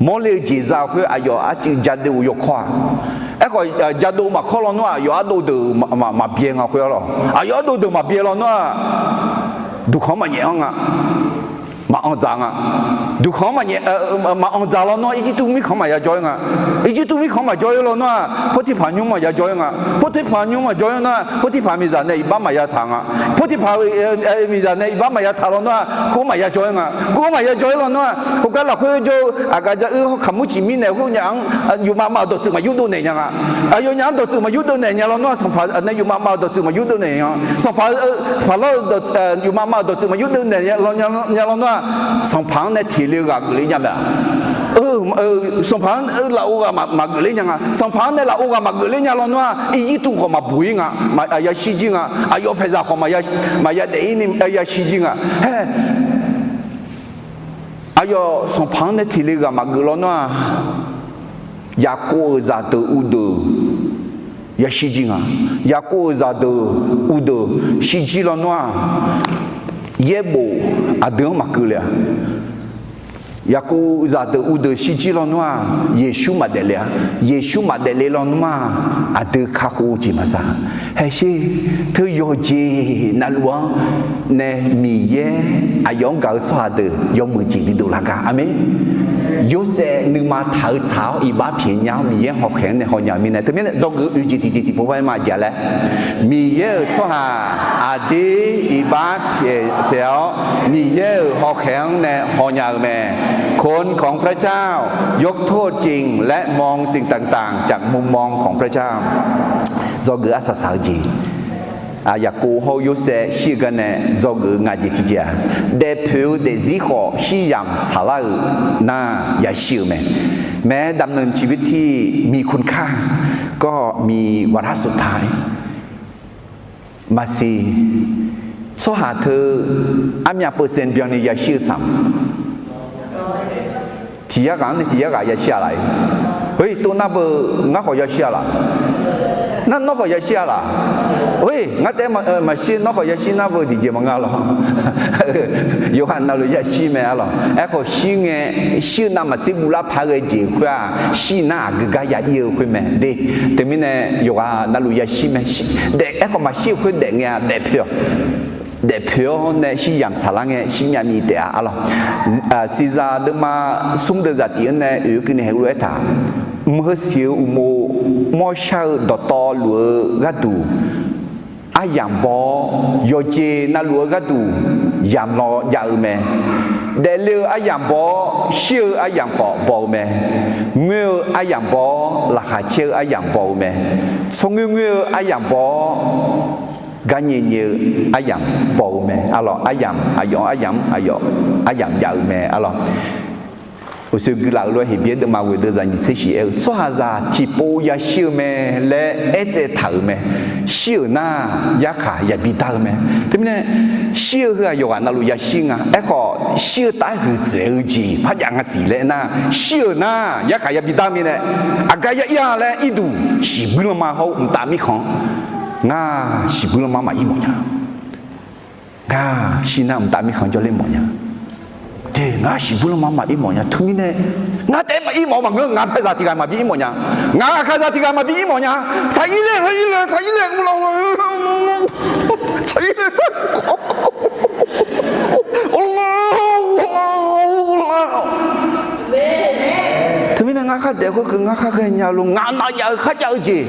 Mawrle-eu jeq za khoer aqyawf arcuiv jadov-eu yawkawr-aq. Aerkhawf, jadov maqkawr lawnmr-aq, aqyawf ardov deuq maqbyae nga khoer-a lawq. Aqyawf ardov deuq maqbyae lawnmr-aq, duqkhanq-anr maqnyaef-anr nga. Maqanr dzaq nga. Duqkhanq-anr maqnyaef, maqanr dzaq lawnmr-aq, Irjirtuv mirkhanq-anr maqya jawr-ir nga. Irjirtuv mirkhanq-anr maqjawr-ir lawnmr-aq, Pawrtiqpaq nymr maqya jawr-ir nga. Pawrtiqpaq nymr maqjawr-ir nar, Pawrtiqpaq miqzaq nae iqbax maqya taq nga. Pawrtiqpaq miqzaq nae iqbax maqya taq lawnmr-aq, kov maqya jawr-ir nga. Kov maqya jawr-ir lawnmr-aq, khoergar lafkhoer jawr-eu aqgaf jav-eu kaqmur ciq mirnae khoer nya-anr, yufmav mav-eu dawqtsuif maqyur dov naeq nya nga. Aqyawfnyaf-anr dawqtsuif maqyur dov naeq nya lawnmr-aq, sanqpaq nae yufmav mav-eu dawqtsuif maqyur dov naeq nya. Sanqpaq, paqlawr-eu yufmav mav-eu dawqtsuif maqyur dov naeq nya lawnmr-aq, sanqpaq-anr nae teq le ghaq geufle nya mae-aq. Sanqpaq-anr lafov ghaq maqgeufler nya nga. Sanqpaq-anr nae lafov ghaq maqgeufler nya lawnmr-aq, Irjirtuv khawf maqbuq-ir nga. Yashir jir nga. Aqyawf paeqzaq khawf maqya daef-ir ni yashir jir nga. Hae, aqyawf sanqpaq-anr nae teq le ghaq maqgeuf lawnmr-aq, Yaqkov-euq zaqdeuq uvdeuq yashir jir nga. Yaqkov-euq zaqdeuq uvdeuq shirjir lawnmr-aq, yaerbof aqdui-anr maqkeuv le-a. Yaqkov zaqdeuq uvdeuq shirjir lawnmr-aq, Yeqsur maqdaef le-a. Yeqsur maqdaef le lawnmr-aq, aqdui kakhof-eu jeq maqza. Haeqsher, teu yawqjeq navluf-anr nae Miqyaer aqyawf-anr gaq-eu tsawrhaq deuq yawmuiq jeq bidov lar gar. Aqmeq. Yorsaev nuima taq-eu tsaq-awr iqbax pyaeq nya-awr Miqyaer hawkhaeq-anr nae hawnya-eu mirnae, teumirnae dzawgeuf-eu oeq jeq tiqjeq tiqpov par-aer maqjeq laer, Miqyaer-euq tsawrhaq aqdir iqbax pyaeq pyaeq-awr Miqyaer-euq hawkhaeq-anr nae hawnya-eu mae. คนของพระเจ้ายกโทษจริง และมองสิ่งต่างๆจากมุมมองของพระเจ้า Dzawgeuf arsaq saq-eu jeq. Yaqkov hawr-eu Yorsaev shir-eu garnae dzawgeuf-eu ngaq jeq tiqjeq-aq, daefpoeq-eu daefzir khawf shiryamq tsaqlar-euq nar yashir-eu mae. แม้ดำเนินชีวิตที่มีคุณค่าก็มีวาระสุดท้าย Maqsiq, tsawrhaq teu armyav เปอร์เซ็นต์ byanni yashir-eu tsaq. Tiq yar ghaq-anr nae tiq yar ghaq yashir-a laf-ir. Heu, tov nar beu ngar khawf yashir-a laf. Nar nawr khawf yashir-a laf. Heu, ngar taef-aer maqshir, nawr khawf yashir nar beu tiqjeq maqnga lawq. Yawqghaq navluf yashir mae-a lawq. Aerkhawf shir ngae, shir-eu navmaqtser guvlar paq-aer ghae jeq khoer-aq, shir nar aqgeu gar ya ir-eu khoer mae de. Teumirnae yawqghaq navluf yashir mae. Daef, aerkhawf maqshir-eu khoer daef ngae-a, daefpoeq-awq. Daefpoeq-awr nae shiryamq tsaqlar ngae shirmyav myav taef-a lawq. Siqzaq deuvma smr deuv zaq tiq-anr nae oeq keuvni haeq lof-aer taq. Mq heu siq-eu uqmov mawrshar-eu dawqtawvluf-eu gharduq aryamq baw-awr, yawqjeq navluf-eu gharduq yamq law jav-eu mae. Daefle-eu aryamq baw-awr, shir-eu aryamq khawf baw-eu mae. Ngoer-eu aryamq baw-awr, laqkhaq caer-eu aryamq baw-eu mae. Tsawrngoer ngoer-eu aryamq baw-awr, garnyae nyae-eu aryamq baw-eu mae. Arlawq, aryamq aqyawf-anr aryamq-anr aqyawf aryamq jav-eu mae. Arlawq, uqshoe guilaf-euq lof-aer Heqbyaer deuvma ghoe deuvzaq nyiq tser shif aer-eu, tsawrhaqzaq tiqpov yashir-eu mae laer aertsaev taq-euq mae. Shir-euq nar, yarkhaq yabi dar-eu mae. Teumirnae, shir-eu heu-aq yawqghaq navluf yashir nga. Aerkhawf, shir-eu taef-aer huiqdzaeq-eu jeq parjav nga siq laer aernar, shir-euq nar yarkhaq yabi dar mirnae, aqgar ya ir-a laer irduq, shiqbuir lanma hawr-eu mqtav mirkhanq-anr, ngar shiqbuir lanma maqir mawf nya. Ngar shir nar mqtav mirkhanq-anr jawrler mawf nya. Te, ngar shiqbuir lanma maqir mawf nya. Teumirnae, ngar taef-aer maqir mawf-eu maqngeur, ngaq parzaq tiq ghaq maqbi ir mawf nya. Ngaq aqkaqzaq tiq ghaq maqbi ir mawf nya. Taq ir laer, taq ir laer, taq ir laer, taq ir laer, taq ir laer. Teumirnae ngar khar daef khoerkeuv ngar khar ghaenya lof ngaq nav jav-eu kharjav-eu jeq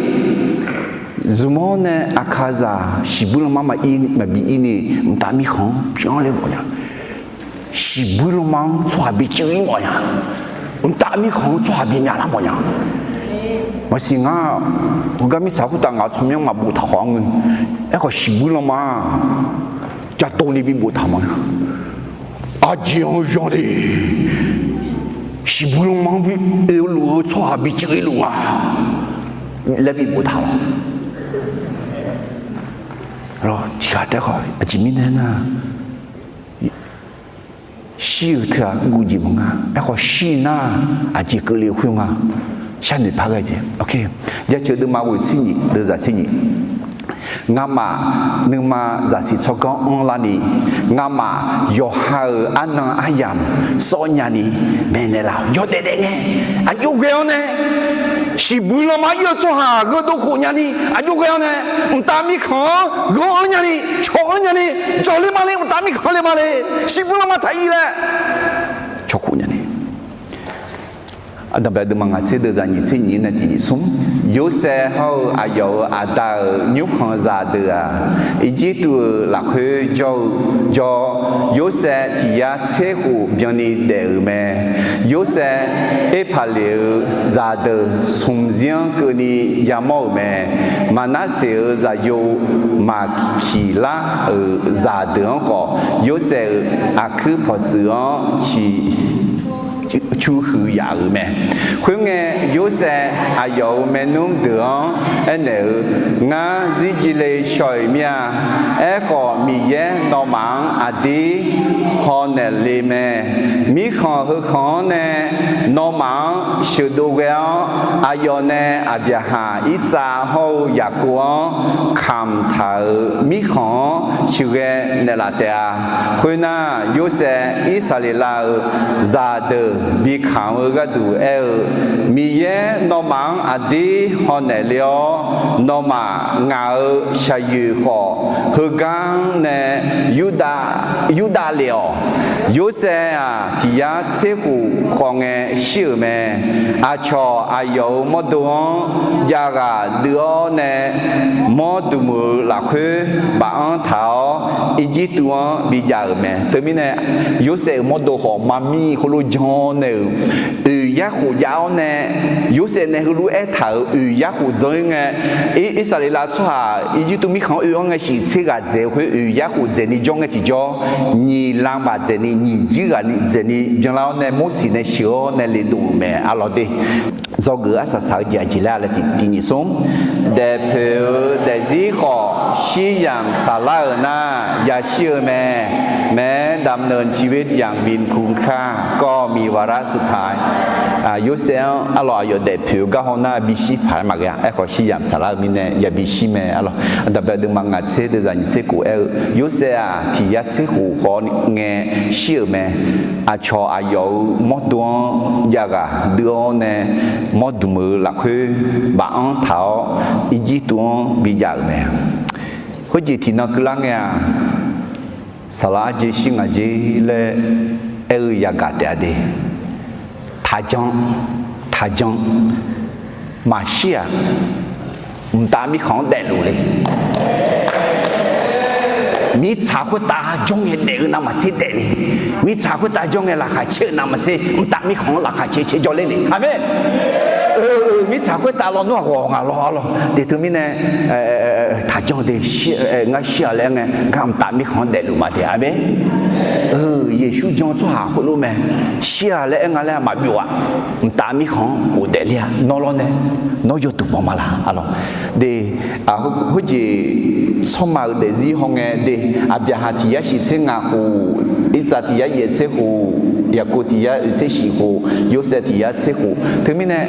zmq-awr nae aqkaqzaq shiqbuir lanma maqir maqbi ir ni mqtav mirkhanq-anr pyur-anr ler mawf nya. Shiqbuir lanma-anr tsawrhaq bi cuiv ir mawf nya. Mqtav mirkhanq-anr tsawrhaq bi myavlar mawf nya. Maqsiq ngar, heugar mirtsaq khoertav ngaq-euq tsawrmyanr maqbof taq khawf-anr ngeur. Aerkhawf shiqbuir lanma-aq, javtov ni bi boftaq mawf nya. Aqjeq-anr yanr de. Shiqbuir lanma-anr bi oeluf-eu tsawrhaq bi cuiv ir luf nga laer bi boftaq lawq. Tiqghaq taef khawf aqjeq mirnae nar, shir-eu teu-aq guv jeq maqnga. Aerkhawf shir nar, aqjeq keuvle khoer nga. Sharnoeq par ghae jeq. Jaceuq deuvma ghoe tser nyiq deuvzaq tser nyiq. Ngamaf nuima zaqsiq tsawrganr anrlar ni, ngamaf yawqha-euq arnan aryamq sawr nyani maeqnaeq laf-awq. Yawdaef daef ngae, aqjox ghae-awr nae, shiqbuir lanma ir-eu tsawrhaq gheudov khof nyani, aqjox ghae-awr nae, mqtav mirkhanq-anr ghawr-anr nyani, cawq-anr nyani, jawq le ma le, mqtav mirkhanq le ma le, shiqbuir lanma taq ir laer cawq khof nyani. Aqdanqbae deuvma ngaq tser deuvzaq nyiq tser nyiq nae tiq nyiq smr. Yorsaev hawr-eu aqyawf-euq aqda-euq nymrkhanq zaqdeuq-aq, Irjirtuv-euq lafkhoer jawr-eu jawr-awr, Yorsaev tiq yar tser khof byanni daef-euq mae. Yorsaev Erpaqleq-euq zaqdeuq smq zir-anr keuvni yamawr-euq mae. Maqnarseq-euq zaqyo Maqkiqlar-euq zaqdeuq-anr khawf, Yorsaev-euq aqkuir pawqtsuif-anr ciq cur huiq yaf-euq mae. Khoerngae, Yorsaev aqyawf-euq maernmr deuq-anr aernaeq-eu, Ngar zirjir le shaw-iq mir-a. Aerkhawf, Miqyaer nawmaf-anr aqdir hawnaeq le mae. Mirkhanq heukhanq-anr nae nawmaf-anr sheuqdov ghae-awr, aqyawf nae Aqbyaqhaq, Irtsav hawr-eu Yaqkov-anr kamq taq-euq mirkhanq-anr sheuqghae naeqlaf taef-a. Khoernar, Yorsaev Irsaqleqlav-euq zaqdeuq bi kamq-eu gharduq aer-eu, Miqyaer nawmaf-anr aqdir hawnaeq le-awr, nawmaf ngaq-euq shaqyoeq khawf heugar-anr nae yurdav lef-awq. Yorsaev-aq, tiq yar tser khof khawf ngae shir-euq mae. Aqcawq aqyawf-euq mawrdo-anr jav ghaq deuv-awr nae, mawr dmq-euq lafkhoer baf-anr taq-awr, Irjirtuv-anr bijav-euq mae. Teumirnae, Yorsaev-euq mawrdo khawf maqmir heulof jan-awr nae-euq, oeq yar khof jav-awr nae, Yorsaev nae heulof-aer aertaq-euq oeq yar khof jan-ir ngae, Irsaqleqlav tsawrhaq Irjirtuv mirkhanq-anr oe-anr ngae shiq tser ghaq dzaeq-eu khoer oeq yar khof dzaeqni jawr ngae tiqjawr, nyiq lanbaq dzaeqni nyiq jir ghaq dzaeqni byanlar-awr nae Morseq nae sheuq-awr nae le dov-euq mae. Arlawq de, dzawgeuf-eu arsaq saq-eu jeq aqjeq laer-a laer tiq nyiq smr. Daefpoeq-eu daefzir khawf, shir yamq saflar-euq nar, yashir-eu mae. แม้ดำเนินชีวิตอย่างมีคุณค่า ก็มีวาระสุดท้าย Yorsaev-anr arlawq aqyawf daefpoeq-eu gar haw nar bishir paq-aer maqghae-a. Aerkhawf shir yamq saflar-eu mirnae yabi shir mae. Arlawq, Aqdanqbae deuvma ngaq tser deuvzaq nyiq tser khof aer-eu, Yorsaev-aq, tiq yar tser khof khawf ngae shir-euq mae. Aqcawq aqyawf-euq mawrdo-anr jav ghaq deuv-awr nae, mawr dmq-euq lafkhoer baf-anr taq-awr, Irjirtuv-anr bijav-euq mae. Khoerjeq tiqnan keuvlar ngae-aq, saqlaq arjeq shir ngaq jer laer aer-eu yagaq taef-a de. Taqjan, taqjan, maqshir-aq, mqtav mirkhanq-anr daefluf le. Mirtsaq khoertav jawr ngae daef-eu navmaqtser daefle. Mirtsaq khoertav jawr ngae laqkhaq caer-eu navmaqtser, mqtav mirkhanq-anr laqkhaq caer caer jawrler le. Aqmeq. Mirtsaq khoertav lawnmr-aq ghawq ngaq lawr arlawq. Deq teumirnae, taqjan de, ngar shir-a laer aer ngae, ngar mqtav mirkhanq-anr daefluf ma de. Aqmeq. Yeqsur jan-eu tsawrhaq khoerlof mae. Shir-a laer aer nga laer maqbyov-aq, mqtav mirkhanq-anr ghofdaef ler-a. Nawr lawrnae, nawr yawduq bawma laq arlawq. De, khoerjeq tsawrma-euq daefzir haw ngae de, Aqbyaqhaq tiq yar shif tser ngaq khof, Irsaq tiq yar yaef tser khof, Yaqkov tiq yar oeq tser shif khof, Yorsaev tiq yar tser khof. Teumirnae,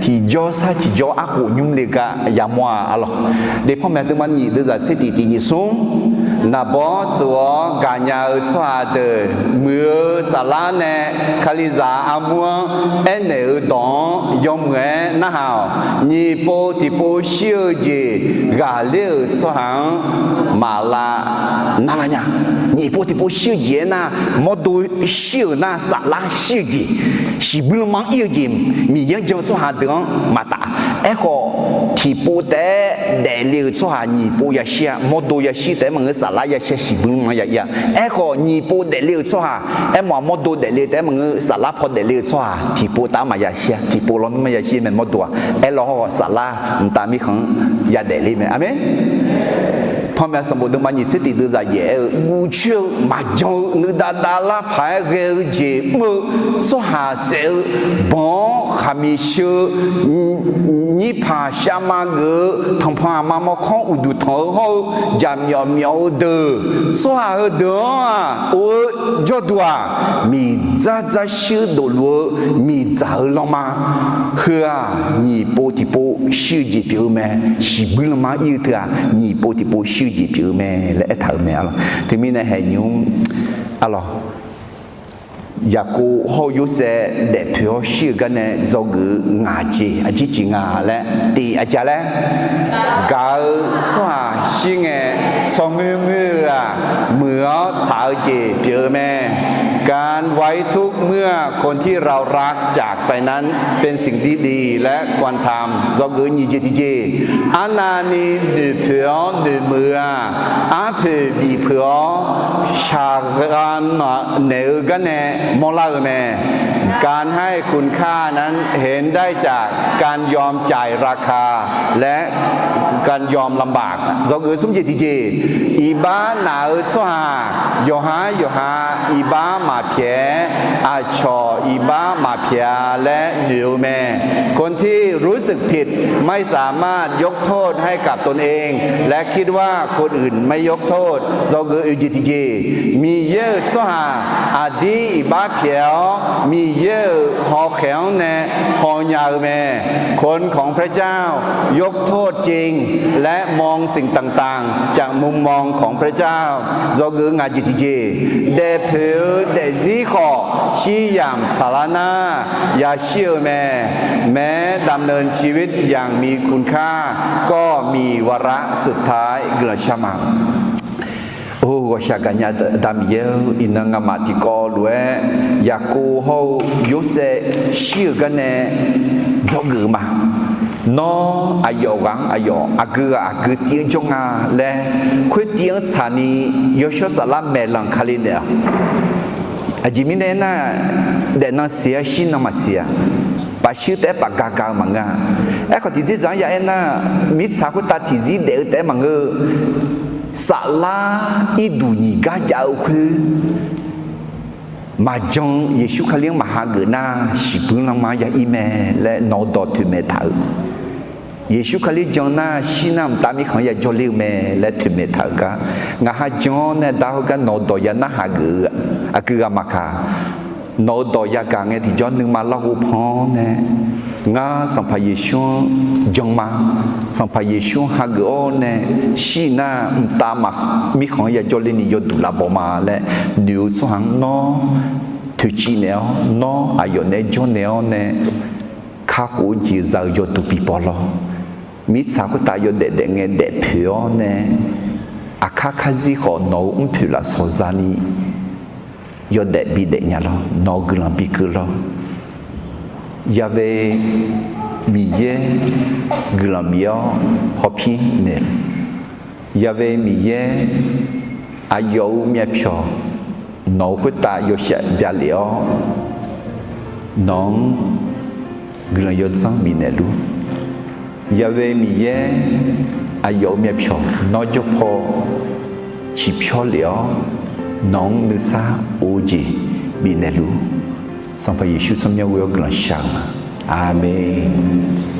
tiqjawr sar tiqjawr arkhof nymr le gar yamawr-a arlawq. De, panmaeq deuvma nyiq deuvzaq tser tiq tiq nyiq smr. Naqbawr tsof-awr gaqnya-eu tsawrhaq deuq muiq-eu saflar nae Kalizaq armur-anr aernaeq-euq dawq-anr yawmuiq-aer narhaq-awq. Nyiq pov tiqpov shir-eu jeq ghaqler-euq tsawrhaq-anr maqlav narlar nya. Nyiq pov tiqpov shir-eu jeq aernar, mawrdo shir-euq nar, saflar shir-eu jeq, shiqbuir lanma-anr ir-eu jeq, Miqyaer-anr jan-eu tsawrhaq deuq-anr maqtaf. Aerkhawf, tiqpov taef-aer daefle-euq tsawrhaq nyiq pov yashir-a. Mawrdo yashir taef-aer maqngeur, saflar yashir-a, shiqbuir lanma-anr ya ir-a. Aerkhawf, nyiq pov daefle-euq tsawrhaq, aermawf-aq mawrdo daefle taef-aer maqngeur, saflar paw daefle-eu tsawrhaq tiqpov taef-aer maqya shir-a. Tiqpov lawnmr-anr ya shir mae mawrdo-aq. Aerlaw hawr-awq, saflar mqtav mirkhanq-anr yadaef ler mae. Aqmeq. Panmaeq sanqbof deuvma nyiq tser tiq deuvzaq yaef aer-eu, guvcoer-eu maqjan-eu nuidav davlar paq-aer ghae-eu jeq mr-eu, tsawrhaq saef-eu banq-awr khaqmiq sheu-eu, nyirpaq shavma geuf-eu, tanqpanq aqma mawrkawr uqduq tanq-eu hawr-eu, jaqmyawf myawf-eu deuq, tsawrhaq heudeuq-anr-aq of-eu jawrduq-aq, miqdzar dzar shir dofluf-eu miqdzaq-eu lanma heu-aq, nyiq pov tiqpov shir-eu jeq pyeuf-eu mae. Shiqbuir lanma-anr ir-eu teu-aq, nyiq pov tiqpov shir-eu jeq pyeuf-eu mae laer aertaq-euq mae arlawq. Teumirnae haeqnymr arlawq, Yaqkov hawr-eu Yorsaev daefpoeq-awr shir-eu garnae dzawgeuf-eu ngaq jeq aqjeq jeq nga laer tiq aqjeq laer, gaq-eu tsawrhaq shir ngae, tsawrngoer ngoer-eu-aq, muiq-awr tsaq-eu jeq pyeuf-eu mae. การไว้ทุกข์เมื่อคนที่เรารักจากไปนั้นเป็นสิ่งที่ดีและควรทำ dzawgeuf-eu nyiq jeq tiqjeq, arnavni noeqpoeq-awr noeqmuiq-eu-aq, arpoeq bifpeuq-awr shaqghav naeq-eu garnae mawrlar-eu mae. การให้คุณค่านั้นเห็นได้จากการยอมจ่ายราคาและการยอมลำบาก dzawgeuf smr jeq tiqjeq, iqbax naq-eu tsawrhaq yawqhar yawqha iqbax maqpyaeq-aer, aqcawq iqbax maqpyaeq-a laer noeq-eu mae. คนที่รู้สึกผิดไม่สามารถยกโทษให้กับตนเอง และคิดว่าคนอื่นไม่ยกโทษ dzawgeuf oeq jeq tiqjeq, Miqyaer-euq tsawrhaq aqdir iqbax pyaeq-awr Miqyaer-euq hawkhaeq-anr nae hawnya-eu mae. คนของพระเจ้ายกโทษจริง และมองสิ่งต่างๆจากมุมมองของพระเจ้า dzawgeuf-eu ngaq jeq tiqjeq, daefpoeq-eu daefzir khawf shiryamq tsaqlar nar yashir-eu mae. แม้ดำเนินชีวิตอย่างมีคุณค่าก็มีวาระสุดท้าย guiqlanq shar ma. Or, ghawqshaq gaqnya da Miqyaer-eu, iqnan ngamaf tiqkawv lof-aer Yaqkov hawr-eu Yorsaev shir-euq garnae dzawgeuf ma. Nawr aqyawf ghaq-anr aqyawf, aqgeu ghaq aqgeu tiv-anr jawr nga laer, khoertiv-anr tsaqni yawshawr saflar maeqlanq kale naeq-awq. Aqjeq mirnae aernar, daefnan siq-a, shirnan maqsiq-a. Pafshuir taef-aer pafga ga-eu maqngeur-a. Aerkhawf, tiqdzerdzaq-anr ya aernar, mirtsaq khoertav tiqzir daef-eu taef-aer maqngeur-eu, saflar irduq nyiq gar jav-eu khoer maqjan-eu Yeqsur Kali-anr maqhageuf nar, shiqbuir lanma-anr ya ir mae laer nawq-eu dawq toeqmaeq taq-eu. Yeqsur Kali jan nar, shir nar mqtav mirkhanq-anr ya jawrler-eu mae laer toeqmaeq taq-euq gar, ngaq ha jan-awr nae da heugar nawq-eu dawq ya narhaq geuf-eu aqgeu ghaq maqkaq, nawq-eu dawq yagaq ngae tiqjawr nuima larghov pan-awr nae, ngar Sanqpaq Yeqsur-anr jan ma. Sanqpaq Yeqsur-anr hageuf-awr nae, shir nar mqtav mirkhanq-anr ya jawrler ni yawduq lavbaw ma laer noeq-eu tsawrhaq-anr nawr toeqciv naeq-awr, nawr aqyawf naeq-aer jawrnaeq-awr nae, kakhof-eu jeq za-eu yawduq bibaw lawr. Mirtsaq khoertav yawdaef daef ngae daefpoeq-awr nae, aqkar karzir khawf nawq-eu mrpoeq lafsawq zani yawdaef bidaef nya lawr. Nawq-eu guiqlanq bikeuv lawr. Ya've Miqyaer guiqlanq bif-awr hawpir naeq. Ya've Miqyaer aqyawf-euq myavpyawq nawq-euq khoertav yawshaef bya lef-awr, nawq-anr guiqlanq yawdzanr bifnaeq luf. Ya'we Miqyaer, aqyawf-euq myavpyawq nawr jawr paw ciqpyawr lef-awr, nawq-anr nuisar of-eu jeq bifnaeq luf. Sanqpaq Yeqsur tsawrmyanr ghoe-awr guiqlanq shar-eu ma. Aqmeq.